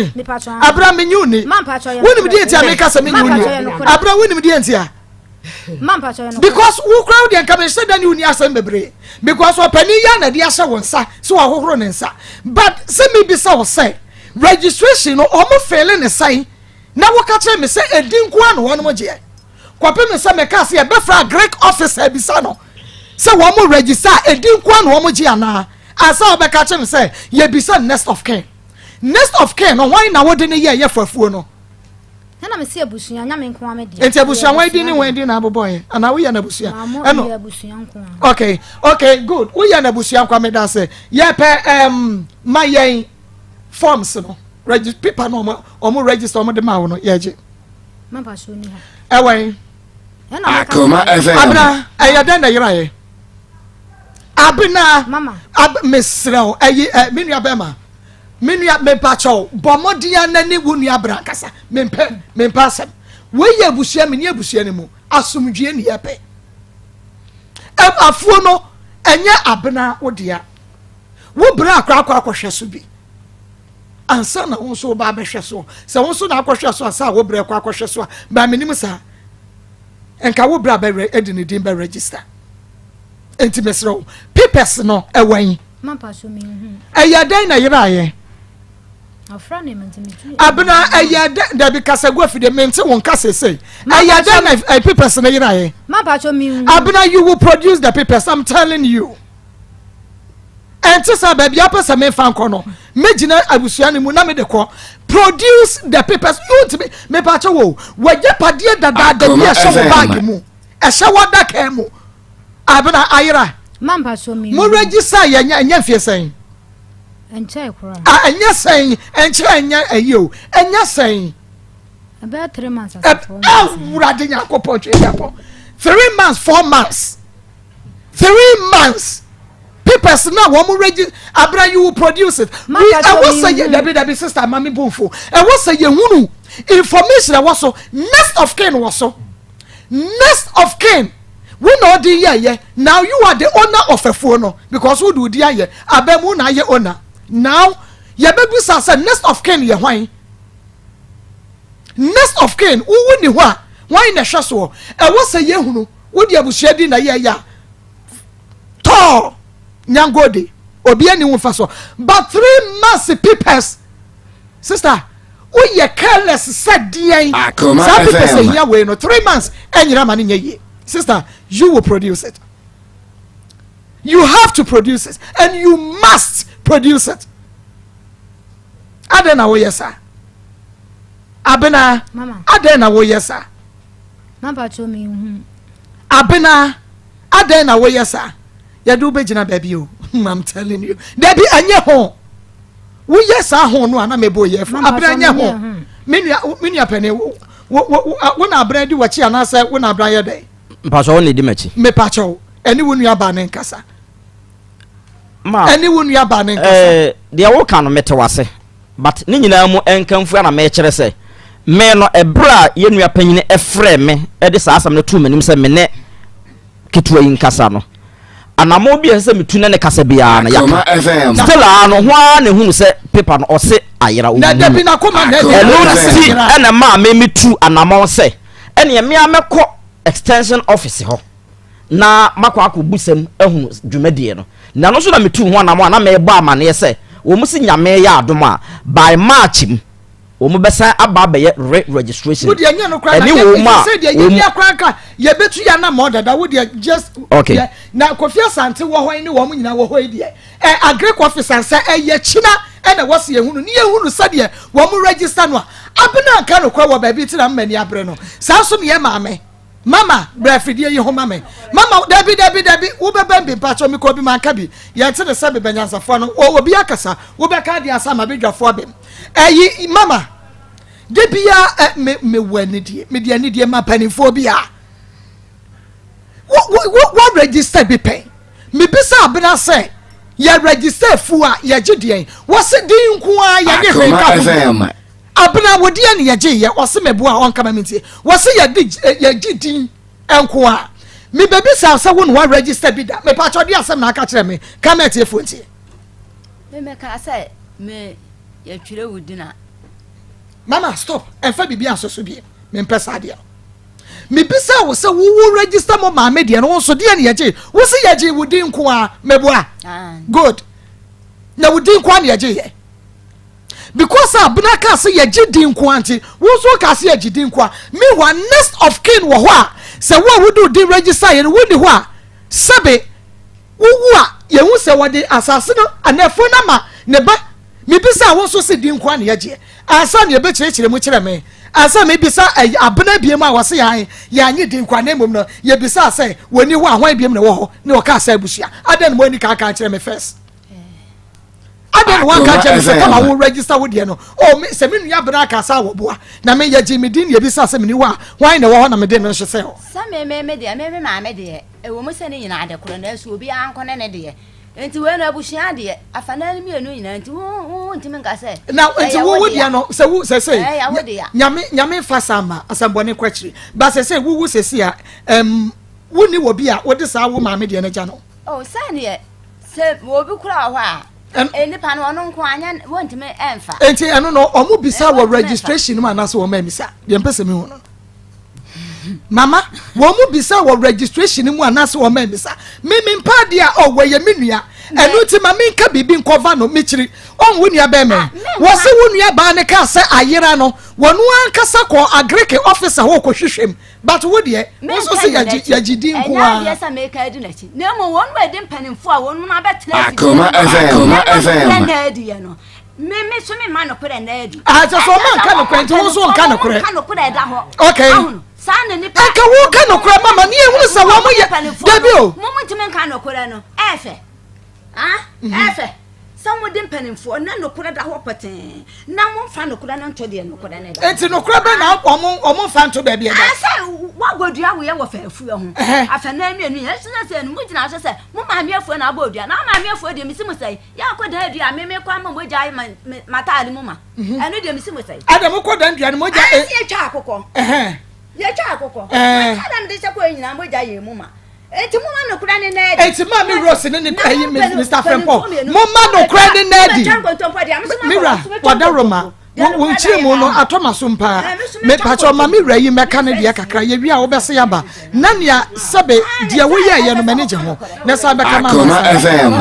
Abena menye wo ni. Wonim deɛ nti a meka sɛ menye wo ni? Abena wonim deɛ nti a? Because wo kura wo deɛ nka menhyɛ da ne wo ni asɛm bebree. Because ɔpanin yi a na de ahyɛ wo nsa sɛ wahohoro ne nsa. But sɛ mebisa wo sɛ registration no ɔmo fele ne sɛn na woka kyerɛ me sɛ ɛdi nko ara na wɔnom gyeɛ. Kɔpem sɛ mekaa sɛ yɛbɛfrɛ a Greek officer abisa no sɛ wɔn register a ɛdi nko ara na wɔn gye anaa ansa wɔbɛka kyerɛ me sɛ yɛbisa next of kin. Next of kin no hwan na wode ne yɛ yɛ fafuo no? Ɛna me se abusua nya me nko ara me deɛ. Nti abusua hwan din ne hwan din na abobɔɛ anaa woyɛ no abusua? Maamo ɛyɛ abusua nko ara. Okay okay good woyɛ no abusua nko ara meda ase yɛpɛ um, ma yɛn forms no regi paper no ɔmo ɔmo register ɔmo de ma wo no yɛgye. Ɛwɔ yi. Akoma FM. Abena ɛyɛ dɛn na ɛyera yɛ? Abena ab mesrɛ wo ɛyi ɛ me nua bɛrima me nua mepakyɛw bɔ mmɔden ana ne wo nua bra nkasa mempɛ mempɛ asɛm wei yɛ abusua me ne abusua no mu asomdwie ne yɛpɛ afuo no ɛnyɛ abena wo dea wo bra akɔ akɔ akɔhwɛ so bi ansa na wo nso woba abɛhwɛ so sɛ wo nso na akɔhwɛ so ansa a wo brɛ kɔ akɔhwɛ so a baa menim saa nka wo bra bɛ ɛde ne din bɛ register nti mesrɛ wo papers no ɛwɔ yi ɛyɛ dɛn na yeraayɛ abena ɛyɛ dɛn dabi kasa gu afidie mente wo nka sese ɛyɛ dɛn na ɛ papers no yeraayɛ abena you will produce the papers i'm telling you ɛnte sɛ baabi apɛ sɛ mefa nkɔ no mɛgyina abusua no mu na mede kɔ produce the papers wontumi mepakyɛ wo wagyapadeɛ dadaada bi ɛhyɛ wo baage mu ɛhyɛ w'adaka mu abena ayera mo register yɛ ɛnyɛ mfie sɛn ɛnyɛ sɛn ɛnkyɛ ɛnyɛ ɛyi o ɛnyɛ sɛn. Ɛbɛyɛ 3 months asɛ 4 months. Awurade Nyankopɔn twe Japan. 3 months 4 months. 3 months. Papers na wɔn regi abira you will produce it. We ɛwɔ sɛ yɛ dabi dabi sister mami bonfo. Ɛwɔ sɛ yɛ hunu information ɛwɔ so next of kin wɔ so. Next of kin wo na ɔde yɛ yɛ now you are the owner of afuo no because wo de odi ayɛ abɛn na ayɛ owner now yɛbɛbisa sɛ next of kin yɛ hwan. Next of kin, wo wo ni hɔ a, hwan na ɛhwɛ soɔ? Ɛwɔ sɛ yɛhunu, wo de abusua din na yɛyɛ a, tɔɔ nyangode, obi ani wo mfa so. But 3 months papers, sister, woyɛ careless sɛ deɛn? Saa papers ehia wei no, 3 months ɛnyina ma no nyɛ yie. Sister, you will produce it. You have to produce it and you must produce it. Adɛn na woyɛ saa? Abena, adɛn na woyɛ saa? Abena, adɛn na woyɛ saa? Yɛde wobɛgyina baabi o. I'm telling you. Dabi, ɛnyɛ ho. Woyɛ saa ho no a na mebɔ yɛ fo. Abena nyɛ ho. Me nua, me nua panin, wo wo wo na abena di w'akyi anaasɛ wo na abena yɛ dɛn? Mpatsɔ wo na edi m'akyi. Mepakyɛw, ɛne wo nua baa ne nkasa. Ma ɛne wo nua baa ne nkasa. Ɛɛ, deɛ woka no mete wase. But ne nyinaa mu nkamfua na mekyerɛ sɛ me no ɛberɛ a yɛn nua panyini frɛɛ me de saa asɛm no too m'anim sɛ me ne ketewa yi nkasa no, anammɔn bi a ɛsɛ sɛ metu ne ne kasa biara no yɛaka. Still ara no ho ara na ehunu sɛ paper no ɔse ayera ɔnhu no. Ɛno nti ɛna ɛmaa me metu anammɔn sɛ ɛneɛ me ara mɛkɔ extension office hɔ na makɔ akɔbusam ahunu dwumadie no. Na ɛno nso na metuu ho anamɔn a na merebɔ amaneɛ sɛ wɔn se Nyame yɛ adom a by March mu wɔn bɛsan aba abɛyɛ re-registration. Wo deɛ nyɛ no koraa na Ɛne wɔn a sɛ deɛ wɔn yɛnua koraa nka yɛbɛtu yɛ anamɔn dada wo deɛ just Okay. yɛ na Kofi Asante wɔ hɔ yi ne wɔn nyinaa wɔ hɔ yi deɛ ɛ agric officer sɛ ɛyɛ kyina ɛna wɔsi ehunu ne yɛhunu sɛdeɛ wɔn register no a abena nka no korɛ wɔ baabi ti na mmani abere no saa nso ne yɛ maame. Mama, bra afidie yi ho ma me. Mama, dabi, dabi, dabi, wobɛbɛn bi, mpakyɛw, mekɔ bi, manka bi. Yɛnte ne sɛ mebɛ nyansafoɔ no, wɔ obi akasa, wobɛka adeɛ ansa ma badwafoɔ abɛm. Ɛyi, mama, de bia, ɛ, me, mewɔ anidie, mede anidie ma mpanimfoɔ bi a, wo, wo, wo, wo register bi pɛn. Mebisa abena sɛ, yɛ register afuo a, yɛgye deɛn? Wɔse din nko ara, yɛnye hwee nka ho bio. Abena wo deɛ ne yɛgye yɛ ɔse meboa a ɔnka ma mentie wɔse yɛde yɛgye din nko a mebɛbisa sɛ wo na wa register bi da mepakyɛ ɔde asɛm na aka kyerɛ me ka ma atiefoɔ ntie. Me meka sɛ me yɛtwerɛ wo din a. Mama stop ɛmfa biribi ansɔ so biem mempɛ saa deɛ no mebisa wo sɛ wowo register mo maame deɛ no wo nso deɛ ne yɛgye wo se yɛgye wo din nko a meboa good na wo din nko a ne yɛgye yɛ Because Abena kaa sɛ yɛgye di nko ara nti, wo nso wokaa sɛ yɛgye di nko ara. Meanwhile, next of kin wɔ hɔ a, sɛ wo a wode wo din register yɛ no, wonni hɔ a, sɛbe wowu a, yɛhu sɛ wɔde asase no anaa afuo no ama ne ba. Mebisaa wo nso se din nko ara na yɛgyeɛ. Ansa na yɛbɛkyerɛkyerɛ mu kyerɛ me. Ansa mebisa ɛyi Abena biom a wɔse yɛan yɛanye din nko ara na mmom no yɛbisaa sɛ wɔnni hɔ a hwan biom na ɛwɔ hɔ na ɔkaa sɛ abusua. Adɛn na moanni kan aka ankyerɛ me first? Adɛn na wanka nkyerɛ me sɛ kama wo register wo deɛ no? Oh, me, sɛ me nua bena aka sɛ awɔboa, na me yɛgye me din na yɛbisa sɛ meni hɔ a, hwan na ɛwɔ hɔ na mede no nso sɛ hɔ? Sɛ me, me, me deɛ, me, me maame deɛ, ɛwɔ mu sɛ ne nyinaa ade korɔ, nanso obiara nko ne ne deɛ. Nti wei no, abusua deɛ, afanan no mmienu nyinaa, nti wo, wo, wontumi nka sɛ, Na nti ɛyɛ wo wo wo dea. deɛ no, sɛ wo, sɛ sɛ, Ɛyɛ wo dea. Nyame, Nyame mfa saa mma, asɛmbɔne kɔ akyiri. Ba sɛ sɛ wo wu sɛsi a, ɛm, wonni wɔ bi a wode saa wo maame deɛ no agya no? Oh, sɛdeɛ. Sɛ obi kura wɔ hɔ a, nipa no ɔno nko anyɛ wɔntumi ɛnfa. Nti ɛno no ɔmo bisa wɔ registration mu anaasɛ wɔn amisa deɛ mpɛ sɛ mi hu no. Mama wɔn mu bisa wɔ registration mu anaasɛ wɔn amisa mi mi mpa adeɛ a ɔ wɔyɛ mi nua ɛno nti ma mi nka biribi nkɔva no mi kyiri ɔn wo nua bɛɛ mɛ wɔsi wo nua baa ne kaa sɛ ayera no wɔn ankasa kɔ agreke officer hɔ kɔ hwehwɛ mu. But wo deɛ, wo nso se yɛgye yɛgye di nko ara. Ɛnyɛ adeɛ sɛ meka adi n'akyi, na mmom wɔn a ɛdi mpanimfoɔ a wɔn abɛtena afidie Akoma FM. no nokorɛ nna adiɛ no, me me so memma nokorɛ nna adi. Ah, kyɛ sɛ ɔma nka nokorɛ nti wo nso nka nokorɛ. Nka nokorɛ ɛda hɔ. Okay. Ahunu, saa na nipa. Nka wo ka nokorɛ mama ne yɛhunu sɛ wɔn yɛ, dabi o. Mo mo ntumi nka nokorɛ no, ɛɛfɛ. Ah, ɛɛfɛ. Sɛ mode mpanimfoɔ na nokorɛ da hɔ pɔtee na momfa nokorɛ no nto deɛ nokorɛ no da. Enti nokorɛ bɛn na wɔn wɔn mfa nto baabi ɛda? Sɛ wɔabɔ dua woyɛ wɔ faafuo ho afɛnan mmienu yɛn nso sɛ no mo gyina so sɛ mo maame afuo na abɔ dua na maame afuo deɛ mesi mo sɛ yɛakɔ dan dua me mekɔ ama mogya ayɛ ma m'ataade mu ma ɛno deɛ mesi mo sɛ. Ada mokɔ dan dua no mogya. Ɛsɛ yɛtwa akokɔ yɛtwa akokɔ m'ataade a mede hyɛ kɔɛ nyinaa mogya yɛ mu ma. Enti momma nokorɛ no nna adi. Enti Maame Rose ne ne ayi Mr. Frempong, momma nokorɛ no nna adi. Me wura, wadaroma, wo nkyerɛmu no atɔ m'asom paa. Mepakyɛw ma me wura yi mmɛka ne deɛ kakra, yɛwie a wobɛse aba. Na nea sɛbe deɛ woyɛɛyɛ no m'ani gye ho. Na san bɛka ma Akoma FM.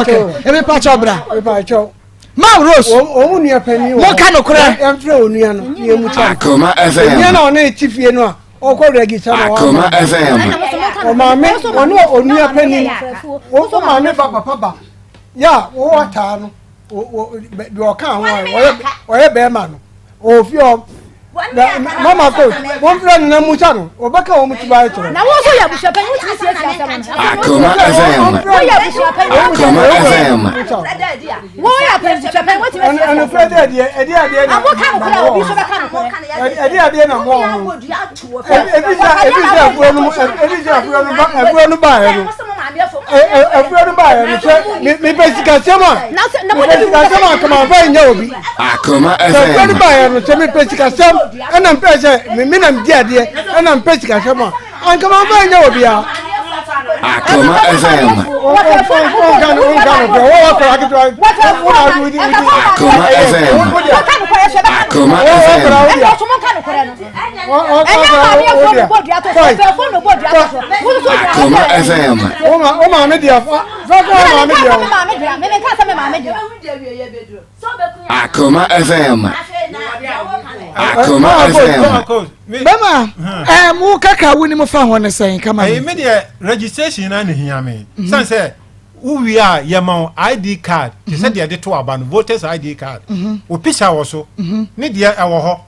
Okay, mepakyɛw bra. Ma Rose, monka nokorɛ. Akoma FM. Onua na ɔne ti fie no a. ɔkɔ register na Akoma FM. Ɔmaame ɔne onua panyin wo maame ba papa ba yɛ a wowɔ ataa no deɛ ɔka ho a ɔyɛ bɛrima no ɔwɔ fie hɔ mama coach wɔmfrɛ no na musa no wɔbɛka wɔn ti baayɛ kyerɛ. Na wo nso yɛ abusua panyin wotumi siesie asɛm no. Akoma FM. Woyɛ abusua panyin. Akoma FM. Woyɛ abusua panyin wotumi siesie asɛm no. Ɛnufrɛ dɛ ɛdeɛ ɛdeɛ adeɛ na. Amo ka no korɛ obi nso bɛka no korɛ. Ɛdeɛ adeɛ na mo ɔmo. Ebi sɛ ebi sɛ afuo no ebi sɛ afuo no ba afuo no baayɛ no afuo no baayɛ no sɛ mepɛ sikasɛm a mepɛ sikasɛm a kama nfa nyɛ obi. Akoma Sɛ afuo no FM. baayɛ no sɛ mepɛ sikasɛm ɛna mpɛ sɛ me na medi adeɛ ɛna mpɛ sikasɛm a anka manfa nyɛ obiara. Akoma FM. Akoma FM. Akoma FM. Akoma FM. O maame deɛ fa fa maame deɛ o. Akoma FM. Akoma FM. Bɛma ɛɛ mo kakra wo ni mo fa ho ne sɛn kama. Ɛyi mi deɛ registration na ne hia mi. Mhm. San sɛ wowie a yɛ ma wo ID card te sɛ mhm. deɛ de to aba no voters ID card. Mhm. O picture wɔ so. Ne deɛ ɛwɔ hɔ.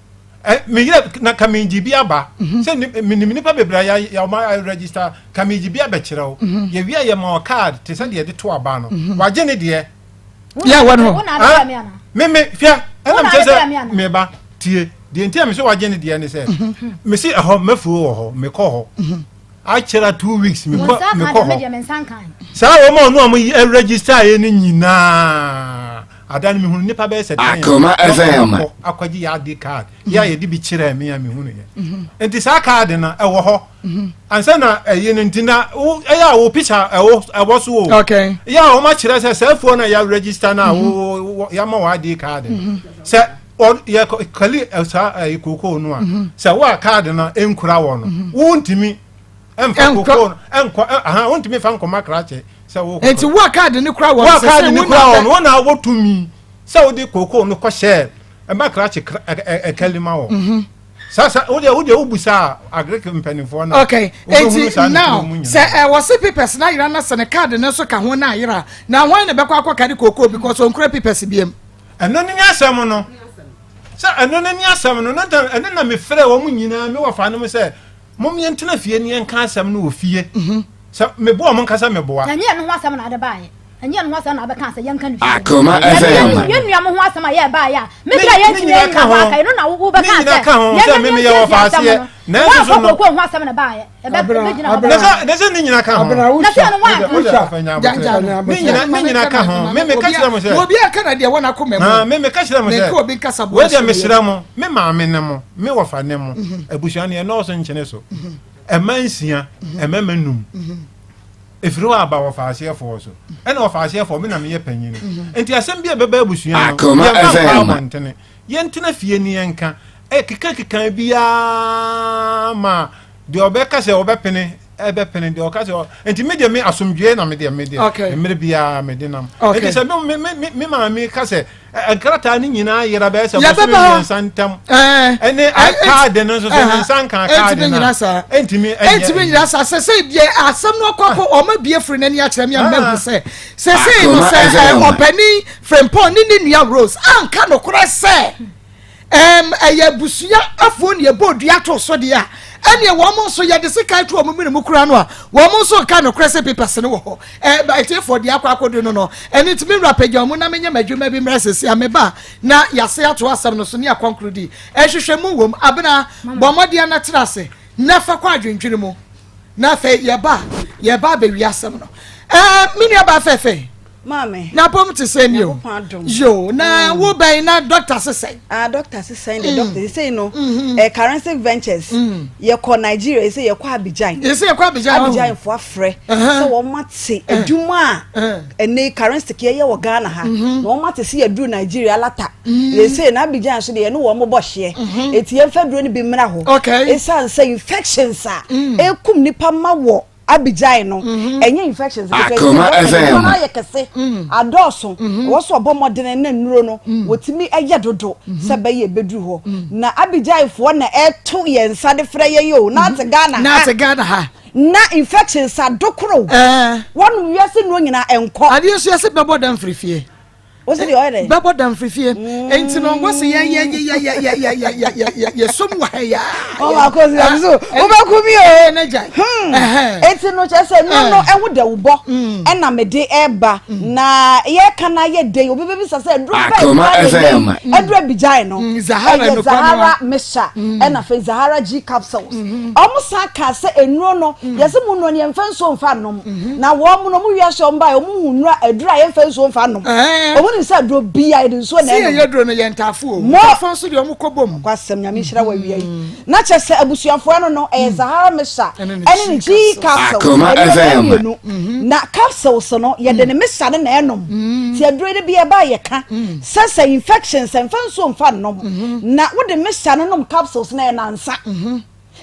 Me yere na ka me gye bi aba. Sɛ menim nipa bebree a yɛ ɔma register ka me gye bi abɛkyerɛ wo. Yɛ wie a yɛ ma wo card te sɛ deɛ de to aba no. Wagye ne deɛ. yɛ wɔ no me me hwɛ ɛna mekyɛ sɛ meba tie deɛ nti a mesɛ wagye ne deɛ ne sɛ mese ɛhɔ mafuo wɔ hɔ mekɔ hɔ akyerɛ two weeks mekɔ mekɔ hɔ saa wɔn a ɔno a wɔn register yɛ no nyinaa ada no mehunu nipa bɛyɛ sɛ ten Akoma FM akɔgye yɛ ade card yɛ a yɛde bi kyerɛ me a mehunu yɛ nti saa card no ɛwɔ hɔ ansa na ɛyi no nti na wo ɛyɛ a wo picture ɛwɔ ɛwɔ so o okay yɛ a wɔn akyerɛ sɛ sɛ afuo na yɛ register na wo mhm. yɛama wɔ ID card no mhm. sɛ ɔ yɛ kali saa ɛyi kookoo no a mhm. sɛ wo a card no nkura wɔ no wo ntumi ɛnfa kookoo no ɛnkɔ ɛhan wo ntumi fa nkɔma krakye sɛ wo nti wo a card no kura wɔ no sɛ sɛ wo na wo na wotumi sɛ wode kookoo no kɔ hyɛ ɛma krakye ɛkali ma wɔ. Sa sa wo deɛ wo deɛ wo busa agric mpanimfoɔ na. Okay eti now sɛ ɛwɔ se papers na ayera na sɛ ne card no nso ka ho na ayera na hwan na bɛkɔ akɔ kari kookoo because onkura papers biem. Ɛno ne ne asɛm no sɛ ɛno ne ne asɛm no na ɛno na mefrɛ wɔn nyinaa me wɔfa no sɛ mom yɛntena fie ne yɛnka asɛm no wɔ fie mhm. sɛ meboa mo nkasa meboa. Ɛnyɛ ɛno ho asɛm na ade baayɛ. Ɛnyɛ ɛno ho asɛm na abɛka sɛ yɛnka no fie. Akoma FM. Yɛn nua mo ho asɛm a yɛbaayɛ a me bra yɛn ntumi yɛn nyina hɔ aka ɛno na wobɛka sɛ yɛn ne yɛn siesie asɛm no wɔamfa kooko ho asɛm na baayɛ ɛbɛgyina hɔ bɛka ne sɛ ne nyina ka ho na sɛ ɛno wanka ne nyina ka ho me meka kyerɛ mo sɛ obi aka na deɛ wɔn akoma mu me meka kyerɛ mo sɛ obi nkasa bɔ wei deɛ mesrɛ mo me maame ne mo me wɔfa ne mo mhm. abusua no yɛnɔɔso nkyene so mhm. ɛma nsia mhm. ɛmɛma num Ɛfiri hɔ aba wɔfaaseɛfoɔ so. Ɛna wɔfaaseɛfoɔ, me na meyɛ panyini. Nti asɛm bi a ɛbɛba abusua no, yɛmfa nkɔ abɔntene. Yɛntena fie ne yɛnka. Ɛkekakeka biara ma deɛ ɔbɛka sɛ ɔbɛpene ɛbɛpene deɛ ɔka sɛ nti me deɛ me asomdwoeɛ na me deɛ me deɛ mmerɛ biara me de nam. Nti sɛ me me me maame ka sɛ Nkrataa no nyinaa yera bɛyɛ sɛ bosome mmiɛnsa ntam. Ɛne kaade no nso so ne nsa nka kaade no a ɛntumi ɛnyɛ. Ɛntumi nyina saa sɛ sɛ deɛ asɛm no akɔ akɔ ɔma bie firi n'ani akyerɛ me a mahu sɛ sɛsei no sɛ ɔpanin Frimpong ne ne nua Rose anka nokorɛ sɛ ɛyɛ abusua afuo ne ɛbɔ dua to so deɛ a. Ɛneɛ wɔn nso yɛde sekan to wɔn mene mu koraa no a, wɔn nso reka nokorɛ sɛ papers no wɔ hɔ. Ɛɛ atiefoɔ deɛ akɔ akɔdu no no, ɛno nti me wura pagya wɔn na menyɛ m'adwuma bi mmra seesei a meba a na yɛase ato asɛm no so ne akɔnkrodi. Nhwehwɛmu wom. Abena, bɔ mmɔden na tena ase na fa kɔ adwendwene mu. Na afei yɛba a, yɛba abɛwie asɛm no. Ɛɛ me nuabaa fɛɛfɛ. Maame. Na pɔm te sɛ ni o. Yo, na mm. wo bɛn na doctor sesɛn. Ah, doctor sesɛn de mm. doctor sesɛn no. Mm-hmm. Eh, Karensic Ventures. Mm. Yɛkɔ Nigeria, yɛsɛ yɛkɔ Abidjan. Yɛsɛ yɛkɔ Abidjan. Abidjan fo afrɛ. Uh-huh. Sɛ wɔn ate uh-huh. adwuma a uh-huh. ɛnɛ Karensic yɛyɛ wɔ Ghana ha. Mm-hmm. Na wɔn ate sɛ yɛduru Nigeria lata. Mm. Yɛsɛ na Abidjan so deɛ yɛne wɔn bɔ hyeɛ. Mm-hmm. Eti yɛmfa duro no bi mmra hɔ. Okay. Esan sɛ infections a ekum nipa ma wɔ. Abigyae no ɛnyɛ infections ketewa Akoma nti FM. adwuma no ayɛ kɛse adɔɔso ɛwɔ so ɔbɔ mmɔdene na nnuro no wɔtumi ɛyɛ dodo sɛ bɛyɛ ɛbɛduru hɔ na Abigyaefoɔ na ɛto yɛn nsa de frɛ yɛn o na ate Ghana na ha ate Ghana ha na infections adokoro wɔnom wiase nnuro nyinaa ɛnkɔ adeɛ nso yɛsɛ bɛbɔ dam firi fie Wosi deɛ ɔyɛ dɛ. Bɛbɔ dam firi fie. Nti no wɔsi yɛ yɛ yɛ yɛ yɛ yɛ yɛ yɛ yɛ yɛ yɛ som wɔ ha ya. Ɔwɔ akosi na so wobɛku mi o. Ne gya. Eti no kyerɛ sɛ no no ɛho dawubɔ ɛna mede ɛba na yɛka na yɛ den obi bɛbisa sɛ aduro bɛn Akoma kura na FM. ɛyɛ aduro abigyae no Zahara ɛyɛ no Zahara mixture ɛna afei Zahara G capsules. Wɔn san kaa sɛ nnuro no yɛsɛ mu nnuro no yɛmfa nsuo mfa nnom. Na wɔn no, wɔn wiase wɔn baeɛ, wɔn hu nnuro aduro a yɛmfa nsuo mfa nnom. Wɔn nim sɛ aduro bia yɛde nsuo na ɛnom. Sɛ yɛyɛ aduro no yɛ ntaafo o. Ntaafo nso deɛ wɔn kɔ bom. Kwasɛm Nyame nhyira wɔ awia yi. Na kyerɛ sɛ abusuafoɔ ɛno no ɛyɛ Zahara Mixture ɛne ne G capsules. Akoma Ɛno ɛyɛ FM. mmienu. Na capsules no yɛde ne mixture no na ɛnom. Ti aduro yi de bi ɛba a yɛka sɛ sɛ infections mfa nsuo mfa nnom. Na wode mixture no nom capsules no ɛyɛ nansa.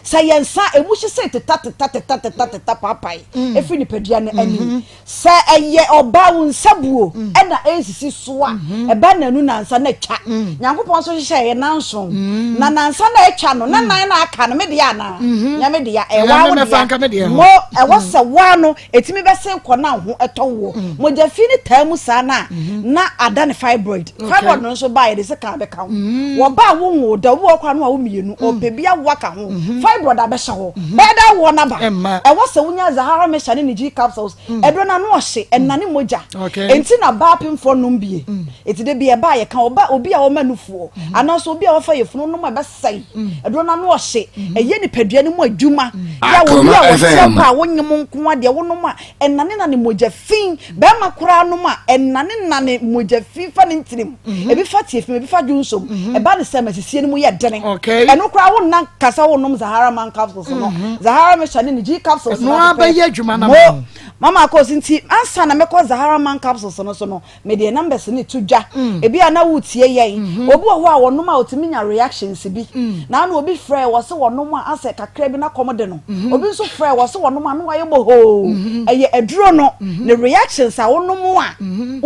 Sɛ yɛn nsa a emu hyehye teta teta teta teta teta paapae mm. efiri nipadua no ani. Mm-hmm. Sɛ ɛyɛ ɔbaa wo nsa buo mm. ɛna ɛnsisi so a mm-hmm. ɛba nanu nansa na atwa. Mm. Nyankopɔn nso hyehyɛ ɛyɛ nanson. Na nansa na atwa no na nan na aka no me deɛ anaa? Mm-hmm. Nyɛ me deɛ ɛwɔ awo deɛ. Mo ɛwɔ sɛ waa no Ɛtumi bɛsen kɔ na ho tɔ woɔ. Mogya fi no taa mu saa no a, na ada ne fibroid. Fibroid no nso ba a, yɛde sekan bɛka ho. Wɔba a wonwoo da, obi wɔ hɔ koraa no a wo mmienu, ɔpɛ bi awo aka ho. Fibroid abɛhyɛ hɔ. Bɛyɛ dɛ awoɔ no aba. Ɛwɔ sɛ wonya Zahara Mixture ne ne G capsules. Aduro no ano ɔhye, ɛnane mogya. Enti na baa apemfoɔ nom bie. Enti da bi ɛba a yɛka, ɔba obi a ɔma nufoɔ, anaasɛ obi a wafa yafunu nom a ɛbɛsɛe. Aduro no ano ɔhye, ɛyɛ nipadua no mu adwuma. Yɛ a obi a wɔteɛ pa a wonyem nko ara deɛ wonom a ɛnanenane mogya fi. Bɛrima koraa nom a ɛnanenane mogya fi fa ne ntirim. Ebi fa tiafi mu, ebi fa dwonsom. Ɛba ne sɛ masisie no mu yɛ dene. Ɛno koraa wonna kasa wonom Zahara man capsules no. Zahara mixture ne ne G capsules no adepɛ. Mo mama akɔsi nti ansa na mɛkɔ Zahara man capsules no so no, Mede numbers no to dwa. Ebi a na woretie yɛn. Obi wɔ hɔ a wɔnom a otumi nya reactions bi. Na ano obi frɛɛ wɔ se wɔnom a asɛ kakra bi na kɔm de no. Obi nso frɛɛ wɔ se wɔnom a na wayɛ bohoo. Ɛyɛ aduro no ne reactions a wonom a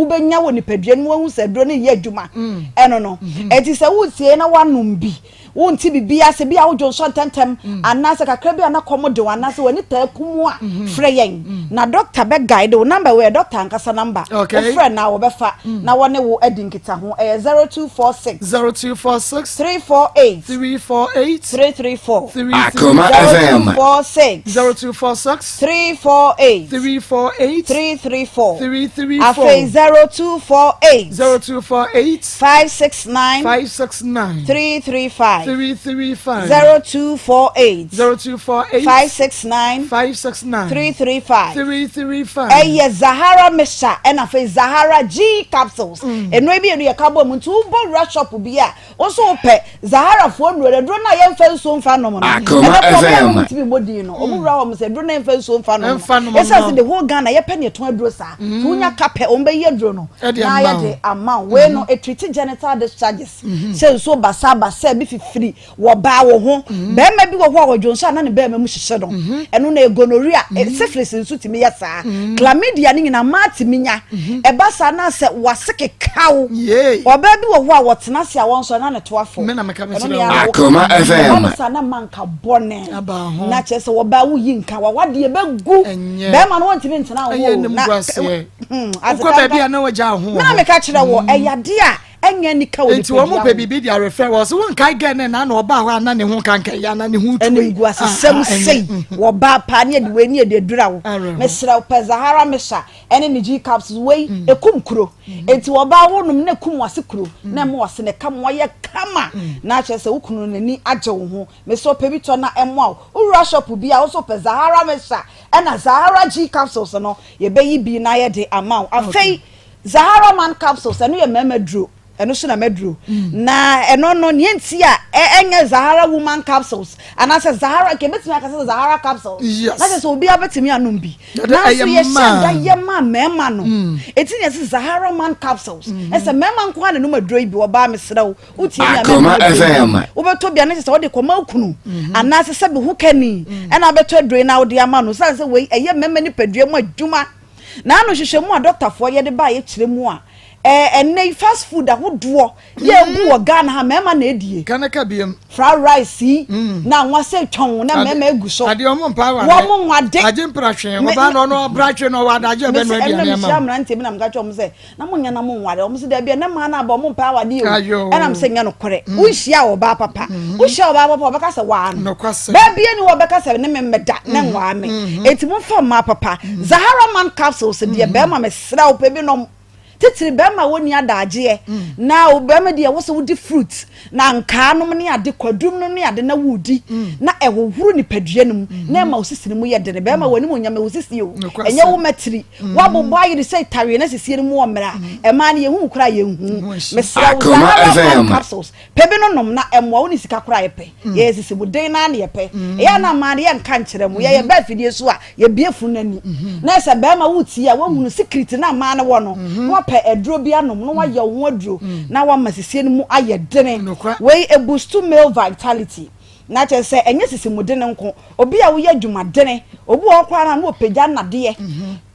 wobɛnya wɔ nipadua no mu wahu sɛ aduro no reyɛ adwuma. Ɛno no. Enti sɛ woretie na woanom bi Wonte biribi ase, ebia wodwo nsɔ ntɛmntɛm, anaasɛ kakra bi a na kɔm de wo, anaasɛ w'ani taa kum wo a, frɛ yɛn na dɔkta bɛ guide wo. Number wei yɛ dɔkta ankasa number. Wofrɛ no a wɔbɛfa na wɔne wo adi nkitaho. Ɛyɛ 0246. 0246. 348. 348. 334. Akoma FM. 0246. 0246. 348. 348. 334. 334. Afei 0248. 0248. 569. 569. 335. 335. 0248. 0248. 569. 569. 335. 335. Ɛyɛ Zahara mixture ɛna afei Zahara G capsules. Nnuro yi mmienu yɛ ka bɔ mu nti wobɔ wura shop bi a wo nso wopɛ Zahara foɔ nnuro no aduro no a yɛmfa nsuo mfa nom no. Akoma Ɛnɛ kɔ ɔmo FM. ntumi mmɔ din no. Ɔmo wura hɔ mo sɛ aduro no a yɛmfa nsuo mfa nom Ɛmfa no. nom Ɛsiane no. sɛ the whole Ghana yɛpɛ ne yɛtɔn aduro saa. Nti wonya ka pɛ wɔn bɛyi aduro no Ɛde na ama wo. yɛde ama wo. Wei no ɛtreat genital discharges. Sɛ nsuo basabasa bi fifiri wɔ baa wo ho. Barima bi wɔ hɔ a ɔdwo nso a na ne barima mu hyehye no. Ɛno na gonorrhea, syphilis nso tumi yɛ saa. Chlamydia ne nyinaa mmaa tumi nya. Ɛba saa na sɛ wase keka wo. Ɔbaa bi wɔ hɔ a wɔtena ase a wɔnsɔre na ne to afɔ. Ɛno ne ara Akoma FM. Ɛba no saa na mma nka bɔne. Na kyerɛ sɛ wɔbaa woyi nka wawadeɛ bɛgu. Barima no wɔntumi ntena wo ho. Wokɔ baabi a na wagya wo ho wɔ hɔ. Mena meka kyerɛ wɔ ɛyɛ adeɛ a. Ɛnyɛ anika wɔ Nti wɔn nipadua pɛ ho. biribi de arefɛ wɔ so wonkae gɛ ne na na ɔbaa hɔ a na ne ho kanka yi ana ne ho tue. Animguasesɛm sei wɔ baa paa ne yɛde wei ne yɛde adura wo. Mesrɛ wo pɛ Zahara Mixture ɛne ne G capsules wei ɛkum kuro. Enti ɔbaa wo nom na ɛkum w'ase kuro na ɛma w'ase no ɛka ma ɔyɛ kama na akyerɛ sɛ wo kunu no n'ani agye wo ho. Mesrɛ wo pɛ bi tɔ na ɛmmoa wo. Wo wura shop bi a wo nso pɛ Zahara Mixture ɛna Zahara G capsules no yɛbɛyi bi na yɛde ama wo. Afei Zahara man capsules ɛno yɛ mmarima duro ɛno so na maduro mm. na ɛno no nea nti a ɛnyɛ Zahara woman capsules anaasɛ Zahara nka ebetumi aka sɛ Zahara capsules yes. na kyerɛ sɛ obiara betumi anom bi nanso yɛhyɛ da yɛ ma mmarima no mm. eti na yɛsɛ Zahara man capsules mm. ɛsɛ mmarima nko ara na nom aduro yi bi ɔbaa mesrɛ wo wotie mi a mmarima aduro yi wobɛtɔ bi a ne kyerɛ sɛ wɔde kɔma okunu mm-hmm. anaasɛ sɛ bi ho kani mm. ɛna abɛtɔ aduro yi na wode ama no sane sɛ wei ɛyɛ mmarima nipadua mu adwuma. Naano nhwehwɛmu a dɔktafoɔ yɛ de baeɛ kyerɛ mu a, ɛɛ ɛnnɛ yi fast food ahodoɔ yɛ abu wɔ Ghana ha mmarima na ɛdie. Ka ne ka biem. Fried rice yi na anwa sɛ twɔn na mmarima egu so. Adeɛ wɔn mpa awadeɛ. Wɔn nwade. Agye mpratwe ɔbaa na ɔno ɔbratwe na ɔwɔ adagye ɔbɛ no aduane ama. Mesi ɛnna mehyia mmeranteɛ bi na meka kyerɛ wɔn sɛ na mo nyɛ na mo nware wɔn sɛ daabi ɛnɛ mmaa no aba wɔn mpɛ awadeɛ o ɛna mo sɛ nyɛ nokorɛ mm. wonhyia ɔbaa papa mm-hmm. wohyia ɔbaa papa ɔbɛka sɛ waa no baabi ani wɔbɛka sɛ ne me mmɛda ne mm-hmm. nwaa me mm-hmm. eti mo nfa mmaa papa Zahara man capsules deɛ bɛrima mesrɛ wo pɛ bi nom titiri bɛrima wɔnni adagyeɛ na bɛrima deɛ wɔsɛ wodi fruit Na nkaa nom ne ade, kwadum nom ne ade na woredi, na ɛhohoro nipadua no mu, na ɛma wo sisi no mu yɛ dene. Bɛrima, w'anim onyam ɛwɔ sisi o, ɛnyɛ wo mmatiri. Woabobɔ ayere sɛ tawe na sisie no mu wɔ mmerɛ a, ɛmaa no yɛhu wo koraa yɛnhu. Mesrɛ wo, Zahara Man Capsules, pɛ bi no nom na ɛmmoa wo ne sika koraa yɛpɛ. Yɛyɛ sisi mu den no ara na yɛpɛ. Ɛyɛ a na mmaa no yɛnka nkyerɛ mo, yɛyɛ bɛ afidie so a, Yɛbue funu no ani na sɛ bɛrima woretie a woahunu secret no a mmaa no wɔ no na wapɛ aduro bi anom na wayɛ wo ho aduro na wama sisie no mu ayɛ dene. Wei ɛboostu male vitality na kyerɛ sɛ ɛnyɛ sisi mu dene nko. Obi a woyɛ adwuma dene, obi wɔ hɔ koraa no a na ɔpagya nnadeɛ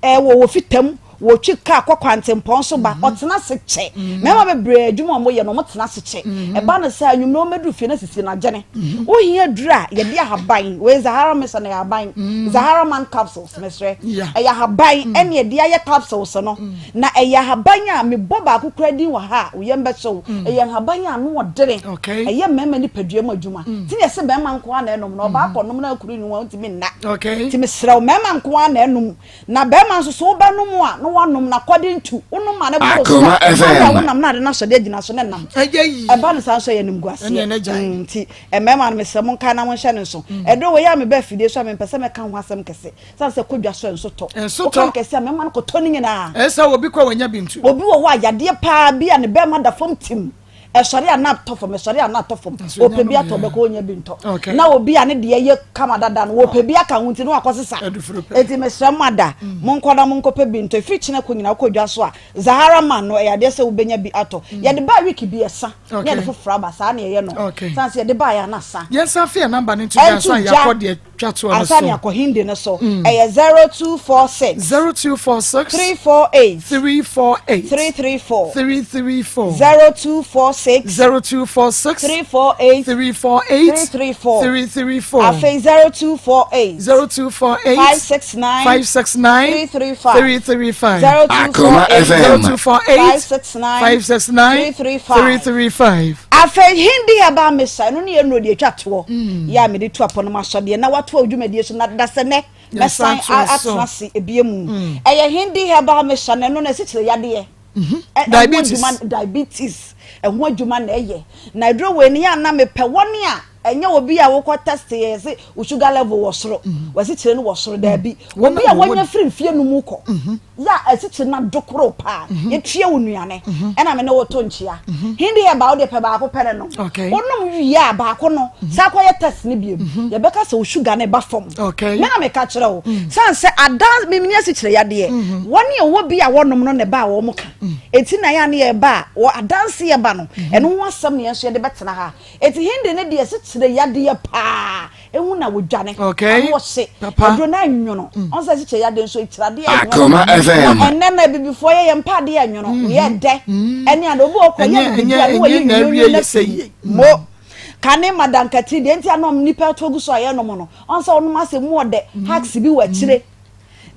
wɔ wɔ fitam, wɔtwi kaa kɔ kwantempɔn so ba, ɔtena ase kyɛ. Mmarima bebree adwuma a wɔyɛ no, wɔtena ase kyɛ. Ɛba no saa, anwummerɛ wɔbɛduru fie na sisi no agyene. Wohia aduru a yɛde ahaban, wei Zahara Mesa no ɛyɛ ahaban, Zahara Man capsules, mesrɛ. Ɛyɛ ahaban ɛne yɛde ayɛ capsules no. Na ɛyɛ ahaban a mebɔ baako koraa din wɔ ha a, wo yam bɛhye wo. Ɛyɛ nhaban a ano ɔdene. Ɛyɛ mmarima nipadua mu adwuma. Nti na yɛse barima nko ara na ɛnom no, ɔbaa kɔnom na akuru nwu a, ɔntumi nna. Nti mesrɛ wo, mmarima nko ara na ɛnom. Na bɛrima nso so wobɛnom a na woanom na according to wonom ma no boro so a na a wonam na ade no asɔde agyina so ne nam ɛba no saa nso ɛyɛ animguaseɛ mm, nti mmarima no mesrɛ mo nkae na monhyɛ no nso mm. ɛduro wei a meba afidie so a mempɛ sɛ mɛka ho asɛm kɛse sane sɛ kɔdwa so ɛnso tɔ woka no kɛse a mmarima no kɔtɔ no nyinaa ɛsɛ obi kɔ wɔnya bi ntu obi wɔ hɔ a yadeɛ paa bi a ne bɛrima da fam tim Ɛsɔre a na atɔ fam, ɛsɔre a na atɔ fam. Ɔpɛ bi atɔ ɔbɛkɔ ɔnya bi ntɔ. Na obi a ne deɛ yɛ kama dada no, wɔpɛ bi aka ho nti na wakɔsesa. Enti mesrɛ mo ada, monkɔ na monkɔpɛ bi ntɔ. Ɛfiri kyena kɔ nyinaa wokɔ dwa so a, Zahara man no, ɛyɛ adeɛ sɛ wobɛnya bi atɔ. Yɛde baa week bi ɛsa, na yɛde foforɔ aba, saa na yɛyɛ no. Sane sɛ yɛde baeɛ a na asa. Yɛnsan fa yɛn number no nto dwa ansa na yɛakɔ deɛ twa toɔ no so. Ansa na yɛakɔ Hindi no so. Ɛyɛ 0246. 0246. 348. 348. 334. 334. 0246. 0246. 348. 348. 334. 334. Afei 0248. 0248. 569. 569. 335. 335. 0248. 0248. 569. 569. 335. 335. Afei Hindi herbal mixture, ɛno ne yɛ nnuro deɛ ɛtwa toɔ yɛ a mede tu apɔ no m'asɔdeɛ na watoa wo dwumadie so na dasɛ nɛ mɛsan atena ase ebie mu. Ɛyɛ Hindi herbal mixture na ɛno no ɛsikyire yadeɛ. Diabetes. Diabetes ɛho adwuma na ɛyɛ. Na aduro wei no yɛ a na mepɛ wɔn a ɛnyɛ obi a wokɔ test yɛ yɛse wo sugar level wɔ soro, w'asikyire no wɔ soro, daabi. Obi a wanya firi mfie num kɔ. Yɛ a asikyire no adokoro paa. Mhm. Yɛtua wo nnuane. Mhm. Ɛna me ne wo to nkyea. Mhm. Hindi herbal wo deɛ pɛ baako pɛ ne nom. Wonom wie a baako no saa kɔyɛ test no biom. Yɛbɛka sɛ wo sugar no ba fam. Me na meka kyerɛ wo. Mm. Sane sɛ adan memeni asikyire yadeɛ. Wɔn a ɛwɔ bi a wɔnom no na ɛba a wɔn ka. Mm. Eti na yɛ a ne yɛba a wɔ adanse yɛba no. Ɛno ho asɛm na yɛn nso yɛde bɛtena ha. Eti hindi ne deɛ asikyire yadeɛ paa. Ehu na wodwane. Okay. Ano ɔhye. Papa. Aduro no anwono. Mm. Ɔn sɛ kyekyɛ yade nso ekyir adeɛ anwono. Akoma FM. Na ɛnɛ na abibifoɔ yɛ yɛn mpa adeɛ anwono. Mm. Yɛ dɛ. Mm. Ɛne ade obi ɔkɔ yɛ no bibi a no wɔyɛ nwunwunu na fi. Mo. Kane madankatiri deɛ nti anom nipa to gu so a yɛnom no. Ɔn sɛ ɔnom asɛ mu ɔdɛ. Hacks bi wɔ akyire.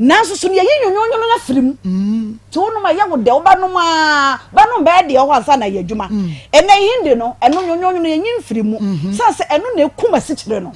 Nanso so no yɛyi nwonwonwono no afiri mu. Nti wonom a ɛyɛ wo dɛ, wobɛnom aa, wobɛnom bɛyɛ deɛ ɛwɔ hɔ ansa na ayɛ adwuma. Ɛnɛ yi hindi no, ɛno nwonwonwono no yɛnyi mfiri mu. Sane sɛ ɛno na ɛkum asikyire no.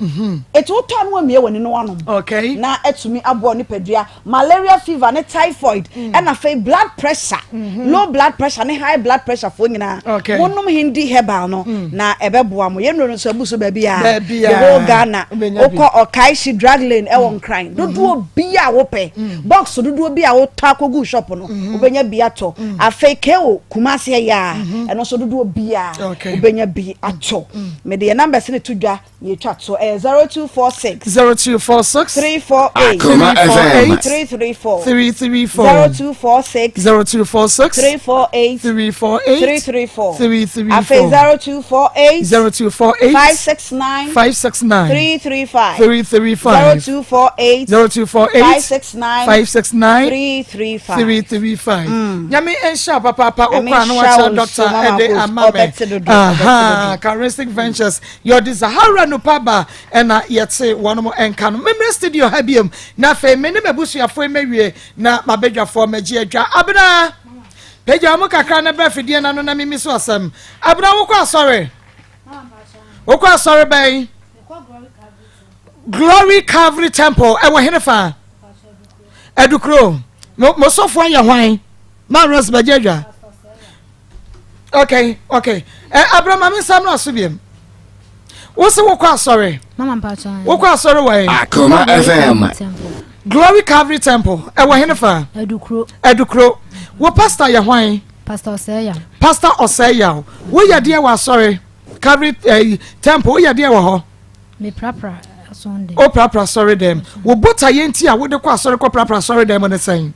Enti wotɔ a na woamia w'ani na woanom. Na atumi aboa wo nipadua. Malaria fever ne typhoid, ɛna afei blood pressure, low blood pressure ne high blood pressure foɔ nyinaa. Monom hindi herbal no na ɛbɛboa mo. Yɛn nnuro no nso abu so baabiara. The whole Ghana. Wokɔ Okaishie drug lane ɛwɔ Nkran. Dodoɔ bi a wopɛ. Box dodoɔ bi a wotɔ akɔgu shop no, wobɛnya bi atɔ. Afei KO Kumasi ɛyɛ a, ɛno nso dodoɔ bi a wobɛnya bi atɔ. Mede yɛn numbers no to dwa. Yɛtwa to ɛyɛ 0246. 0246. 348. Akoma FM. 334. 334. 0246. 0246. 348. 348. 334. 334. Afei 0248. 0248. 569. 569. 335. 335. 0248. 0248. 569. 569. 335. 335. Nyame nhyira papaapa okwa no wakyerɛ doctor ɛde ama me. Aha, Charismatic Ventures. Yɛde Zahara Nupa ba ɛna yɛte wɔnom nka no. Memmrɛ studio ha biom na afei me ne m'abusuafoɔ yi mɛwie na m'abadwafoɔ mɛgye adwa. Abena! Pagya wo mu kakra na bra fidie no ano na mimi so asɛm. Abena wokɔ asɔre? Wokɔ asɔre bɛn? Glory Calvary Temple ɛwɔ hene fa? Adukuro. Mo sɔfoɔ yɛ hwan? Ma Rose bɛgye adwa. okay okay ɛ eh, abira maame nsa mìíràn so biem wosi wokɔ asɔre wokɔ asɔre wɔ yi. Akoma FM. Glory Calvary Temple ɛwɔ hene fa. Adukuro. Adukuro wo pastor yɛ hwan. Pastor Ɔsɛɛyaw. Pastor Ɔsɛɛyaw woyɛ deɛ wɔ asɔre Calvary eh, Temple woyɛ deɛ wɔ hɔ. Meprapra asɔre dɛm. O prapra asɔre dɛm wo botaeɛ nti a wode kɔ asɔre kɔ prapra asɔre dɛm ne sɛn.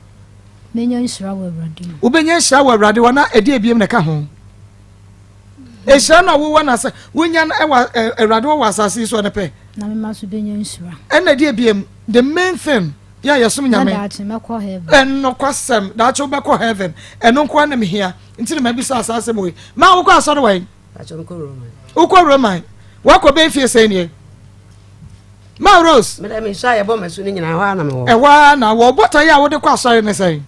Menya nhyira wɔ Awurade mu. Wobɛnya nhyira wɔ Awurade hɔ na ɛdeɛ ebiem na ɛka ho. Nhyira no a wowɔ na sɛ wonya no ɛwɔ Awurade hɔ wɔ asase yi so no pɛ. Na mema nso bɛnya nhyira. Ɛna ɛdeɛ ebiem the main thing yɛ a yɛsom Nyame. Na daakye mɛkɔ heaven. Ɛnokwasɛm daakye wobɛkɔ heaven ɛno nko ara na mehia nti na mabisa saa asɛm wei. Ma wokɔ asɔre wɔ he? Wokɔ Roman. Wakɔ bɛn fie sɛn nie? Ma Rose. Mede me nsu a yɛbɔ m'asu no nyinaa ɛhɔ ara na mewɔ. Ɛhɔ ara na wɔ botaeɛ a wode kɔ asɔre ne sɛn?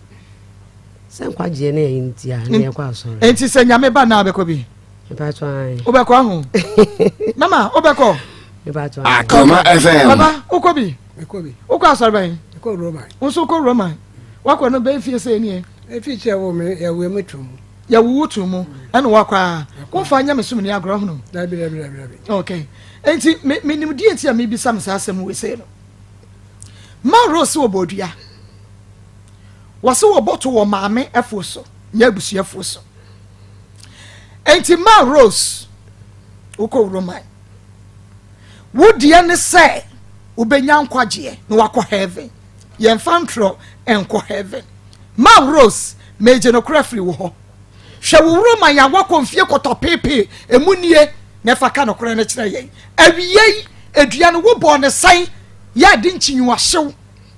Sɛ nkwagyeɛ ne ɛyi nti a ne yɛkɔ asɔre. Nti sɛ nyame ba na abɛkɔ bi? Wobɛkɔ aho? Mama wobɛkɔ? Akoma FM. Baba wokɔ bi? Wokɔ asɔre bɛn? Wo nso wokɔ Roman. Wakɔ no bɛn fie sɛ nie? Efi sɛ wo me yɛwɔ mu to mu. Yɛwowo to mu ɛna wakɔ a womfa nyamesom ni agorɔ hono. Dabi dabi dabi dabi. Okay. Enti me menim deɛ nti a mebisa me saa asɛm wei sei no. Ma Rose wɔ bɔɔdua. Wɔse wɔbɔ to wɔ maame afuo so, nyɛ abusua afuo so. Enti ma Rose wokɔ Roman. Wo deɛ ne sɛ wobɛnya nkwagyeɛ na wakɔ heaven. Yɛmfa ntorɔ nkɔ heaven. Ma Rose megye nokorɛ firi wo hɔ. Hwɛ wo wura ma yɛn awakɔ mfie kɔtɔpeepee emu nie na ɛfa ka nokorɛ no kyerɛ yɛn. Awiei, dua no wobɔɔ no sɛn yɛ ade nkyinyiwahyew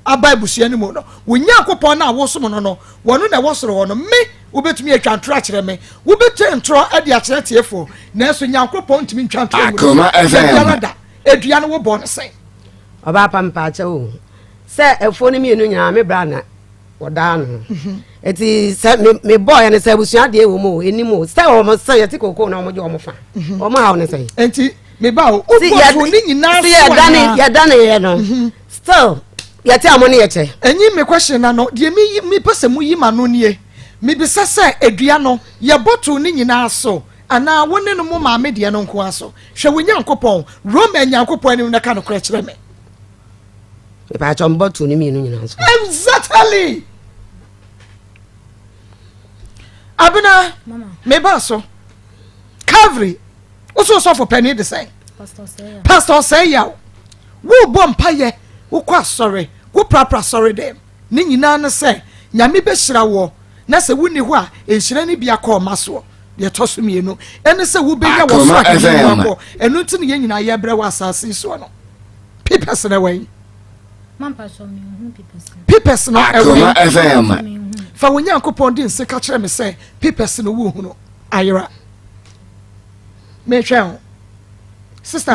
aba abusua no mu no? Wo Nyankopɔn no a wosom no no, wɔno na ɛwɔ soro hɔ no. Me, wobɛtumi atwa ntorɔ akyerɛ me. Wobɛtwa ntorɔ de akyerɛ atiefoɔ, nanso Nyankopɔn ntumi ntwa ntorɔ ngu ne so da biara da. Dua no wobɔɔ no sɛn? Ɔbaa pa mpaakyɛw o, sɛ afuo no mmienu nyinaa me bra na wɔdaa no eti sɛ me me bɔɔ yɛ no sɛ abusua deɛ wɔ mu o enim o sɛ wɔn sɛ yɛte koko na wɔn gye wɔn fa mhm. wɔn haw ne sɛ. nti me ba o o bɔ to ne nyinaa so anaa yɛda ne yɛ no mhm. still yɛte amo ne yɛkyɛ. enyi mi question na no deɛ mi yi mi pɛ sɛ mo yi ma no nie mi bisa sɛ edua no yɛbɔ to ne nyinaa so anaa wo ne no mo maame deɛ no nko aso hwɛ wo nyankopɔn Roma nyankopɔn anim na ka no korɛ kyerɛ me. Mepatwɔ mbɔ to ne mmienu nyinaa nso. Exactly. Abena, meba so. Calvary, wosɛ ɔsɔfo panin de sɛn? Pastor Ɔsɛe Yaw. Wobɔ mpayɛ, wokɔ asɔre, woprapra asɔre dɛm. Ne nyinaa ne sɛ Nyame bɛhyira woɔ na sɛ wonni hɔ a nhyira no bi akɔ ɔma soɔ. Deɛ ɛtɔ so mmienu ɛne sɛ wobɛnya wɔ soro ahenni mu akɔ. Ɛno nti ne yɛn nyinaa yɛbrɛ wɔ asase yi soɔ no. Papers no ɛwɔ yi. Papers no ɛwɔ yi. Fa wo Nyankopɔn di nse ka kyerɛ me sɛ papers no wohunu ayera. Mehwɛ ho. Sister.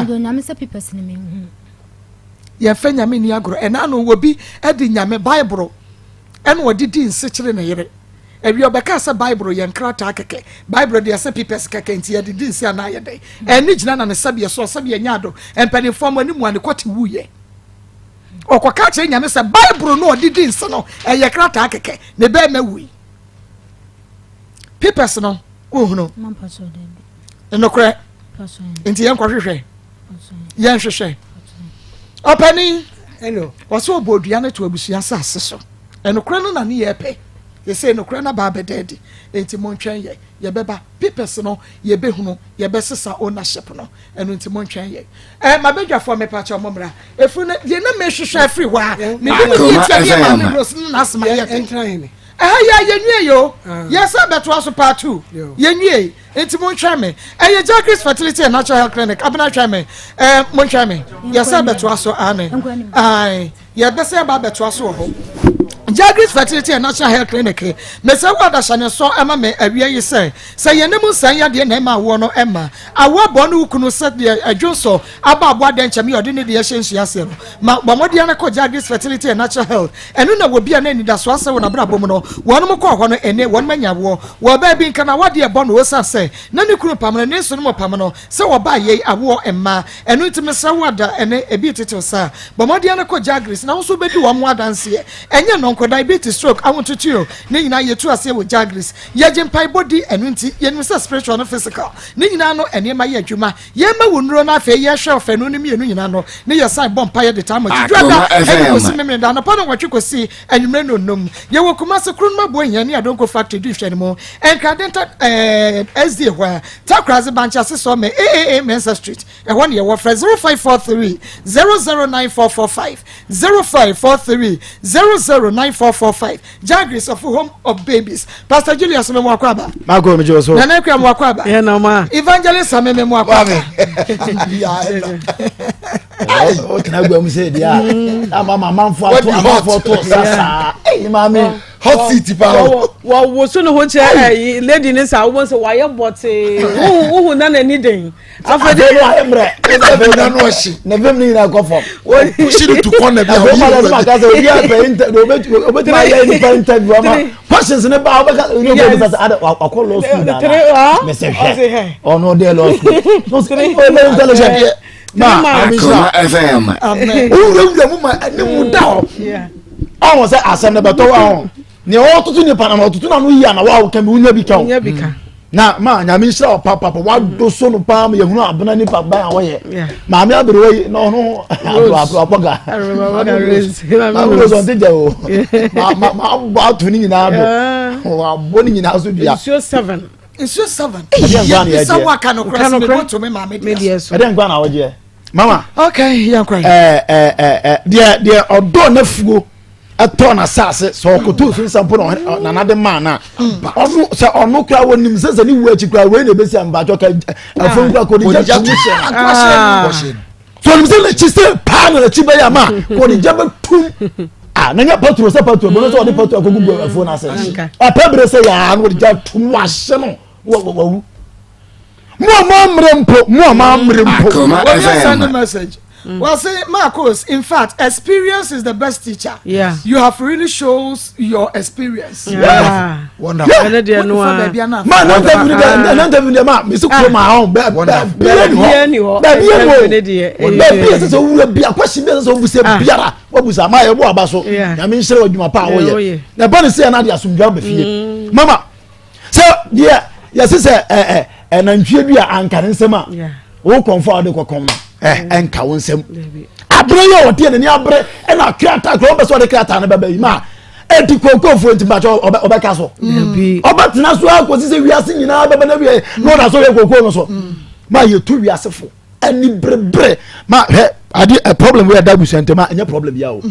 Yɛmfa Nyame nni agorɔ. Ɛna ano wɔ bi de Nyame, Bible, ɛna ɔde di nse kyere ne yere. Awie ɔbɛkaa sɛ Bible yɛ nkrataa kɛkɛ. Bible deɛ sɛ papers kɛkɛ nti yɛde di nse anaa yɛ dɛn. Ɛne gyina na ne sɛbeɛ so ɔsɛbeɛ nyɛ ado. Mpanimfoɔ mo anim a ne kɔte wuiɛ. Ɔkɔka kyerɛ Nyame sɛ Bible no ɔde di nse no ɛyɛ krataa kɛkɛ. Ne bɛɛma wui. Papers no wohunu. Nokorɛ. Nti yɛnkɔhwehwɛ. Yɛnhwehwɛ. Ɔpanin, wɔsɛ ɔbɔ odua no to abusua asase so. Ɛnokorɛ no na ne yɛpɛ. Yɛsɛ nokorɛ no aba abɛda adi. Nti montwɛn yɛ. Yɛbɛba. Papers no yɛbɛhunu. Yɛbɛsesa ownership no. Ɛno nti montwɛn yɛ. Ɛɛ mabadwafoɔ mepakyɛw mo mmra. Efunu no deɛ na mehwehwɛ afiri hɔ a. Mede me deɛ tia deɛ maame Rose no n'asɛm ayɛ den. Ɛha yɛ a yɛnwie yɛ o. Yɛsɛ bɛtoa so part 2. Yɛnwie. Nti monhwɛ me. Ɛyɛ Jagris Fertility and Natural Health Clinic. Abena hwɛ me. Ɛɛ monhwɛ me. Yɛsɛ bɛtoa so ane. Ae. Yɛbɛsɛ ba bɛtoa so wɔ hɔ. Jagris Fertility and Natural Health Clinic. Mesɛ wo adahyɛ ne sɔ ɛma me awia yi sɛ sɛ yɛn mu nsɛn yadeɛ na ɛma awoɔ no ɛma awoɔ bɔ ne wo kunu sɛ deɛ ɛdwonsɔ aba aboa dɛnkyɛm yɛ ɔde ne deɛ hyɛ nsuo aseɛ no Ma bɔ mmɔden ara kɔ Jagris Fertility and Natural Health. Ɛno na wɔ bi a na anidaso asɛe wɔ n'abrabɔ mu no, wɔnom kɔɔ hɔ no, ɛnne, wɔnom anya awoɔ. Wɔ ɔbaa bi nka no, awadeɛ ɛbɔ no osiane sɛ na ne kunu pam no, ne nso no mu pam no sɛ wɔbaa yei, awoɔ mma. Ɛno nti mesrɛ wo ada, ɛnne, ebi retetew saa. Bɔ mmɔden ara kɔ Jagris na wo nso wobɛdi wɔn ho adanseɛ. Ɛnyɛ nnɔnkɔ, diabetes, stroke, ahontutuo, ne nyinaa yɛtu aseɛ wɔ Jagris. Yɛgye mpaebɔ di, ɛno nti yɛnim sɛ spiritual ne physical ne nyinaa no nneɛma yɛ adwuma. Yɛma wo nnuro na afei yɛhwɛ ɔfanu no mmienu nyinaa no ne yɛsan bɔ mpaeɛ de taa mo akyi Dwoada ɛne kɔsi Memeneda anɔpa nnɔnwɔtwe kɔsi anwummerɛ nnɔnnum. Yɛwɔ Kumasi, Kronum Aboahia ne Adonko Factory di nhwɛanimu, Nkrade nta ɛɛ SDA hɔ a, Takoradi, Bankye ase Sɔɔmɛ, AAA Mensah Street, ɛhɔ ne yɛwɔ. Frɛ 0543 009445, 0543 009445. Jagri sɔfo home of babies. Pastor Julius me mo akɔ aba. Mako mi jẹ so. Nana Ekua mo akɔ aba. Yẹn na ma. Evangelist Sami me mo akɔ aba. O tena gba mu sɛ di a. Ama ma amanfo ato amanfo to sasa. Eyi maame. Hot seat pa o. Wɔ woso ne ho kyerɛ ɛyi lady ne sa wɔn sɛ wayɛ bɔtee. Wohu wohu na n'ani den. afei de ayɛ mmerɛ afei na no ɔhye na vim no nyinaa kɔ fam ɔhye no tu kɔn na bi a ɔyi wura bi aka sɛ obi apɛ interview obetumi ayɛ nipa interview ama questions ne ba ɔbɛka ne obi bisa sɛ ada wakɔ law school dada mɛsɛ hwɛ ɔno ɔde law school ɔyɛ intelligent ma Akoma FM owurawura mu ma ɛne mu da hɔ ɔwɔ sɛ asɛm no bɛtɔ wa ho nea ɔtoto nipa na ɔtoto na no yie ana wa ɔka mi wonya bi ka o na ma nyame nhyira wɔ papapa wado so no paa ma yɛhunu abena nipa ban a wɔyɛ maame aberewa yi na ɔno abro abɔga maame rose ɔnte gya o ma abɔ ato ne nyinaa do wabɔ ne nyinaa so dua nsuo seven nsuo seven yɛ bisa wa ka no kora sɛ mebɔ to me maame deɛ so ɛdɛ nkwa na wɔgyeɛ mama okay yɛn kora ɛɛ ɛɛ deɛ deɛ ɔdɔ n'afuo ɛtɔ n'asase sɛ ɔkoto so nsa mpo na nana de maa na ɔno sɛ ɔno kura wɔ nim sɛ sɛ ne wu akyi kura wei na ebesi ampatsɔ ka ɛfɔm kura kò ne gya tu hyɛ so ɔnim sɛ n'akyi sɛ paa na n'akyi bɛyɛ ama kò ne gya bɛ tum a na nyɛ patro sɛ patro bɛn sɛ ɔde patro akɔgu gu ɛfuo n'ase ɔpɛ bere sɛ yaa na ɔde gya tum wahyɛ no wɔ wawu mo a mo amere mpo mo a mo amere mpo. Akoma FM. Mm. Well, say, Marcos, in fact, experience is the best teacher. Yeah. You have really shows your experience. Yeah. yeah. Wonderful. Yeah. Ma, na interview de, na interview de ma, mesi kuro ma ahun, bẹẹ bẹẹ ni hɔ, bẹẹ bi ni hɔ, bẹẹ bi ɛsɛ sɛ owurɛ bia, question bi ɛsɛ sɛ obusa biara, wabusa, maa yɛ bɔ aba so, nyame nhyerɛ wɔ adwuma pa a wɔyɛ, na ɛba ne se yɛ na de asomdwa ba fie. Mama, sɛ deɛ yɛse sɛ ɛ ɛ nantwie bi a anka ne nsɛm a wo kɔnfo a wɔde kɔkɔm no ɛ ɛnka wo nsɛm abere yɛ ɔdeɛ n'ani abere ɛna krataa kura ɔbɛ sɛ ɔde krataa no bɛbɛ yi ma ɛdi kookoofoɔ nti bàtɛ ɔbɛka so ɔbɛtena so akɔsi sɛ wiase nyinaa bɛbɛ na wie na ɔda so yɛ kookoo no so ma yɛtu wiase fo ɛni berebere ma hwɛ ade ɛ problem wey ɛda abusua ntɛm a ɛnyɛ problem yɛ o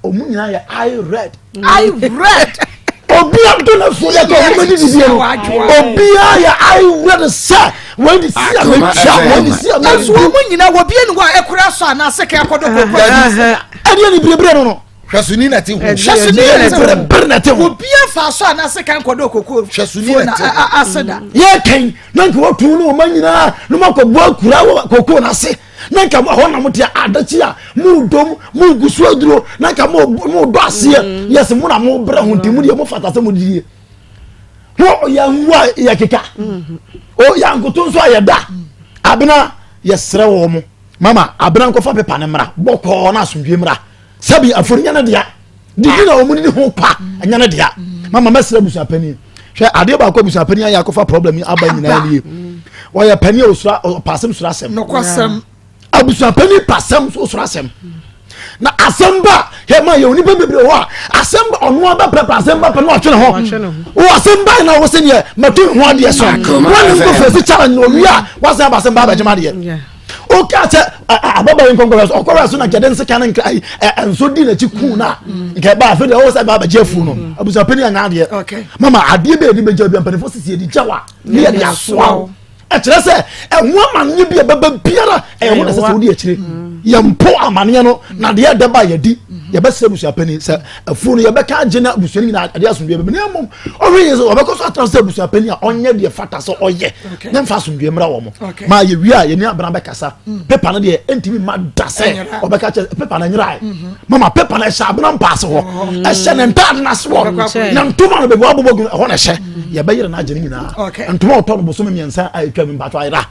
ɔmu nyinaa yɛ eye red eye red obi ado na so yɛ kɛ ɔmu bɛ didi bie no obiara yɛ eye red sɛ wɔn de si a mɛtua wɔn de si a mɛdu ɛnso wɔn nyinaa wɔ bie ni hɔ a ɛkura sɔ anaasɛ kɛ akɔdɔ kɔkɔ ɛni ɛni berebere no no hwɛsoni na ti ho hwɛsoni na ti ho berebere na ti ho obiara fa so anaasɛ kɛ nkɔdɔ kɔkɔ hwɛsoni na ti ho ase da yɛ kɛn na nka wɔtu ne wɔn nyinaa na wɔn akɔ bɔ akura wɔ kɔkɔ n'ase. Na nka ɛhɔ na mote adakyi a modom mogu so aduro na nka modɔ aseɛ mm. yɛsɛ mo na mobrɛ ho nti mo deɛ mofata sɛ modidie ho yɛnwu a yɛkeka mm-hmm. o yɛnkoto nso a yɛda abena yɛsrɛ wɔ mo mama abena nkɔfa pepa no mmra bɔkɔɔ na asomdwe mmra sɛbi afori nyɛ ne dea didi na wɔn didi ho kwa ɛnyɛ ne dea mama mɛsrɛ abusuapanin hwɛ adeɛ baako abusuapanin ayɛ akɔfa problem yi aba nyinaa nie wɔyɛ panin a osura ɔpaasɛm sura asɛm nokwasɛm abusuapanin paasɛm so osura asɛm na asɛm ba hwɛ ma yɛ onipa bebree hɔ a asɛm ba ɔno aba pɛpɛ asɛm ba pɛ na ɔtwe ne ho wɔ asɛm ba na wɔsɛ deɛ mɛto ne ho adeɛ so wɔn ne nkɔ fɛsi challenge na owie a wɔasɛn aba asɛm ba abɛgyem adeɛ. Woka sɛ ababaa yi nkɔnkɔhwɛ so ɔkɔhwɛ so na nkyɛde nseka ne nkra nso di n'akyi kuu no a nka ɛba afei deɛ ɔwɔ sɛ ɛba abɛgye afu no abusuapɛni anya adeɛ mama adeɛ bɛyɛ de bɛgya bi mpanimfoɔ sisi yɛde gya wa ne yɛde asoa wo ɛkyerɛ sɛ ɛho amanneɛ bi a ɛbɛba biara ɛyɛ ho na ɛsɛ sɛ wodi akyire yɛmpo amanneɛ no na deɛ ɛdɛ ba yɛdi yɛbɛsrɛ abusuapɛni sɛ afuo no yɛbɛka agye na abusua no nyinaa adeɛ asomdwoeɛ bɛba na mmom ɔhwɛ yɛ sɛ ɔbɛkɔ so atena sɛ abusuapɛni a ɔnyɛ deɛ fata sɛ ɔyɛ ne mfa asomdwoeɛ mmra wɔ mo ma yɛwie a yɛne abena bɛkasa mm. pepa no deɛ ɛntumi ma da sɛ ɔbɛka kyɛ pepa no nyerae mm-hmm. mama pepa no ɛhyɛ abena mpaase hɔ mm. ɛhyɛ ne ntaade no ase hɔ na ntoma no baabi wabobɔ gu ɛhɔ na ɛhyɛ mm. yɛbɛyere no agye no nyinaa ntoma ɔtɔ no bosome mmiɛnsa a ɛtwam mpatɔ ayera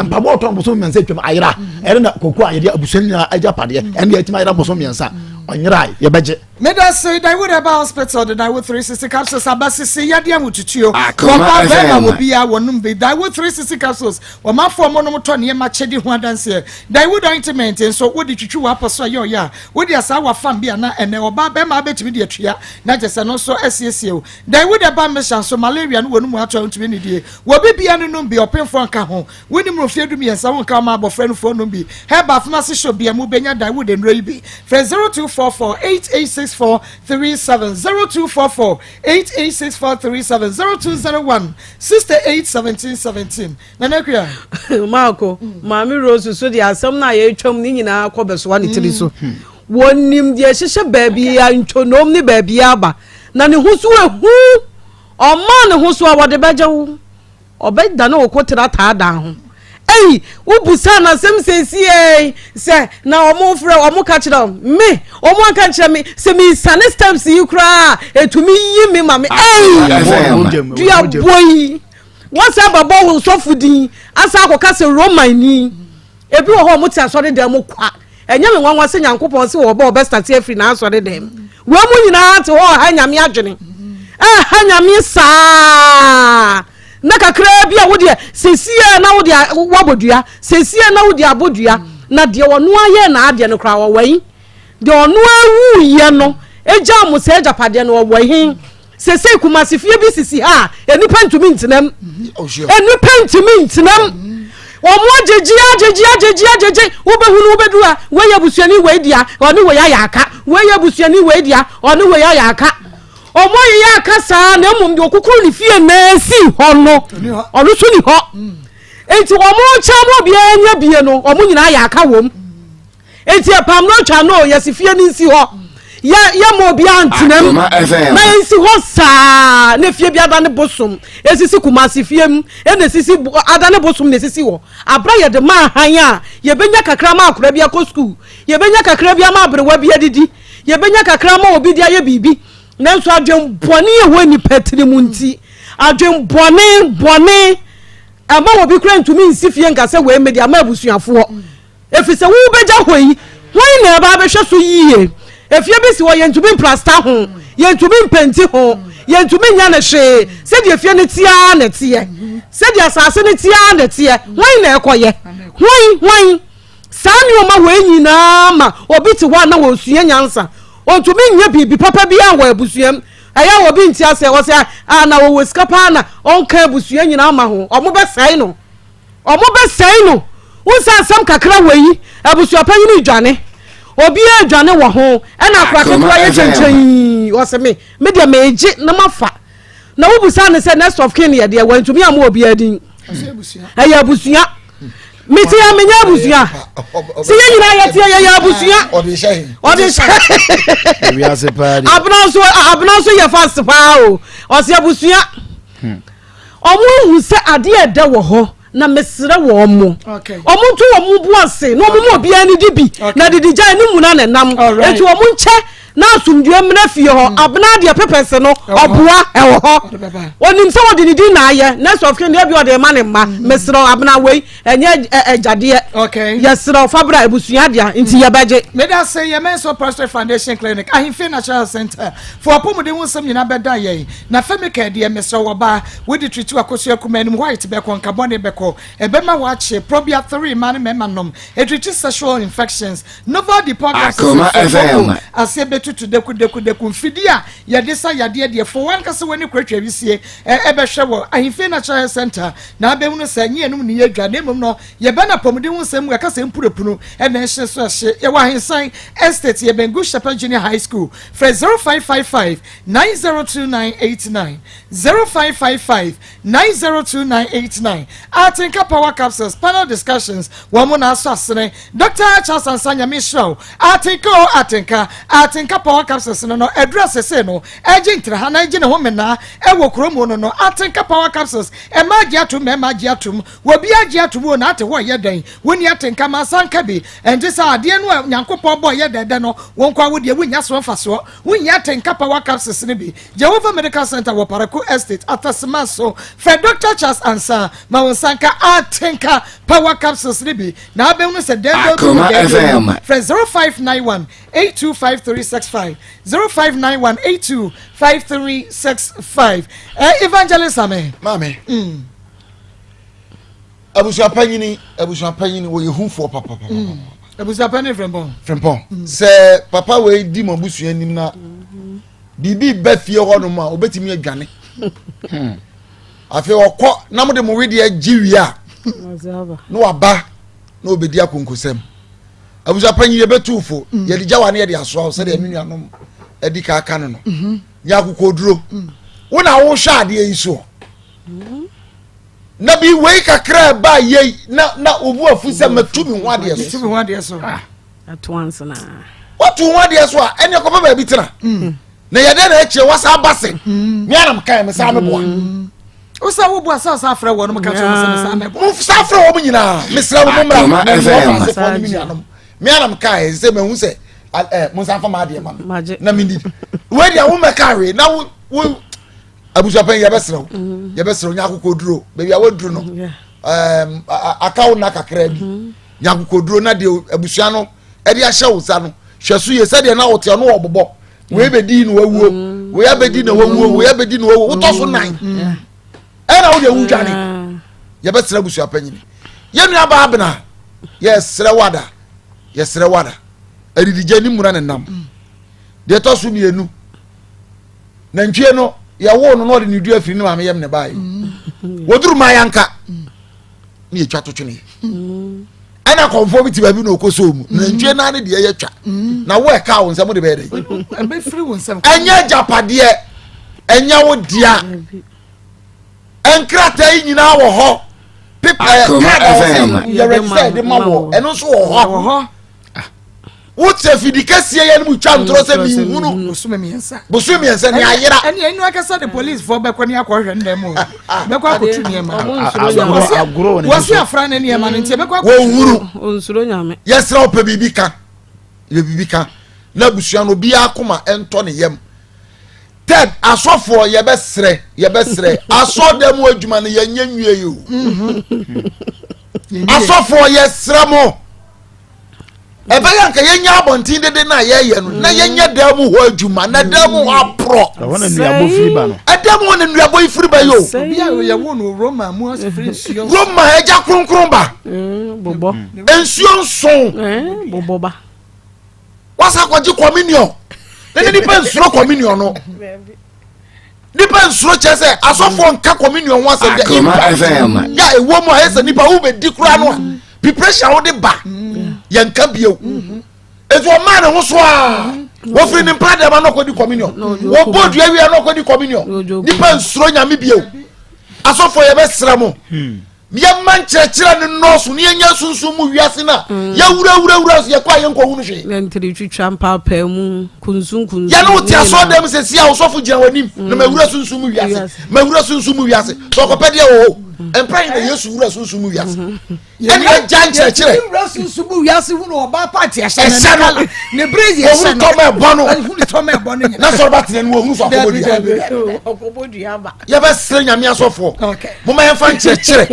mpaboa ɔtɔ no bosome mmiɛnsa atwam ayera ɛne na koko a yɛde abusua nyinaa agyapadeɛ ɛne yɛatumi ayera bosome mmiɛnsa ɔnyerae yɛbɛgye Medase Daewood Herbal Hospital de Daewood 360 capsules aba sisi yadeɛ ahotutuo. Wɔba bɛrima wɔ bia wɔnom bi. Daewood 360 capsules wɔmafoɔ monom tɔ nneɛma kyɛdi ho adanseɛ. Daewood ointment nso wode twitwi w'apɔ so ɛyɛ ɔyɛ a wode asaa wafam bi ana ɛnɛ ɔbaa bɛrima abɛtumi de atua na kyɛ sɛ no nso asiesie wo. Daewood Herbal mixture nso malaria no wɔnom ato a wontumi nidie. Wɔ bi bia no nom bi ɔpemfoɔ nka ho. Wonni mu mfeɛ dumiɛnsa wonka ɔma abɔfra nufoɔ nom bi. Herbal pharmacy shop bia mu bɛnya Dawood nnuro yi bi. Frɛ 0244 8864 37 0244 8864 37 0201 68 17 17. Nana Akua. Maako, Maame Rose so deɛ asɛm no a yɛretwam ne nyinaa kɔ bɛsoa ne tiri so. Wɔnim deɛ ɛhyehyɛ baabi a ntwonom ne baabi aba na ne ho so ehu. Ɔmaa ne ho so a wɔde bɛgye wo. Ɔbɛdane wo kotere ataadaa ho. Ei, wobusaa no asɛm seesei sɛ na wɔn frɛ wɔn ka kyerɛ wɔn me wɔn anka nkyerɛ me sɛ mesane steps yi koraa ɛtumi yi me ma me ei duabɔ yi wɔsan bɛbɔ wo sɔfo din asan akɔka sɛ Roman ni. Ebi wɔ hɔ a wɔte asɔredan mu kwa. Ɛnyɛ me nwanwa sɛ Nyankopɔn se wɔbɔ ɔbɛstate afiri n'asɔredan mu. Wɔn mu nyinaa te hɔ ɔha Nyame adwene. Ɛha Nyame saa. Na kakraa bi a wodeɛ sesie na wode wabɔ dua, sesie na wode abɔ dua. Na deɛ ɔno ayɛ n'adeɛ no koraa ɔwɔ he? Deɛ ɔno awuiɛ no egyaa mo saa agyapadeɛ no ɔwɔ he? Sesei Kumasi fie bi sisi ha a nnipa ntumi ntena mu. Nnipa ntumi ntena mu. Wɔn agyegye agyegye agyegye agyegye wobɛhunu wobɛduru a wei yɛ busuani wei dea ɔne wei ayɛ aka wei yɛ busuani wei dea ɔne wei ayɛ aka wɔn ayeyɛ aka saa na mmom deɛ ɔkukuru ne fie na esi hɔ no ɔno nso ni hɔ nti wɔn kyɛn mu obiara nya bie no wɔn nyinaa ayɛ aka wɔm. Enti ɛpam no atwa no yɛsi fie no nsi hɔ yɛ yɛ ma obiara ntena mu na yɛnsi hɔ saa na fie bi ada ne bosom esisi kumasi fie mu ɛna esisi ada ne bosom na esisi hɔ abira yɛde ma ahan a yɛbɛnya kakra ma akora bi akɔ sukuu yɛbɛnya kakra bi ama aberewa bi adidi yɛbɛnya kakra ma obi de ayɛ biribi nanso adwenbɔne ɛwɔ nipa tiri mu nti adwenbɔne bɔne ɛma obi kura ntumi nsi fie nka sɛ wei mede ama abusuafoɔ. Ɛfiri sɛ worebɛgya hɔ yi, hwan na ɛba abɛhwɛ so yie? Efie bi si hɔ, yɛntumi mplasta ho, yɛntumi mpenti ho, yɛntumi nyɛ no hwee. Sɛdeɛ efie no teɛ ara na ɛteɛ. Sɛdeɛ asase no teɛ ara na ɛteɛ. Hwan na ɛkɔyɛ? Hwan? Hwan? Saa nneɛma wei nyinaa ma obi te hɔ a na ɔresua nyansa. Ɔntumi nyɛ biribi papa biara wɔ abusua mu. Ɛyɛ a obi nte aseɛ, ɔsɛ a na ɔwɔ sika paa na ɔnka abusua nyinaa ma ho. Wɔbɛsɛe no. Ɔmo bɛ sɛe no. Wohu sɛ asɛm kakra wɔ yi, abusuapanyin redwane. Obiara redwane wɔ ho. Ɛna akora ketewa yɛ kyɛnkyɛn ɔse me, me deɛ meegye na mafa. Na wobusa no sɛ next of kin yɛ deɛ, wantumi amma obiara din. Ɛyɛ abusua. Mete a menyɛ abusua. Sɛ yɛn nyinaa yɛteɛ yɛyɛ abusua. Ɔde hyɛ. Abena nso abena nso yɛ fast paa o. Ɔse abusua. Wɔahu sɛ adeɛ a ɛdɛ wɔ hɔ. Na mesrɛ wɔn mo, wɔn nto wɔn bo ase na wɔn mu obiara ne di bi, na didi gyae ne muna na nam. Eti wɔn nkyɛ na asomdwoe mmra fie hɔ. Mm. Abena deɛ pepɛse no ɔboa ɛwɔ hɔ. Onim sɛ wɔde ne din na ayɛ. Next of kin deɛ bi ɔde ma ne mma. Mm. Mesrɛ abena wei ɛnyɛ agyadeɛ. Yɛsrɛ fa bra abusua dea nti mm. yɛbɛgye. Meda se yɛ Menso Prostate Foundation Clinic Ahemfie National Center fo apɔmuden ho nsɛm nyinaa bɛda yɛn. Na Femicare deɛ mesrɛ wo ɔbaa, wode treat w'akosua kumaa anim white bɛkɔ, nka bɔne bɛkɔ, ɛbɛma woakye, Probia 3 mmaa ne mmarima nom, ɛtreat sexual infections, Noval Depot capsules Akoma nso FM. koko aseɛ bɛtutu deku deku deku, mfidie a yɛde sa yadeɛ deɛ fo w'ankasa w'ani kɔ atwa wisie ɛ ɛbɛhwɛ wɔ Ahemfie Natural Health Center na abɛhunu sɛ ɛnyɛ yɛnom ne yɛdwa na mmom no yɛbɛn apɔmuden ho nsɛm mu ɛka sɛ mpurepunu ɛna ɛhye so ɛhye. Yɛwɔ Ahensan Estate, yɛbɛn Good Shepherd Junior High School, frɛ 0555 902989 0555 902989 Atenka Power Capsules Panel Discussions Wɔn mo na asɔ asene Dr. Charles Ansah Nyame nhyira wo Atenka o Atenka Atenka Power Capsules no no aduru asese no ɛgye ntraha na ɛgye ne ho menaa ɛwɔ kuro mu no no Atenka Power Capsules ɛma agye atom mɛma agye atom Obi agye atom o na ate hɔ ɛyɛ dɛn Wonni atenka ma nsa nka bi ɛnte saa adeɛ no a Nyankopɔn bɔɔ yɛ dɛdɛ no wo nkoa wo deɛ wonnya so mfasoɔ Wonhia atenka power capsules no bi. Jehovah Medical Center wɔ Parakou Estate, Atasima so. Frɛ Dɔkta Charles Ansah ma wo nsa nka atenka power capsules no bi na abɛhunu sɛ dɛɛdɛw bi wɔ Akoma dɛɛdɛw mu. FM. Frɛ 0591 825365, 0591 825365. Eh, Evangelist Ame. Maame. Mm. Abusua panyini, abusua panyini wɔyɛ hufoɔ papapapa. Mm. Abusua panyin Frimpong. Frimpong. Mm. Sɛ papa wei di mo abusua anim na biribi bɛ fie hɔ nom a obetumi adwane. Hmm. Afei ɔkɔ na mo de mo wedeɛ gye wie a na waba na obedi akonkosɛm. Abusua panyin yɛbɛtu fo mm. yɛde gya wa ne yɛde asoa wo sɛdeɛ me nuanom adi ka aka no no. Mm-hmm. Nyɛ akokoduro. Mm. Wo na wohwɛ adeɛ yi soɔ. Mm-hmm. Na bi wei kakra ɛba yei na na obu afu sɛ matu me ho adeɛ so. Matu me ho adeɛ so. Ah. Watu ho adeɛ so a ɛne ɛkɔpɛ baabi tena. Mm. Na yɛdɛ na akyire wasa aba se. Mm. Me anam kan me saa meboa. Mm. Wosa wo boa sɛ ɔsa afrɛ wɔn mo ka kyerɛ wɔn sɛ me saa mɛboa. Mo sa afrɛ wɔn nyinaa mesrɛ wɔn mo mmra me mmoa asefoɔ ne me nuanom. Me anam kan sɛ mahu sɛ ɛ mo nsa fa ma adeɛ ma me na me ni. Wei deɛ wo mɛka awe na wo wo abusuapɛn yɛbɛsrɛ wo mm-hmm. yɛbɛsrɛ wo nya akokoduro baabi a waduro no ɛɛm aka wo nna kakra bi mm-hmm. nya akokoduro na deɛ abusua no ɛde ahyɛ wo nsa no hwɛ so yie sɛdeɛ na wote ɔno ɔbobɔ wei bɛdi na wawuo mm-hmm. wei abɛdi na wawuo wei abɛdi na wawuo wotɔ so nan ɛna wo deɛ wodwane yɛbɛsrɛ abusuapɛn yɛn nua baa bena yɛsrɛ wada yɛsrɛ wada adidigya ne muna ne nam deɛ ɛtɔ so mmienu. Nantwie no yɛwoo no na ɔde ne dua firi ne maame yam ne baeɛ. Mm. Wɔduru maa yɛnka ne yɛtwa to tweneɛ. Mm. Ɛna kɔnfoɔ bi te baabi na ɔkɔ soo mu. Mm. Nantwie naa ne deɛ yɛtwa. Na wo ɛka wo nsɛm de bɛyɛ dɛ. Ɛnyɛ agyapadeɛ, ɛnyɛ wo dea. Nkrataa yi nyinaa wɔ hɔ. Pepa kaad a wɔsɛ yɛ register de ma wɔ ɛno nso wɔ hɔ. wote afidi kɛseɛ yɛ no mu twa ntorɔ sɛ menhunu bosome mmiɛnsa bosome mmiɛnsa ne ayera ɛne ɛnu akasa de policefoɔ bɛkɔ ne akɔhwɛ ne dɛm o bɛkɔ akɔtu nneɛma wɔsi afra ne nneɛma no nti ɛbɛkɔ akɔtu wɔnhunu yɛsrɛ wopɛ biribi ka yɛ biribi ka na abusua no obiara koma ɛntɔ ne yam third asɔfoɔ yɛbɛsrɛ yɛbɛsrɛ asɔɔdan mu adwuma no yɛnyɛ nwie yi o asɔfoɔ yɛsrɛ mo ɛbɛyɛ nka yɛnya abɔnten dede no a yɛyɛ no na yɛnyɛ dan mu hɔ adwuma na dan mu hɔ aporɔ ɛdan mu hɔ na nnuabɔ yi firi ba yi o roma agya kronkron ba nsuo nson wasa kɔgye communion na ne nipa nsuro communion no nipa nsuro kyerɛ sɛ asɔfoɔ nka communion ho asɛm dɛ impact yɛ a ɛwɔ mu a ɛsɛ nipa wobɛdi koraa no a preparation a wode ba yɛnka bio ɛti ɔmaa ne ho so a wɔfiri ne mpra dɛma na ɔkɔdi communion wɔbɔ dua wia na ɔkɔdi communion nipa nsuro nyame bio asɔfoɔ yɛbɛsrɛ mo hmm. Yɛmma nkyerɛkyerɛ no nnɔɔso na yɛnya sunsum mu wiase no a mm. yɛwurawurawura so yɛkɔ a yɛnkɔhunu hwee. Yɛntiri twitwa mpaapaamu kunsunkunsun. Yɛne wo te asɔre dɛm sɛ si a ɔsɔfo gyina w'anim na mm. mawura sunsum mu wiase mawura sunsum mu wiase sɛ ɔkɔpɛ deɛ wɔ hɔ. Mpɛn na Yesu wura sunsun mu wiase. Ɛna agya nkyerɛkyerɛ. Yɛtumi wura sunsun mu wiase hunu ɔbaa paati ɛhyɛ Ɛhyɛ no. Ne bere yɛ ɛhyɛ no. Ohunu tɔmɔ ɛbɔ no. Ohunu tɔmɔ ɛbɔ no nyina. Na sɔrɔ ba tena no ohunu so akɔbɔ dua. Ɔkɔbɔ dua ba. Yɛbɛsrɛ nyame asɔfoɔ. Moma yɛmfa nkyerɛkyerɛ.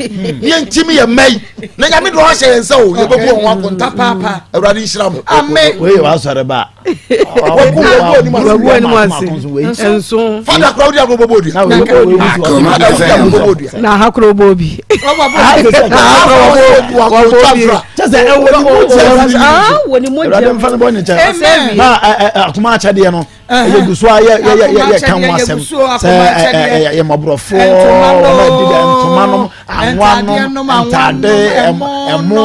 Ne yɛntimi yɛ mma yi. Na nyame de ɔhyɛ yɛn nsa o. Yɛbɛbu wɔn ho akonta. Papaapa. Awurade nhyira mo. Amen. Wei yɛ w'asɔre ba. Wagu anim ase. Nso. Fada kura wodi agorɔ bɔbɔ dua. Akoma FM. Na ha kura bɔ bi. Kyɛ sɛ ɛwɔ ne mu kyɛ. Wɔ ne mu kyɛ. Awurade nfa ne bɔ ne kyɛ. Ma akoma akyɛdeɛ no. Yɛ gu so a yɛ yɛ yɛ yɛ ka ho asɛm sɛ ɛ yɛ mmɔborɔfoɔ wɔn a di dɛ ntoma nom anwa nom ntaade ɛmo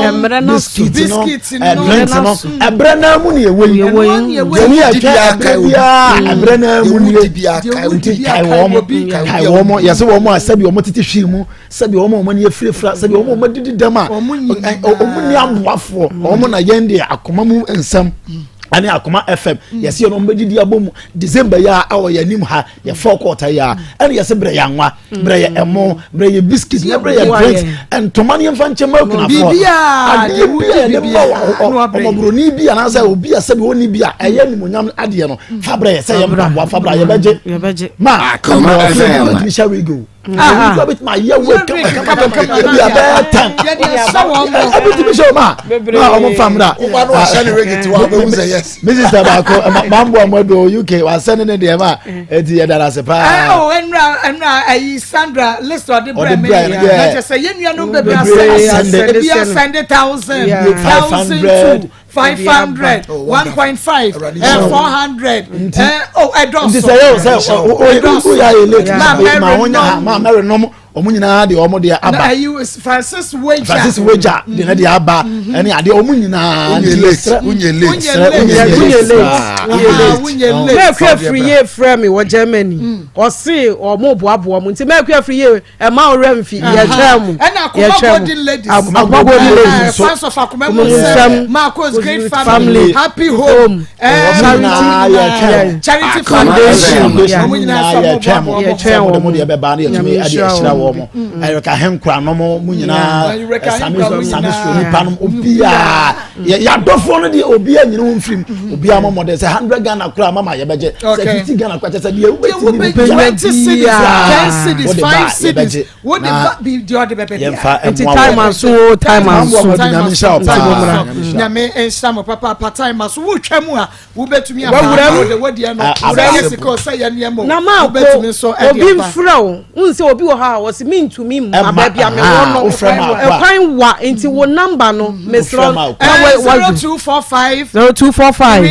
bisikiti no drinks no ɛbrɛ naa mu ni ɛwɔ yi yɛn yɛ twɛ ɛbrɛ biara ɛbrɛ naa mu ni nti kae wɔn mo kae wɔn mo yɛsɛ wɔn mo a sɛbi wɔn tete hwii mu sɛbi wɔn a wɔn ani afirafira sɛbi wɔn a wɔn adidi dɛm a wɔn ni aboafoɔ wɔn na yɛn deɛ akoma mu nsɛm ɛne akoma fm yɛsɛ yɛn wɔn bɛdidi abɔ mu december yi a ɛwɔ yɛn anim ha yɛ forecourt yi a ɛne yɛsɛ brɛ yɛn anwa brɛ yɛ ɛmo brɛ yɛ biscuit na brɛ yɛ drinks ntoma ne yɛmfa nkyɛn ma akunafoɔ adeɛ bi a yɛde ma ɔmɔborɔni bi anaasɛ obi a sɛbi ɔni bi a ɛyɛ nimonyam adeɛ no fa brɛ yɛ sɛ yɛ mpaboa fa brɛ yɛbɛgye ma ɛmɔfo bi bɛtumi hyɛ wig o owura bɛtumi ayɛ wig kama kama kama ebi abɛɛ tan ebi tumi hyɛ o ma na ɔmo nfa mra mi sista baako mambo amodo uk wasɛne ne deɛ ma eti yɛ dara ase paa. ɛ o ɛnura ɛnura ayi Sandra list ɔde brɛ mi na kyerɛ sɛ yɛn nuanom bebree asɛnde ebi asɛnde thousand thousand two 500 1.5 400 oh ɛdɔɔso. Nti sɛ yɛ sɛ o yɛ ayɛ late ma ho nya ma Mary nom wɔn nyinaa de wɔn deɛ aba. Na ayi Francis Weja. Francis Weja de ne deɛ aba ɛne adeɛ wɔn nyinaa. Wunye late wunye late wunye late wunye late. Mɛɛku afiri yie frɛ mi wɔ Germany ɔsi ɔmo boaboa mu nti mɛɛku afiri yie ɛma ɔwura nfi yɛtwɛn mu yɛtwɛn mu akoma golden ladies nso fans of akoma mu nsɛm Marcos great family happy home charity charity foundation wɔn nyinaa yɛtwɛn mu yɛtwɛn wɔn mu deɛ bɛba no yɛtumi ɛde ahyira wɔn mu ɛyɛka henkura nom mu nyinaa sami sami so nipa nom obiara yɛadɔfoɔ no deɛ obiara nyina ho mfirim obiara mɔ mmɔden sɛ 100 Ghana koraa mama yɛbɛgye sɛ 50 Ghana koraa kyɛ sɛ deɛ wobɛtumi biara 20 cedis 10 cedis 5 cedis wode ba bi deɛ ɔde bɛbɛ yɛmfa nti time aso o time aso nyame nhyira wo paa nyame nhyira mo papaapa time aso wotwa mu a wobɛtumi aba wode wodeɛ no sɛ yɛ sika o sɛ yɛ nneɛma o wobɛtumi nso ɛde aba obi mfrɛ wo n sɛ obi wɔ hɔ a wɔsi mi ntumi mma baabi a mewɔ no ɛkwan wa nti wo namba no mesrɛ 0245 0245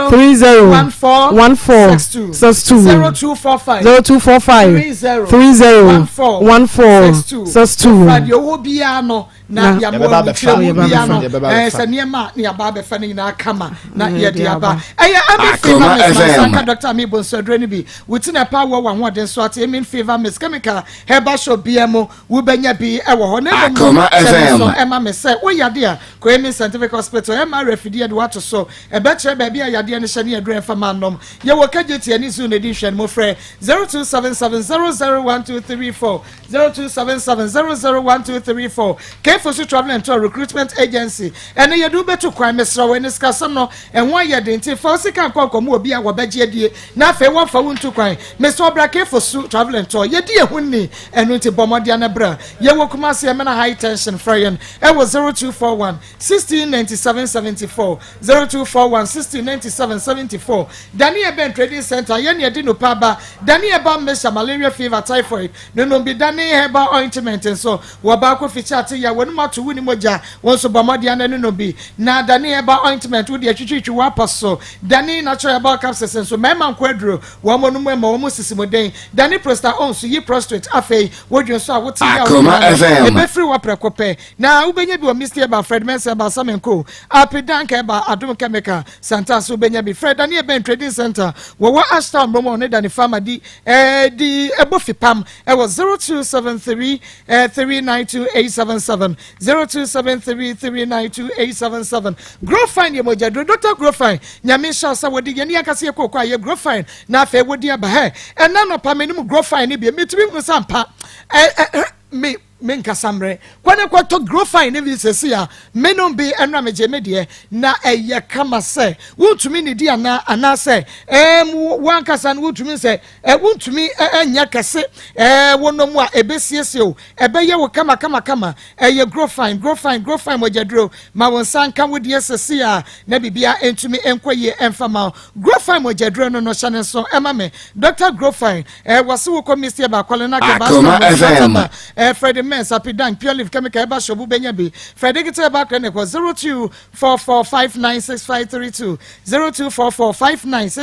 30 30 14 14 62 62 0245 0245 30 30 14 14 62 62 wofra deɛ ɔwɔ biara no na yɛamoa mu kyerɛ mu biara no Yɛbɛba sɛ nneɛma a ne yɛaba abɛfa no nyinaa kama na yɛde aba ɛyɛ amin fever mist mansanka dr ami bonsuaduro no bi wo ti na ɛpa wɔ w'ahoɔden so ate amin fever mist chemical herbal shop biara mu wobɛnya bi ɛwɔ hɔ na mmom no sɛ me nso ɛma me sɛ woyade a kɔ amin scientific hospital ɛma afidie de wato so ɛbɛkyerɛ baabi a yadeɛ no hyɛ ne aduro ɛmfa ma nom yɛwɔ kagye tie ne zoo na ɛdi nhwɛ no mu frɛ 0277 001234 0277 001234 K-Fosu Travel and Tour Recruitment Agency ɛne yɛde wobɛtu kwan mesrɛ wo ɛne sikasɛm no ɛho ayɛ den nti fa wo sika nkɔ nkɔmmɔ obi a wɔbɛgye adie na afei wɔmfa wo ntu kwan mesrɛ wo bra K-Fosu Travel and Tour yɛdi yɛn ho nni ɛno nti bɔ mmɔden na bra yɛwɔ Kumasi Ɛmena High Tension frɛ yɛn ɛwɔ 0241 1697 74 0241 1697 74 Daniel Ben Trading Center yɛne yɛde nupa aba Daniel Ba Mixture Malaria Fever Typhoid No nom bi da ne herbal ointment nso wɔ baako fikyɛ ate ya w'anum ato wo ni mogya wo nso bɔ mmɔden ana no nom bi na da ne herbal ointment wo de atwitwitwi w'apɔ so da ne natural herbal capsules nso mmarima nko aduro wɔn mo nom ɛma wɔn sisi mu den da ne prosta on so yi prostrate afei wodwen nso a wote yaw Akoma nyinaa no FM. ebefiri wɔ prɛko pɛ na wobɛnya bi wɔ Misty Herbal Fred Mensah Herbal Samenko Apidank Herbal Adom Chemical Santase wobɛnya bi frɛ Daniel Ben Trading Center wɔwɔ Ashtown Bromo ne Dani Farmer di Di ɛbɔ fipam ɛwɔ 0273 392 877 0273 392 877 Growfine yɛ mogyaduro Dr. Growfine nyame nhyira sɛ wɔde yɛn ankasa yɛ kooko a yɛ Growfine na afei wɔde aba hɛ ɛna nɔpa me nom Growfine no bi metumi hunu sɛ ampa ɛ ɛ me. Menkasa mmerɛ. Kɔ ne kɔtɔ Grofine no bi sɛsi a menom bi ɛno a megye me deɛ na ɛyɛ kama sɛ wontumi nidi anaa anaasɛ ɛɛm wo ankasa no wontumi sɛ ɛ wontumi ɛnyɛ kɛse ɛɛ wonom a ɛbɛsiesie o ɛbɛyɛ wo kama kama kama ɛyɛ Grofine Grofine Grofine mogyaduro ma wo nsa nka wo deɛ sɛsi a na biribiara ɛntumi ɛnkɔ yie ɛmfa ma wo Grofine mogyaduro no no hyɛ ne nso ɛma me Dr. Grofine Eh, wɔse wokɔ Misty Eba, Kwale Nake, Akoma Basta, Rose, FM. Mataba, eh, Freddie Mens, Apidank, Pure Leaf, Chemical, Eba Shop, wobɛnya bi. Frɛ Digital Eba Clinic wɔ 0244596532,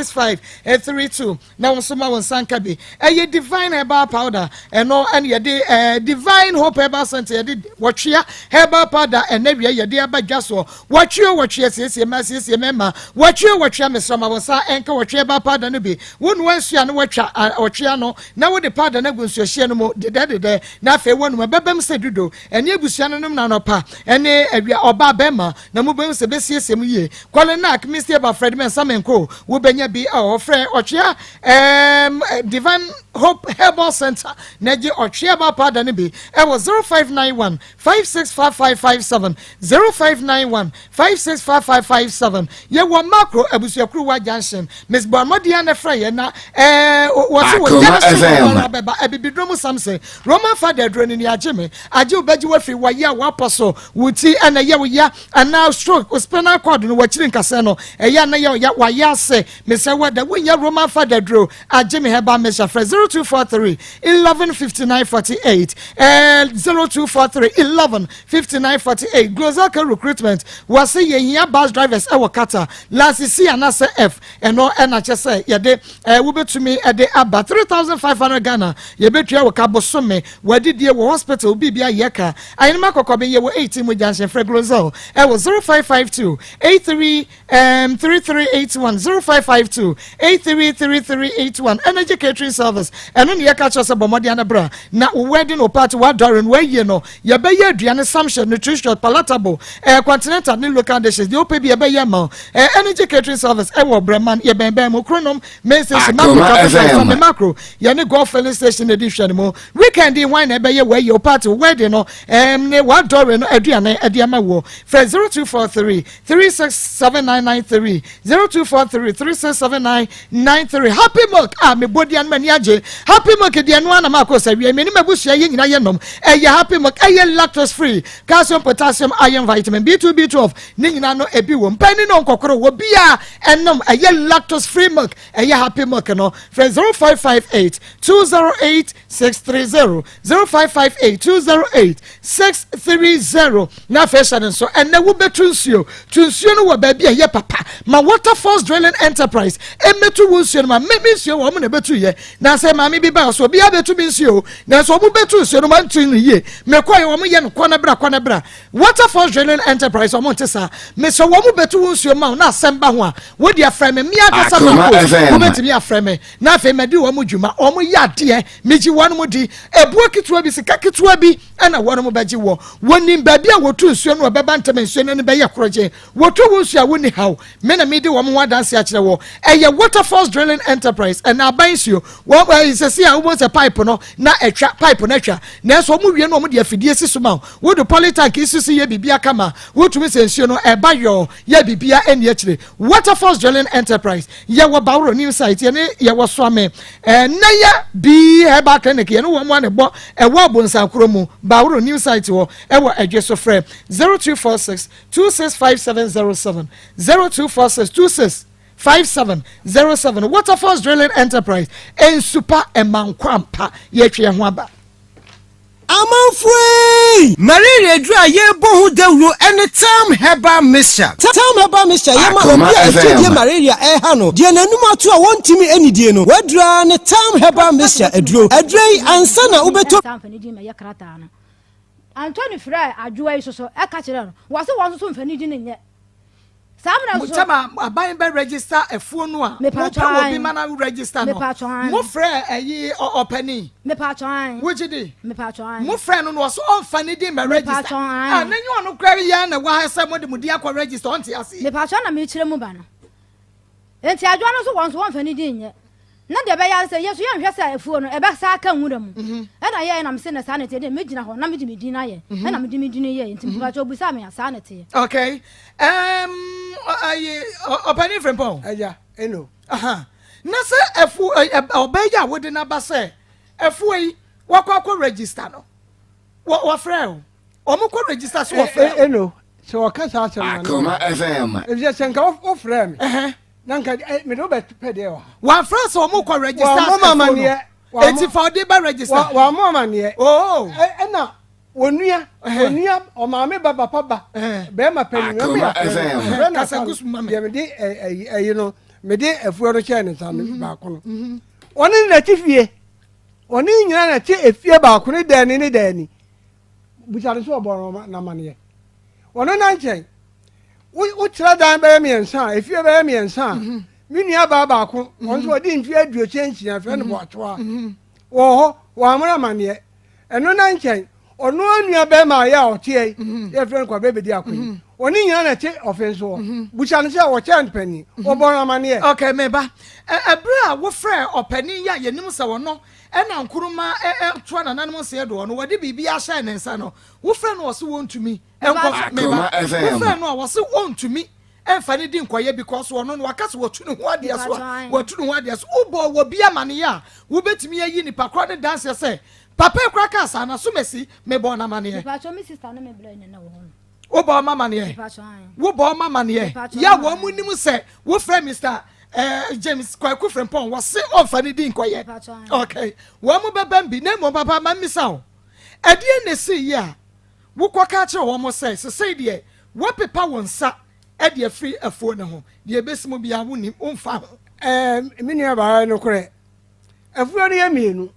0244596532 na wo nso ma wo nsa nka bi. Ɛyɛ Divine Herbal Powder, ɛno ɛne yɛde eh, Divine Hope Herbal Center yɛde wɔtwea herbal powder ɛnɛ wia yɛde aba dwa soɔ. Wɔtwe o wɔtwe asiesie mmaa asiesie mmarima wɔtwe o wɔtwe mesrɛ ma wo nsa nka wɔtwe herbal powder no bi. Wonoa nsuo a na woatwa ɔtwe ano na wode powder no agu nsuohyeɛ no mu dedɛdedɛ na afei woanom. Ɛbɛbam sɛ dudo. Ɛne abusua no nom no anɔpa ne awia, ɔbaa, bɛrima, na mobɛhu sɛ ɛbɛsiesie mo yie. Kɔlenak, Misty Eba, Fred Mensah Menko, wobɛnya bi wɔ hɔ. Frɛ ɔtwea ɛɛm Divine Hope Herbal Center na gye ɔtwe herbal powder no bi wɔ 0591 565557, 0591 565557. Yɛwɔ Makro Abusuakuruwa Junction. Miss Bɔ mmɔden ara na frɛ yɛn na ɛɛ wɔse wɔ Akoma gya no so FM. wɔ ara bɛba Abibiduro mu Samson. Roman fada aduro no ni agye me. Agye wo bɛgye wo afiri wɔ ya wapɔ so, wo ti ɛna ɛyɛ wo ya anaa stroke, wo spinal cord no wakyiri nkasɛɛ no ɛyɛ ana yɛ wo ya wayɛ ase. Mesrɛ wo da wonya Roman fada aduro agye me herbal mixture frɛ 0243 11 59 48 ɛɛ 0243 11 59 48 Glozaka recruitment wɔse yɛhia bus drivers ɛwɔ Qatar Lance C anaasɛ F ɛno ɛna kyɛ sɛ yɛde ɛɛ wobɛtumi ɛde aba 3500 Ghana yɛbɛtua wɔ ka bosome wɔadidie wɔ hospital biribi ayɛ ka ayenema kɔkɔbe yɛwɔ 18 mu junction frɛ Glozel ɛwɔ 0552 83 Um, 3381 0552 833381 Energy Catering Service. Ɛno ne yɛka kyerɛ sɛ bɔ mmɔden ano bra na wo wedding wo party w'adɔre no w'ayie no yɛbɛyɛ aduane samhyɛ nutritious palatable eh, continental ne local dishes deɛ wopɛ bi yɛbɛyɛ ma wo eh, Energy Catering Service ɛwɔ Brɛman yɛbɛnbɛn mu Kronom main station Macro Akoma traffic light FM. Same Macro yɛne Golf filling station na ɛdi hwɛ no mu weekend yi hwan na ɛbɛyɛ w'ayie wo party wo wedding no um, ne w'adɔre no aduane ɛde ama woɔ frɛ 0243 367993 0243 367993 Happy Milk a mebɔ dua no m'ani agye Happy Milk deɛ no ara na maakɔ sɛ wie me ne m'abusua yɛ nyina yɛ nom ɛyɛ Happy Milk ɛyɛ lactose free calcium potassium iron vitamin B2 B12 ne nyina no ebi wɔ mpɛ ne no nkɔkoro wɔ bia ɛnom ɛyɛ lactose free milk ɛyɛ Happy Milk no frɛ 0558 208 630 0558 208 630 na afei hyɛ no nso ɛnɛ wobɛtu nsuo tu nsuo no wɔ baabi a ɛyɛ papa ma waterfalls drilling enterprise ɛmmɛtu wo nsuo no ma me me nsuo wɔn na ɛbɛtu yɛ na sɛ maame bi ba so obiara bɛtu me nsuo nanso wɔn bɛtu nsuo no ma ntu no yie mekɔ yɛ wɔn yɛ no kɔ na bra kɔ na bra waterfalls drilling enterprise wɔn nte saa mesɛ wɔn bɛtu wo nsuo ma wo na asɛm ba ho a wodi afrɛ me mmea akasa ma ko wobɛtumi afrɛ me na afei madi wɔn dwuma wɔn yɛ adeɛ megye wɔn di ebuo ketewa bi sika ketewa bi ɛna wɔn bɛgye wɔ wɔnim baabi a wɔtu nsuo no ɛbɛba ntɛm nsuo no ani bɛyɛ korɔgye wɔtu wo nsuo a wonni haw me na medi wɔn ho adanse akyerɛ wɔ ɛyɛ waterfalls drilling enterprise ɛna aban nsuo wɔn ɛyɛ sɛsi a wɔn sɛ pipe no na atwa pipe no atwa nanso wɔn wie no wɔn de afidie si so ma wɔde polytank sisi yɛ biribi akama wotumi sɛ nsuo no ɛba yɔɔ yɛ biribi a ɛni akyire waterfalls drilling enterprise Yɛwɔ Baworo new site yɛne yɛwɔ Soame Naya B herbal clinic yɛne wɔn a na ɛbɔ ɛwɔ Abonsankoro mu Baworo new site hɔ ɛwɔ Ɛdwe so frɛ 0246 265707 0246 26 5707 Waterfalls Drilling Enterprise nsupa ɛma nkwa mpa yɛtwe yɛn ho aba. Amanfoɔ ei! Malaria aduro a yɛrebɔ ho dawuro ne Tam Herbal Mixture. Tam Herbal Mixture yɛ ma Akoma obi a atiridie FM. malaria reha no. Deɛ n'anum ato a wɔntumi nnidie no, w'aduro ara ne Tam Herbal Mixture aduro. Aduro yi, ansa na wobɛtɔ. Saa mfa ne din mmɛyɛ krataa no. Anthony frɛɛ Adwoa yi soso ka kyerɛɛ no, wɔse wɔn nso so mfa ne din nyɛ. Saa mmerɛ Mo nso. kyɛm a aban bɛ register afuo no a mo Mepatwɔ pɛ wɔ bi ae. ma na register no Mepatwɔ ae. mo frɛ ɛyi ɔ ɔpanin Mepatwɔ ae. wo gye di Mepatwɔ ae. mo frɛ no no ɔso ɔnfa ne din mɛ register Mepatwɔ ae. a na nyɛ ɔno kura yɛ na wɔ ha sɛ mo de mo din akɔ register ɔnte aseɛ. Mepatwɔ na mekyerɛ mu ba no. Enti Adwoa no nso wɔn nso wɔnfa ne din nyɛ. Na deɛ ɛbɛyɛ ara ne sɛ, yɛn nso yɛnhwɛ sɛ afuo no, ɛbɛsan aka nwura mu. Ɛna ɛyɛeɛ na mese, na saa na ɛteɛ deɛ, mɛgyina hɔ na mede me din ayɛ. Ɛna mede me din yɛeɛ. Nti mepakyɛ wobisaa me a, saa na ɛteɛ. Okay. Um, ayi, ɔpanin Frimpong. Agya, eno. Aha. Na sɛ afuo, ɔbaa yi a wode no aba sɛ afuo yi, wakɔ akɔ register no, wɔfrɛ o. Wɔn kɔ register so wɔfrɛ o. Eno, sɛ wɔka saa asɛm no. Akoma FM. Efisɛ sɛ nka wofrɛ me. Na nka eh, mede wo bɛpɛ deɛ wɔ ha. Wafrɛ sɛ wɔn kɔ register Wɔn ɛfo amaneɛ. no. Eti fa ɔde ba register. Wɔn mo amaneɛ. Oh. Ɛna onua onua ɔmaame ba papa ba bɛrima panyin wɔn yɛ afrɛ no afrɛ no Kasa gu so ma me. deɛ mede ɛyi ɛyi no mede afuo no hyɛɛ ne nsa no baako no. Ɔne ne na te fie. Ɔne ne nyinaa na te efie baako ne dan ni ne dan ni. Bisa no sɛ ɔbɔ no amaneɛ. Ɔno na nkyɛn. Wokyerɛ dan bɛyɛ mmiɛnsa a, efie bɛyɛ mmiɛnsa a, mhm. me nua baa baako, mhm. ɔno nso ɔdi mfeɛ 66, frɛ no mhm. Boatoa. Wɔ hɔ, wɔamena amaneɛ. Ɛno na nkyɛn, ɔno nua bɛrima a yɛ a ɔteɛ yi, yɛfrɛ no Kwabɛ Bedi Ako yi, ɔne nyina na ɛte ɔfe nso hɔ. Busa no sɛ ɔkyɛn no panin, wɔbɔ no amaneɛ. Okay, meba. Ɛberɛ a wofrɛ ɔpanin yi a yɛnim sɛ ɔno ɛna nkuruma toa nananom nseɛ doɔ no, wɔde biribi ahyɛ ne nsa no, wofrɛ no ɔse wɔntumi. Nkɔ meba. Wofrɛ no a wɔse ɔntumi mfa ne di nkɔyɛ because ɔno no waka sɛ watu ne ho adeɛ so a watu ne ho adeɛ so. Wobɔ wɔ bi amaneɛ a wobɛtumi ayi nipa korɔ ne danseɛ sɛ papa yi koraa kaa saa na so masi mebɔɔ no amaneɛ. Wobɔ ɔma amaneɛ. Wobɔ ɔma amaneɛ. Yɛ a wɔn mu nim sɛ wofrɛ Mr. Eh, James Kwaku Frimpong wɔse ɔmfa ne di nkɔyɛ. Okay. Wɔn mu bɛbɛm bi na mmom papa ma mmisa wo. Ɛdeɛ na ɛsii yi a Wokɔka kyerɛ wɔn sɛ, 'Sesei deɛ, woapepa wo nsa de afiri afuo no ho, deɛ ɛbɛsi mu biara wonnim, womfa ho. Ɛɛ, me nuabaa, ɛyɛ nokorɛ. Afuo no yɛ mmienu.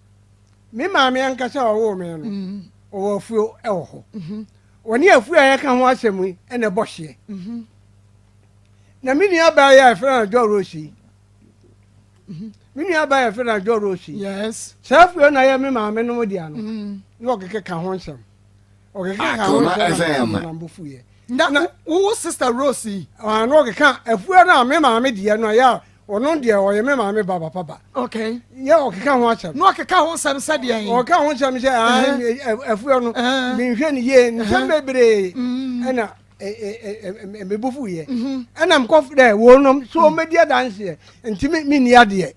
Me maame ankasa a ɔwoo me no, ɔwɔ afuo wɔ hɔ. Ɔne afuo a yɛka ho asɛm yi na ɛbɔ hyeɛ. Na me nuabaa yi a yɛfrɛ no Adwoa Rose yi, me nuabaa yɛfrɛ no Adwoa Rose yi, saa afuo no na ɛyɛ me maame nom dea no, na ɔkeka ho nsɛm. ɔkeka ho nsɛm na nam bo fuiɛ. Na wo sister Rose yi. Ah, na ɔkeka afua no a me maame deɛ no ɛyɛ a ɔno deɛ ɔyɛ me maame ba papa ba. Okay. Yɛ ɔkeka ho asɛm. Na ɔkeka ho nsɛm sɛ deɛ. Ɔkeka ho nsɛm sɛ ah afua no menhwɛ no yie nsɛm bebree ɛna me bo fuiɛ. Ɛna mekɔ dɛ wɔnom so wɔmmɛdi adanseɛ nti menni adeɛ.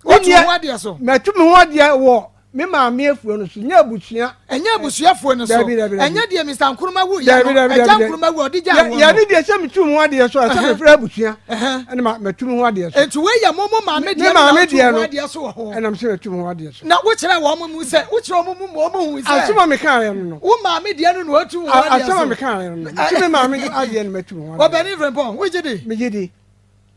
Wotu ho adeɛ so. Matu me ho adeɛ wɔ me maame afuo no so, nyɛ abusua. Ɛnyɛ abusua afuo no so. Dabi, dabi, dabi. Ɛnyɛ deɛ Mr. Nkrumah wu yɛ no. Ɛgya Nkrumah wu ɔde gya wɔn no. Yɛne deɛ sɛ metu me ho adeɛ so a, sɛ mefrɛ abusua. Ɛna ma matu me ho adeɛ so. Nti wei yɛ mo mo maame deɛ no na wotu ho adeɛ so wɔ ho. Ɛna sɛ matu me ho adeɛ so. Na wokyerɛ wɔn mu sɛ wokyerɛ wɔn mu ma wɔn hu sɛ. Asɛm a mekaeɛ no no. Wo maame deɛ no na wotu ho adeɛ so. Asɛm a mekaeɛ no no. Nti me maame adeɛ no matu me ho adeɛ. Ɔbɛne Frimpong, wogye di? Megye di.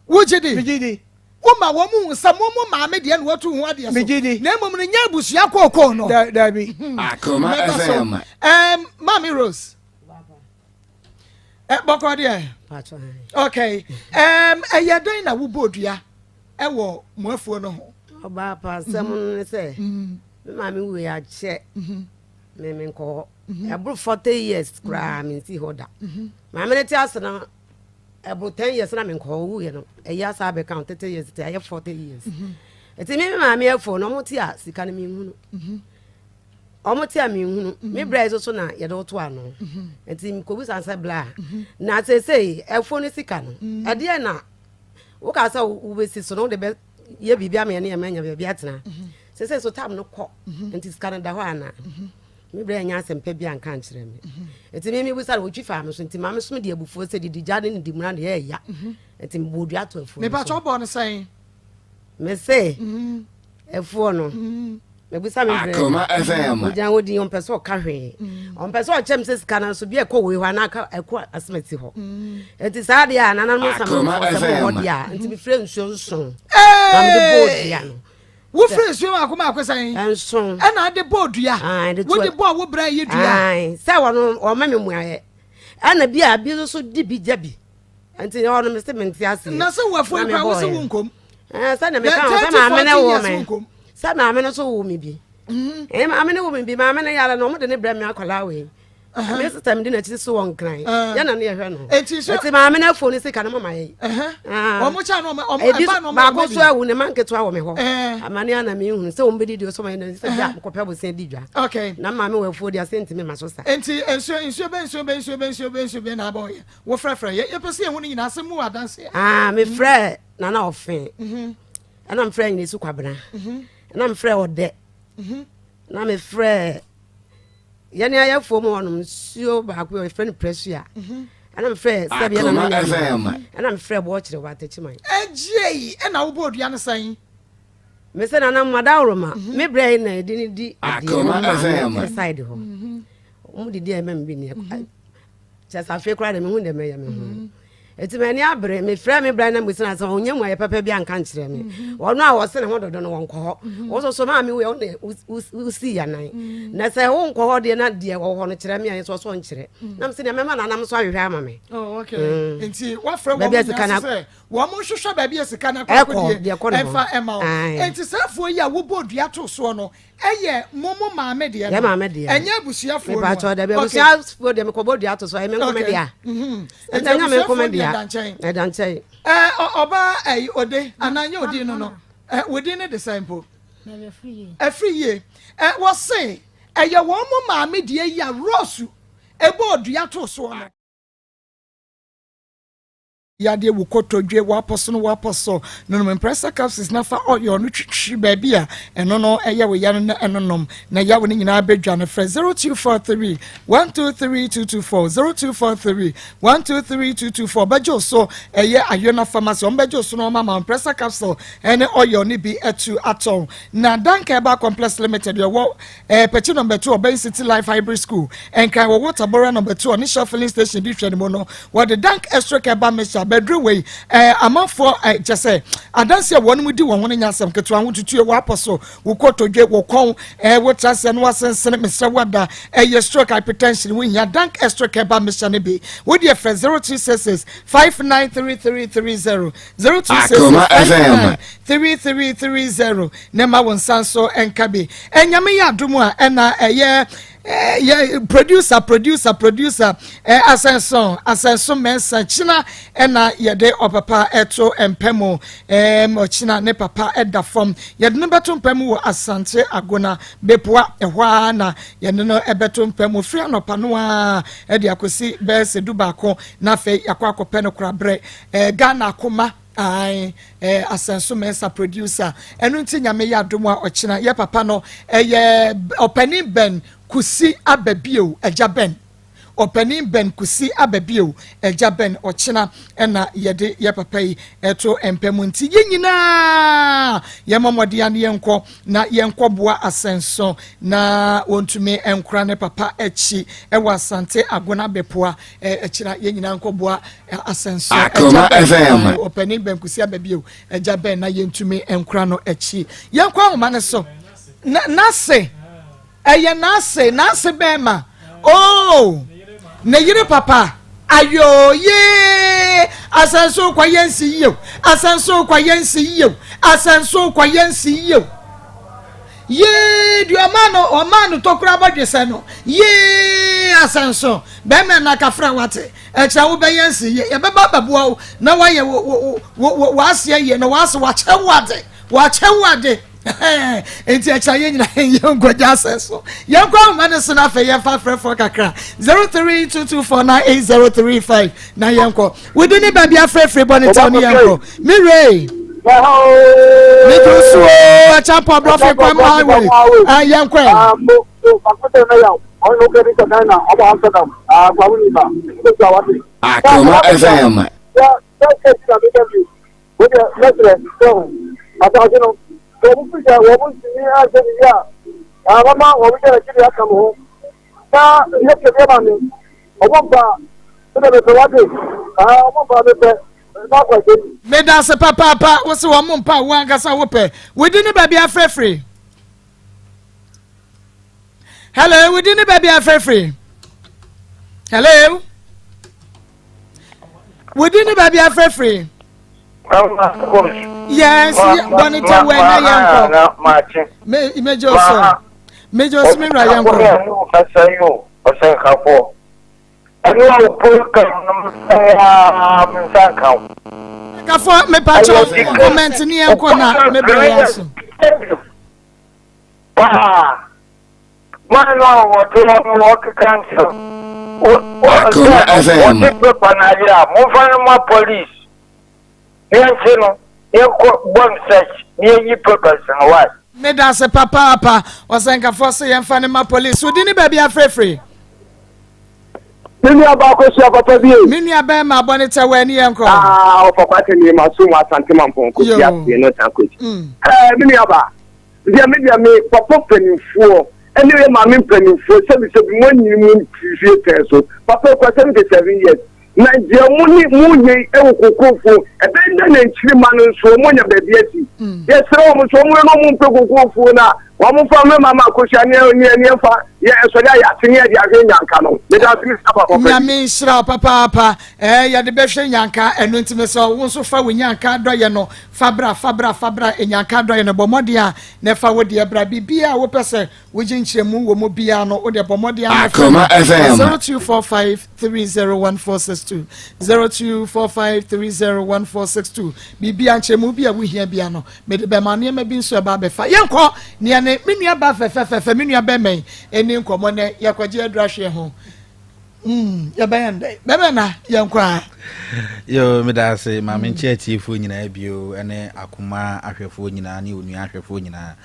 Wogye di? Megye di. Woma wɔn hu sɛ mo mo maame deɛ na watu ho adeɛ so. Megye di. Na mmom no nyɛ abusua kookoo no. Da dabi. Hmm. Akoma FM. Um, Maame Rose. Eh, bɔkɔ deɛ. Okay. Um, ɛyɛ dɛn na wobɔ dua ɛwɔ mo afuo no ho? Ɔbaa pa asɛm no ne sɛ me maame wui akyɛ me menkɔ hɔ. Ɛboro 40 years koraa mensi hɔ da. Maame no te ase no ɛboro 10 years na menkɔ hɔ wuiɛ no ɛyɛ asa abɛka ho 30 years te ayɛ 40 years ɛti me me maame afuo no ɔmo te a sika no menhunu ɔmo te a menhunu me brɛ so so na yɛde woto ano nti mekɔbisa sɛ bla na seesei afuo no sika no ɛdeɛ na woka sɛ wobɛsi so no wode bɛ yɛ biribi ama yɛne yɛma anya baabi atena seesei so tam no kɔ nti sika no da hɔ anaa Me bra anya asɛm pa bi anka ankyerɛ me. Nti me mebisa no wɔtwi faa me so nti maame so mede abufuo sɛ didi gya ne ne di muna deɛ ɛya. Nti mebɔɔ dua to afuo no so. Mepakyɛ wobɔɔ no sɛn? Me se afuo no mebisa me brɛ Akoma FM. Ogyina hɔ din ɔmpɛ sɛ ɔka hwee. Ɔmpɛ sɛ ɔkyɛ me sɛ sika no nso bi ɛkɔ wei hɔ anaa ɛkɔ asɛmati hɔ. Nti saa deɛ a nananom nsamanfoɔ sɛ mowɔ hɔ deɛ a nti mefrɛ nsuo nson na mede bɔɔ dua no. Wofiri nsuo mako mako sɛn? Nson. Ɛna ade bɔɔ dua. Wode bɔɔ wo bra yi dua. Sɛ wɔn wɔma me mmuaeɛ. Ɛna bi a bi nso di bi gya bi. Nti wɔn no sɛ mente aseɛ. Na sɛ wɔafo yi kora wo sɛ wo nkom. Sɛ na meka ho sɛ maame ne wo me. Sɛ maame no so wo me bi. Maame ne wo me bi. Maame no yare no wɔn de ne brɛ me akwadaa wei. Me sista mi di n'akyi so wɔ nkran. Yɛn na ne yɛhwɛ no. Eti maame no afuo ne sika no mama yɛ. Wɔn kyɛ no wɔn ɛba no wɔn baako so awu ne ma nketewa wɔ me hɔ. Amane ana mi nhunu sɛ wɔn bɛ didi so ma yɛn na sɛ bi a mekɔpɛ abosia di dwa. Okay. Na maame wɔ afuo di ase ntumi ma so sa. Nti nsuo nsuo bɛ nsuo bɛ nsuo bɛ nsuo bɛ nsuo bɛ na abɔ yɛ wofrɛfrɛ yɛ yɛpɛ sɛ yɛhu no nyinaa asɛm mu wɔ adanseɛ. Ah mefrɛ nana ɔfe. Ɛna mefrɛ nyina kwabena. Ɛna mefrɛ ɔdɛ. Na mefrɛ yɛne ayɛfoɔ mu hɔnom nsuo baako yɛ yɛfrɛ no prɛsua mhm. ɛna mefrɛ sɛbi ɛna manya ɛna mefrɛ bɔɔkyerɛ wɔ atakyiman ɛgye yi ɛna wobɔ odua no sɛn me sɛ nana madaworoma mhm. me brɛ yi na ɛde ne di adeɛ ma side hɔ mhm. wɔn didi a ɛma me bi ni Kyɛ sɛ afei koraa deɛ mehu deɛ mɛyɛ me ho. Eti m'ani abere mefrɛ me bra na mbisa sɛ ɔnyɛ mu ayɛ pɛpɛ bi anka nkyerɛ me. Mhm. Ɔno a ɔse ne ho dodo no wɔnkɔ hɔ. Mhm. Wo soso maa me wei ɔne wosi yanan. Mhm. Na sɛ wonkɔ hɔ deɛ na deɛ wɔ hɔ no kyerɛ me a yɛ sɛ ɔsɔ nkyerɛ. Na mesɛ deɛ mɛma nanam so ahwehwɛ ama me. Oh, okay. Mm. Nti wafrɛ wɔn nyinaa sɛ wɔn nhwehwɛ baabi a sika no akɔ akɔdie ɛmfa ɛma wo. Nti saa afuo yi a wobɔ dua to soɔ no Ɛyɛ mo mo maame deɛ no. Yɛ maame deɛ. Ɛnyɛ abusuafoɔ no. Mepakyɛw dabi abusuafoɔ deɛ mekɔbɔ dua to so ɛyɛ me nkome dea. Mhm. Ɛnti ɛnyɛ me nkome dea. Ɛda nkyɛn. Ɛda nkyɛn. Ɛɛ ɔbaa ɛyi ode anaa nyɛ odi no no ɛ wodi ne de sɛn mpo. Ɛfiri yie. Ɛ wɔse ɛyɛ wɔn mo maame deɛ yi a Rose ɛbɔɔ dua to soɔ no. Yadeɛ wo kotodwe w'apɔso no w'apɔso no nom mprɛsa capsules na fa oil no twitwi baabi a ɛno no ɛyɛ wo ya no na ɛno nom na yaw no nyinaa bɛdwa no frɛ 0243 123 224 0243 123 224 bɛgye wo so ɛyɛ Ayona pharmacy wɔn bɛgye wo so na wɔn ama mprɛsa capsule ɛne oil no bi atu atɔn na Danka Herbal Complex Limited ɛwɔ Eh, Pɛkyi number 2 ɔbɛn City Life Hybrid School, Nkran wɔ Water number 2 ɔne Shell filling station di hwɛ ne mu no, wɔde Dank Extra Herbal Mixture bɛduru wei. Eh, amanfoɔ eh, kyɛ sɛ adanse a wɔn mu di wɔn ho no nyɛ asɛm ketewa ho tutue wɔ so, wo kotodwe, wo kɔn, eh, wo traseɛ no wasensene, mesrɛ wo ada, ɛyɛ eh, stroke, hypertension, wo hia Dank Extra Herbal Mixture no bi. Wo deɛ frɛ 0366 593330, 0366 59 3330 na ɛma wo nsa nso nka bi. Nyame yɛ adom a ɛna ɛyɛ yɛ producer producer producer asɛnso asɛnso mɛnsa kyina ɛna yɛde ɔpapa ɛto mpɛ mu ɛɛm ɔkyina ne papa ɛda fam yɛde no bɛto mpɛ mu wɔ asante agona bepoa ɛhɔ ara na yɛde no ɛbɛto mpɛ mu firi anɔpa no ara ɛde akɔsi bɛyɛ sɛ du baako na afei yɛakɔ akɔpɛ no korabrɛ ɛɛ Ghana akoma Ae eh, Asɛnso Mensah producer. Ɛno nti Nyame yɛ adom a ɔkyena yɛ papa no ɛyɛ ɔpanin Ben Kusi aba bio, Agya Ben. Ɔpanin Ben Kusi aba bio, Agya Ben. Ɔkyena ɛna yɛde yɛ papa yi ɛto mpa mu nti yɛn nyinaa yɛmmɔ mmɔden ano yɛnkɔ na yɛnkɔ boa Asɛnso na wɔntumi nkora ne papa akyi ɛwɔ Asante Agona Bepoa. Ɛkyena yɛn nyinaa nkɔ boa asɛnso Akoma FM. Ɔpanin bɛn kusi aba bio agya bɛn na yɛntumi nkora no akyi. Yɛnkɔ ahoma no so. N'ase ɛyɛ n'ase n'ase bɛn ma oo ne yere papa ayoo yee asɛnso kwa yɛn si yie asɛnso kwa yɛn si yie asɛnso kwa yɛn si yie yee deɛ ɔmaa no ɔmaa no tokura abɔdwesɛ no yee asɛnso bɛrima na kafra wate. Ɛkyɛ wo bɛyɛ nsi yie yɛbɛba abɛboa wo na woayɛ wo wo wo wo w'aseɛ yie na w'ase wakyɛ wo ade wakyɛ wo ade nti ɛkyɛ yɛn nyinaa yɛn nkɔgya asɛ so yɛn kɔ ahoma no so na afei yɛn fa afrɛfoɔ kakra 0322498035 na yɛn kɔ wodi ne baabi afrɛfrɛ bɔ ne tɛw ne yɛn kɔ mi rei mi dun so o ɛkyɛ mpɔ aborɔfo kwan mu highway yɛn kɔ ɛ. Akoma FM. Medase papaapa wo se wɔn mpa wo ankasa wopɛ wodi ne baabi afrɛfrɛ. Hello, wodi ne baabi afrɛfrɛ. Hello. Wodi ne baabi afrɛfrɛ. Yes, bɔne tɛ wɔ ɛna yɛn kɔ. Mejo so. Mejo so mi wura yɛn kɔ. Ɔsɛnkafoɔ, ɛno a wo program no mesɛe aa me nsa nka wo. Ɔsɛnkafoɔ mepakyɛw comment ne yɛn kɔ na me brɛ yɛ aso. Paa, man no a wɔte hɔ no wɔkeka nsɛm. Akoma FM. Wɔte paper no ayɛ a, momfa no ma police. Yɛnkye no, yɛnkɔ bɔ no search na yɛnyi papers no why? Medase papaapa. Ɔsɛnkafoɔ se yɛmfa no ma police. Wo din ne baabi afrɛfiri? Me nua baa kosua papa bi ei. Me nua bɛɛma abɔ ne tɛwɛ ne yɛnkɔ. Ah ɔfa kwate me ma so mu asante mampɔn kosi aseɛ no san kɔ akyi. Ɛɛ me nua baa deɛ me deɛ me papa mpanimfoɔ ɛne yɛ maame mpanimfoɔ sɛbi sɛbi mo anyini mo mfie pɛn so papa ekura 77 years Na deɛ mo ne mo yɛ yi wɔ kokofuo, ɛbɛyɛ dɛ na nkyirimma no nso wɔn anya baabi asi. Yɛsrɛ wɔn nso wɔn na wɔn mpɛ kokofuo no a, wɔn mfa mmrɛ Mama Akosua ne ne ne yɛmfa yɛ ɛsɔre ayɛ ase ne yɛde ahwɛ nyanka no. Meda ase me papa papa bi. Nyame nhyira wo papaapa. Ɛɛ yɛde bɛhwɛ nyanka ɛno nti mesɛ wo nso fa wo nyanka adɔyɛ no fa bra fa bra fa bra nyanka adɔyɛ no bɔ mmɔden a na fa wo deɛ bra biribiara a wopɛ sɛ Wogye nkyerɛmu wɔ mu biara no, wode bɔ mmɔden ara frɛ Akoma FM. 0245 301462 0245 301462 Biribiara nkyerɛmu bi a wohia biara no, mede bɛma nneɛma bi nso ɛba abɛfa. Yɛnkɔ nea ne me nua ba fɛfɛfɛfɛ me nua bɛrima yi ɛni nkɔmmɔ nɛ yɛkɔgye aduru ahweɛ ho. Mm, yɛbɛyɛ ndɛ bɛbɛ na yɛnkɔ a. Yo, meda ase ma menkyɛ atiefoɔ nyinaa bio ne akoma ahwɛfoɔ nyinaa ne onua ahwɛfoɔ nyinaa.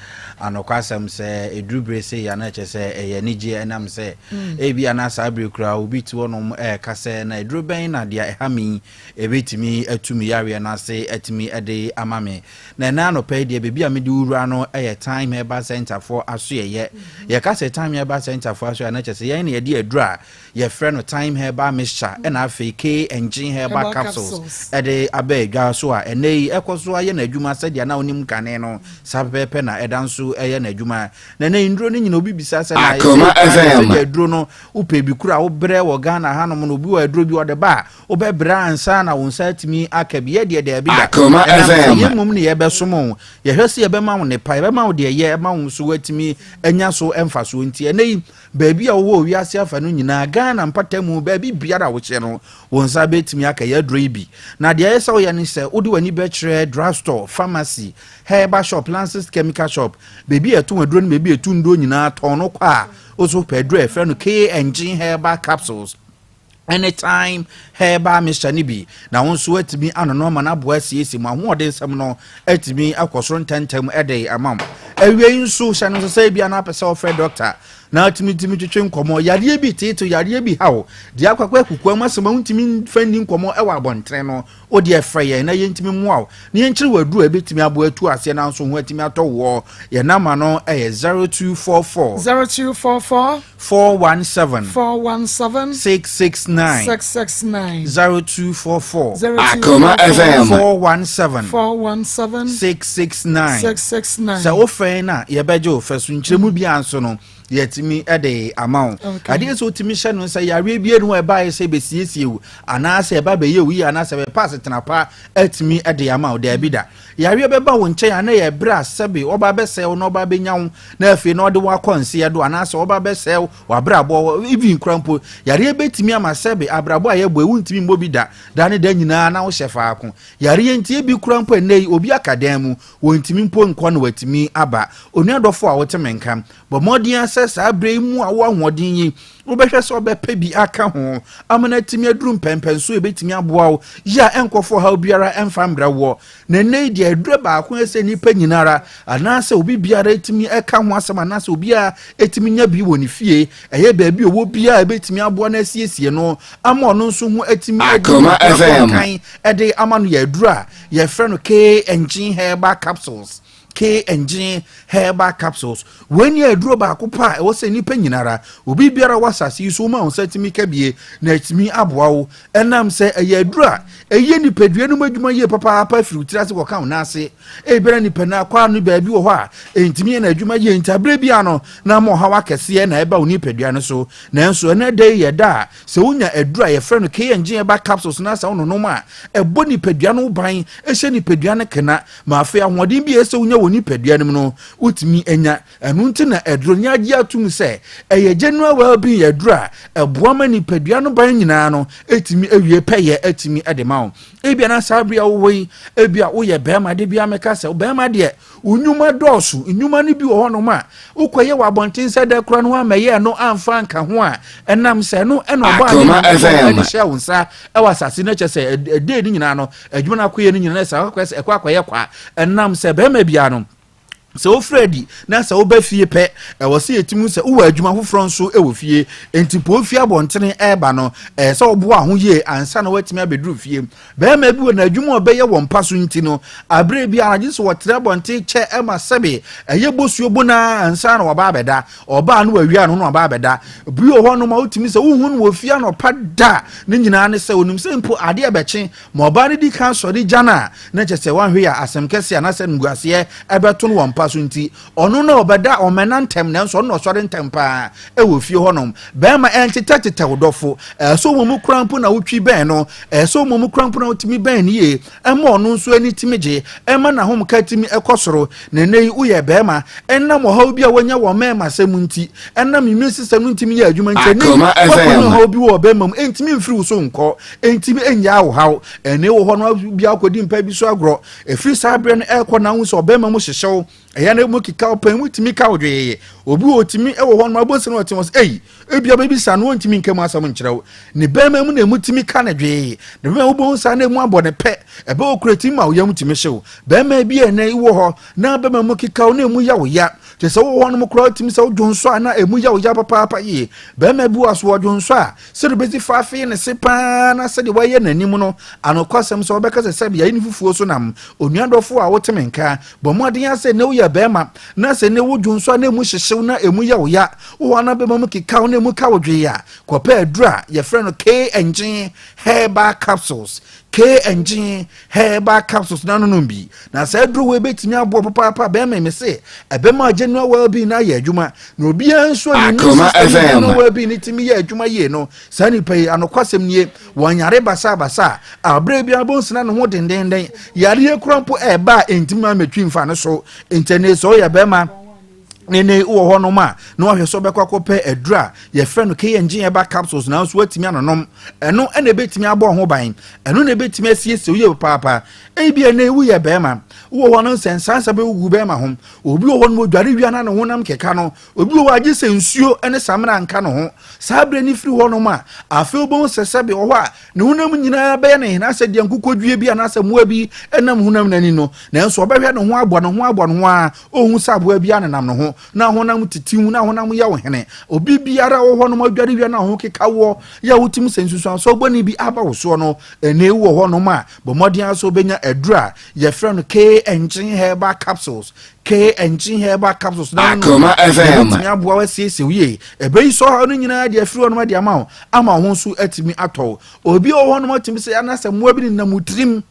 Anokwasɛm sɛ ɛduru bere sei a na ɛkyɛ sɛ ɛyɛ anigyeɛ ɛnam sɛ mm. ebi ana saa bere koraa obi te hɔnom ɛreka sɛ na ɛduru bɛn na deɛ ɛha me ɛbɛtumi atu me yareɛ no ase atumi de ama me. Na ɛnɛ anɔpa yi deɛ baabi a mede wura no yɛ Time Herbal Center foɔ asoɛyɛ. Yɛka sɛ Time Herbal Center foɔ asoɛyɛ na kyerɛ sɛ yɛn na yɛde aduro a yɛfrɛ no Time Herbal Mixture ɛna afei K and G Herbal Capsules ɛde aba adwa so a ɛnɛ yi ɛkɔ so ayɛ n'adwuma sɛdeɛ na wonim kane no saa pɛpɛɛpɛ na ɛda nso ɛyɛ n'adwuma. Na ɛnɛ yi nnuro no nyina obi bisa sɛ na sɛ aduro no wopɛ bi kura wobrɛ wɔ Ghana hanom no obi wɔ aduro bi ɔde ba a Wobɛbrɛ ansa na wo nsa atumi aka bi. Yɛ deɛ daabi da. Akoma Ɛnam sɛ FM. yɛn mmom ne yɛbɛsom wo. Yɛhwɛ sɛ yɛbɛma wo nnepa, yɛbɛma wo deɛ ɛyɛ ma wo nso woatumi anya so mfasoɔ. Nti ɛnnɛ yi, baabi a wowɔ wɔ wiase afa no nyinaa, Ghana mpatamu, baabi biara a wohyɛ no, wo nsa bɛtumi aka yɛn aduro yi bi. Na deɛ ɛyɛ sɛ woyɛ ne sɛ, wode w'ani bɛkyerɛ drugstore, pharmacy, herbal shop, licensed chemical shop, baabi a yɛtɔn aduro ne baabi a yɛtu nnuro nyinaa, tɔn no kɔ a, wo nso pɛ aduro a yɛfrɛ no K&G Herbal Capsules. Anytime herbal mixture no bi na wo nso atumi anono ama no aboa asiesie mu ahoɔdensɛm no atumi akɔ soro ntɛmntɛm de ama wo. Awiei nso hyɛ no nso sɛ ebia na apɛ sɛ ɔfrɛ dɔkta na atumi tumi twetwe nkɔmmɔ yareɛ bi teetew yareɛ bi haw deɛ akɔakɔ akukoa mu asɛm a wontumi mfa nni nkɔmmɔ wɔ abɔntene no Wo deɛ frɛ yɛn na yɛntumi mmoa wo na yɛnkyerɛ wo aduru a ɛbɛtumi aboa atu aseɛ nanso ho atumi atɔ woɔ. Yɛn namba no yɛ 0244. 0244. 417. 417. 669. 669. 0244. Akoma FM. 417. 417. 669. 669. Sɛ wofrɛ yɛn a yɛbɛgye wo fɛ so nkyerɛmu biara nso no yɛtumi de ama wo. Adeɛ sɛ wotumi hyɛ no sɛ yareɛ bi anu a ɛbaeɛ sɛ ɛbɛsiesie wo anaasɛ ɛba bɛyɛ wo yie anaasɛ ɛbɛpa asetena pa atumi de ama wo daabi da. Yareɛ bɛba wo nkyɛn a na yɛ berɛ a sɛbe ɔba bɛsɛe wo na ɔba bɛnya wo na afei na ɔde wo akɔ nseɛ do anaasɛ ɔba bɛsɛe wo w'abrabɔ even kora mpo yareɛ bɛtumi ama sɛbe abrabɔ a yɛbɔ yi wontumi mmɔ bi da da ne da nyinaa na wohyɛ faako. Yareɛ nti ebi kora mpo ɛnnɛ yi obi aka dan mu wɔntumi mpo nkɔ na watumi aba. Onua dɔfo a wote me nka, bɔ mmɔden ara sɛ saa berɛ yi mu a wowɔ ahoɔden yi, wobɛhwɛ sɛ wobɛpɛ bi aka ho ama no atumi aduru mpɛnpɛnso a ɛbɛtumi aboa wo yi a ɛnkɔfa ɔhaw biara ɛmfa mbrɛ woɔ. Na ɛnnɛ yi deɛ aduro baako a ɛsɛ nnipa nyina ara anaasɛ obi biara ɛtumi ɛka ho asɛm anaasɛ obiara ɛtumi nya bi wɔ ne fie, ɛyɛ baabi ɔwɔ biara a ɛbɛtumi aboa no asiesie no ama ɔno nso ho atumi adi Akoma FM. kan ɛde ama no yɛ aduro a Yɛfrɛ no K-Engine Herbal Capsules. K-Engine Herbal Capsules. Wei ne aduro baako pa a ɛwɔ sɛ nnipa nyinara, obi biara wɔ asase yi so woma wo nsa tumi ka bie na atumi aboa wo. Ɛnam sɛ ɛyɛ aduro a ɛyɛ nipadua no mu adwuma yie papaapa firi wo tiri ase kɔka wo nan ase. Ebia na nipa no akwaa no baabi wɔ hɔ a ɛntumi yɛ n'adwuma yie nti aberɛ biara no na ama ɔhaw akɛseɛ na ɛba wo nipadua no so. Nanso ɛnɛ da yi yɛ da a Sɛ wonya aduru a yɛfrɛ no KNG herbal capsules na sɛ wononom a, ɛbɔ nipadua no ban, ɛhyɛ nipadua no kena, ma afei ahoɔden bi a ɛsɛ sɛ wonya wɔ wɔ nipadua no mu no, wotumi nya. Ɛno nti na aduro no yɛagye atom sɛ ɛyɛ general well-being aduro a ɛboa ma nipadua no ban nyinaa no ɛtumi awie pɛyɛ atumi de ma wo. Ebia na saa bere a wowɔ yi, ebia woyɛ bɛrima de bia mɛka sɛ bɛrima deɛ wo nnwuma dɔɔso, nnwuma no bi wɔ hɔnom a wokɔyɛ wɔ abɔnten sɛ dɛ kora no woammɛyɛ ɛno amfa anka ho a ɛnam sɛ ɛno ɛna ɔbɔ ade Akoma Nyankopɔn FM. de hyɛ wo nsa ɛwɔ asase no kyɛ sɛ ɛdee no nyinaa no adwuma no akɔyɛ no nyinaa sɛ ɛkɔ akɔyɛ kwa ɛnam sɛ bɛrima biara no sɛ wofiri adi na sɛ woba fie pɛ ɛwɔ sɛ yɛtumi sɛ wowɔ adwuma foforɔ nso wɔ fie nti po fie abɔntene ɛreba no ɛyɛ sɛ woboa ho yie ansa na woatumi abɛduru fie bɛrima bi wɔ n'adwuma a ɔbɛyɛ wɔ mpa so nti no aberɛ bi anadwo sɛ wɔtrɛ abɔnten kyɛ ɛma sɛbe ɛyɛ bosuo bo naa ansa na wɔba abɛda ɔbaa no wawia no na ɔba abɛda bi wɔ hɔ nom a wotumi sɛ wohu no wɔ fie anɔpa da ne nyinaa ne sɛ onim sɛ mpo adeɛ bɛkye Ma ɔbaa no di kan sɔre gya no a, na kyerɛ sɛ wanhwɛ yie a asɛm kɛse anaasɛ animguaseɛ bɛto no wɔ mpa so nti, ɔno na ɔbɛda, ɔmmɛna ntɛm, nanso ɔno na ɔsɔre ntɛm paa wɔ fie hɔnom. Barima, ɛntetɛtetɛ wo dɔfo. Ɛsɛ sɛ wo mmom koraa mpo na wotwi bɛn no. Ɛsɛ sɛ wo mmom koraa mpo na wotumi bɛn no yie ma ɔno nso ani tumi gye, ɛma n'ahomka tumi kɔ soro. Na ɛnnɛ yi woyɛ barima, ɛnam ɔhaw bi a woanya wɔ mmarimasɛm nti, ɛnam immune system no ntumi nyɛ adwuma nti, ɛnnɛ yi Akoma woakɔnya FM. ɔhaw bi wɔ ɔbarima mu, ɛntumi mfiri wo so nkɔ. Enti me nnyaa wo haw. Ɛnne wɔ hɔ no bi akɔdi mpa bi so agorɔ. Ɛfiri saa berɛ no ɛrekɔ na wohu sɛ ɔbarima mu hyehye wo. Ɛyɛ na mu keka wo pɛn mu tumi ka wo dwee. Obi wɔ ɔtumi wɔ hɔ no abɔ nsɛm na ɔte wɔ sɛ ei ebia bɛbisa no ɔntumi nka mu asɛm nkyerɛ wo. Ne barima mu na emu tumi ka no dwee. Ne barima wobɛhu saa na emu abɔ ne pɛ. Ɛbɛ wɔ kura tumi ma wo yam tumi hye wo. Barima bi a ɛnɛ wɔ hɔ na barima mu keka wo na emu yɛ wo ya. Kyerɛ sɛ wowɔ hɔnom koraa wotumi sɛ wodwonsɔ a na emu yɛ wo ya papaapa yie. Barima bi wɔ so ɔdwonsɔ a sɛdeɛ obɛsi fa afee ne se paa na sɛdeɛ wayɛ n'anim no, anokwasɛm sɛ wobɛka sɛ sɛbe yɛayɛ ne fufuo so nam. Onua dɔfo a wote me nka, bɔ mmɔden ara sɛ nnɛ woyɛ barima na sɛ nnɛ wodwonsɔ a na emu hyehye wo na emu yɛ wo ya, wowɔ hɔ a na bɛma mu keka wo na emu ka wo dwee a, kɔpɛ aduru a yɛfrɛ no K-Engine Herbal Capsules. K-Engine Herbal capsules na nonom bi. Na saa aduro wei bɛtumi aboa papaapa bɛrima me se ɛbɛma general well-being no ayɛ adwuma. Na obiara nso a ne immune Akoma system ne FM. general well-being no tumi yɛ adwuma yie no, saa nipa yi anokwasɛm nie, wɔnyare basabasa a berɛ biara bɔnsina ne ho dendenden. Yareɛ kura mpo ɛreba a ɛntumi ma mɛtwi mfa no so. Nti ɛnɛ sɛ ɔyɛ bɛrima ne ne wɔ hɔnom a na wahwɛ sɛ ɔbɛkɔ akɔpɛ aduru a yɛfrɛ no KNG herbal capsules nanso watumi anonom ɛno ɛna ɛbɛtumi abɔ ho ban ɛno na ɛbɛtumi asiesie woyɛ papaapa ebi ɛnɛ woyɛ bɛrima wowɔ hɔ no sɛ nsansa bɛgugu bɛrima ho obi wɔ hɔ no odware wia na ne honam keka no obi wɔ hɔ agye sɛ nsuo ne samina nka ne ho saa berɛ no firi hɔnom a afei wobɛhu sɛ sɛbe wɔ hɔ a Ne honam nyinaa bɛyɛ no hena sɛ deɛ nkokɔdwie bi anaasɛ mmoa bi nam honam no ani no, nanso ɔbɛhwɛ ne ho abɔ ne ho abɔ ne ho ara, ɔnhu sɛ aboa biara nenam ne ho, na honam titiw, na honam yɛ wo hene. Obi biara wɔ hɔnom adware wia na ho keka woɔ, yɛ a wotumi sɛ nsunsuansoɔ bɔne bi aba wo soɔ no, ɛnɛ wɔ hɔnom a, bɔ mmɔden ara sɛ wobɛnya aduru a yɛfrɛ no K-Engine Herbal Capsules. K-Engine Herbal Capsules na no Akoma FM. ɛbɛtumi aboa wo asiesie wo yie. Ɛbɛyi sɛ ɔhaw no nyinaa de afiri hɔnom de ama wo. ama wo ho nso atumi atɔ wo. Obi wɔ hɔnom atumi sɛ anaasɛ mmoa bi nenam wo tirim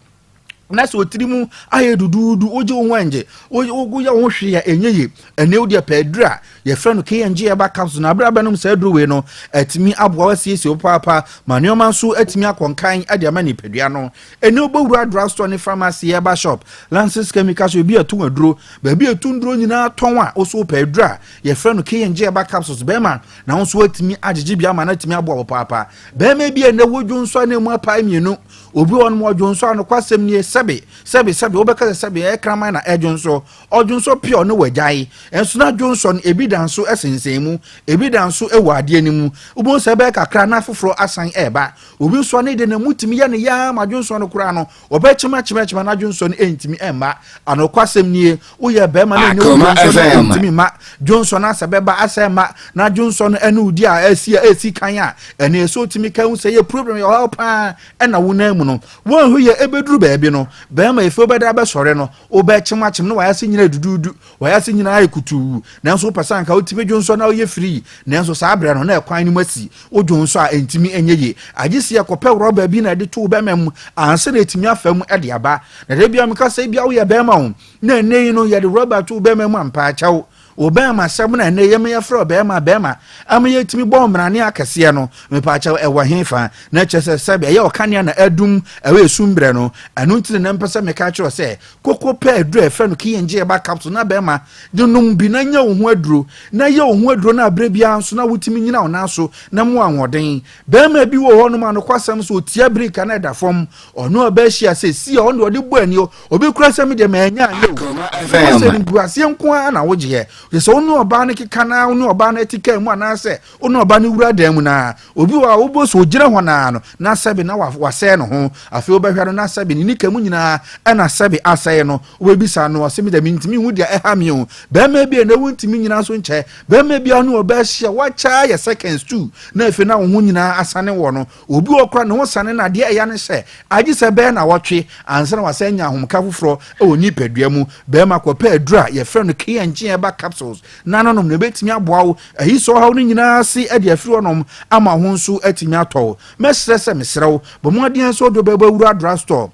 na sɛ otiri mu ayɛ duduudu wogye wo ho ɛngye woyɛ wo ho hwee a ɛnyɛ yie ɛnɛ wo deɛ pɛ aduru a yɛfrɛ no KNG ɛba capsule na abere abɛnom saa aduru wei no atumi aboa wasiesie wo paapa ma nneɛma nso atumi akɔ nkan de ama nipadua no ɛnɛ wobɛwura drug store ne pharmacy ɛba shop lances chemical shop ebi ɛto aduro baabi ɛto nduro nyinaa tɔn a woso pɛ aduru a yɛfrɛ no KNG ɛba capsules bɛrima Na wo nso woatumi agyegye bi ama no atumi aboa wo paapa. Barima bi a ɛnɛ wodwo nsɔ a na emu apae mmienu. Obi wɔ hɔnom ɔdwo nsɔ a nokwasɛm nie sɛbe sɛbe sɛbe wobɛka sɛ sɛbe ɛyɛ kraman na ɛdwo nsɔ. Ɔdwo nsɔ pure ne wagyae. Nso na dwo nsɔ no ebi da nso sensɛn mu, ebi da nso wɔ adeɛ no mu. Wobɛhu sɛ ɛbɛyɛ kakra na afoforɔ asan ɛreba. Obi nso a ne deɛ na emu tumi yɛ no yaa ma dwo nsɔ no koraa no Wɔbɛkyem akyem akyem a n'adwonsɔ no ntumi mma. Anokwasɛm nie, woyɛ barima na ɛnyɛ wo Akoma dwonsɔ no FM. ntumi mma. Dwonsɔ no asɛ bɛba asɛ mma na dwonsɔ no ɛne wo di a ɛsi a ɛsi kan a, ɛne ɛsɛ otumi ka hu sɛ yɛ problem yɛ ɔhaw paa ɛna wo nan mu no. Woanhu yɛ ɛbɛduru baabi no, barima efi wobɛda abɛsɔre no, wobɛkyem akyem na wayɛ ase nyina duduudu. W'ayase nyinaa ayɛ kutuu, nanso wopɛ sɛ anka wotumi dwonsɔ na woyɛ firii, nanso saa berɛ no na ɛkwan no mu asi. Wodwonsɔ a, ɛntumi nyɛ yie. Agye sɛ yɛkɔpɛ rɔba bi na yɛde to wo bɛma mu ansa na ɛtumi afa mu de aba. Na da biara meka sɛ ebia woyɛ bɛrima o, na ɛnnɛ yi no yɛde rɔba to wo bɛrima mu a, mpaakyɛw. Wo bɛɛma sɛm na ɛnɛ yɛma yɛfrɛ ɔbɛɛma bɛɛma ama yɛtumi bɔ mmrane akɛseɛ no, mepaakyɛw ɛwɔ he fa? Na kyerɛ sɛ sɛbe ɛyɛ ɔkanea na adum ɛwɔ esum berɛ no, ɛno nti na na mpɛ sɛ meka kyerɛ wo sɛ koko pɛ aduro a yɛfrɛ no KNG herbal capsule na bɛɛma de nom bi na nya wo ho aduro, na yɛ wo ho aduro na berɛ biara nso na wotumi nyina wo nan so na mu ahoɔden. Bɛɛma bi wɔ hɔ nom a nokwasɛm so ɔtia birika na ɛda fam, ɔne ɔbaa hyia sɛ si a ɔno deɛ ɔde bɔ ani o, Obi kura sɛ me deɛ manya anyɛ o. Wọ́n sɛ nkuaseɛ nko ara na wogyeɛ. Kyerɛ sɛ wo ne ɔbaa no keka na wo ne ɔbaa no te kaa mu anaasɛ wo ne ɔbaa no wura dan mu na obi wɔ a wobɔ so ogyina hɔ naa no na sɛbe na wasɛe ne ho. Afei wobɛhwɛ no na sɛbe ne nika mu nyinaa ɛna sɛbe asɛe no. Wobɛbisa no ɔse me deɛ mentumi nhu deɛ ɛha me o. Bɛrima bi a na wontumi nyina so nkyɛ. Bɛrima bi a wo ne ɔbaa hyia wakyɛ ayɛ seconds two na afei na wo ho nyinaa asane wɔ no. Obi wɔ hɔ koraa ne ho sane no a, deɛ ɛya ne sɛ, agye sɛ ɛbɛyɛ nnawɔtwe ansa na wasan anya ahomka foforɔ wɔ nipadua mu. Barima, kɔpɛ aduro a yɛfrɛ no KNG Herbal Capsules na no nom na ɛbɛtumi aboa wo ayi saa ɔhaw no nyinaa ase de afiri hɔnom ama wo ho nso atumi atɔ wo. Mɛsrɛ sɛ mesrɛ wo, bɔ mmɔden ara sɛ wode wo bɛbɔ awura drugstore,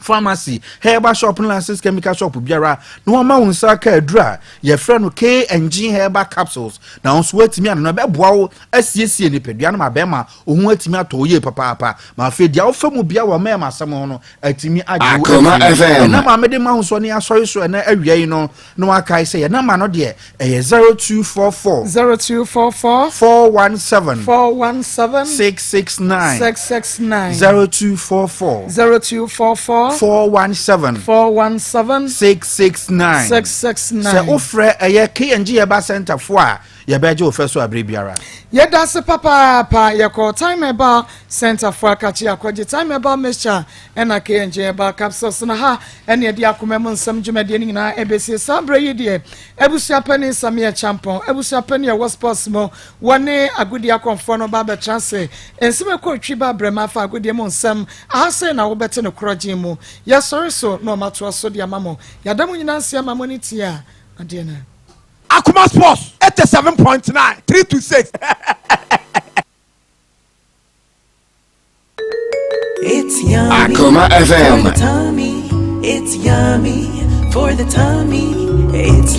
pharmacy, herbal shop ne licensed chemical shop biara na wɔma wo nsa aka aduru a yɛfrɛ no K&G herbal capsules na wo nso woatumi ano no ɛbɛboa wo asiesie nipadua no ma bɛrima wo ho atumi atɔ wo yie papaapa ma afei deɛ wofa mu bia wɔ mmarima asɛm ho no atumi agye wo afiri ɛna ma mede ma ho so ne asɔre so ɛna awia yi no na wakae sɛ yɛn namba no deɛ ɛyɛ 0244 0244 417 417 669 669 0244 0244 417 417 669 669 sɛ wofrɛ ɛyɛ KNG Herbal Center foɔ a yɛbɛgye wo fɛ so abere biara. Yɛda ase papaapa. Yɛkɔ Time Herbal Center fo akakye akɔgye Time Herbal Mixture ɛna KNG Herbal Capsules na ha ɛne ɛde akoma mu nsɛm dwumadie no nyinaa ɛbɛsie. Saa berɛ yi deɛ abusua panin Samia Champɔn, abusua panin ɛwɔ sports mu, wɔne agodie akɔmfoɔ no ba abɛtra ase. Nsɛm ɛkɔ twi ba brɛma afa agodie mu nsɛm. Aha sei na wobɛte no korɔgyen mu. Yɛsɔre so na ɔmatoa so de ama mo. Yɛada mo nyinaa ase ama mo ani tie a adeɛ no. Akoma Sports 87.9 3 to 6. It's yummy. Akoma FM. For the tummy. It's yummy for the tummy. It's.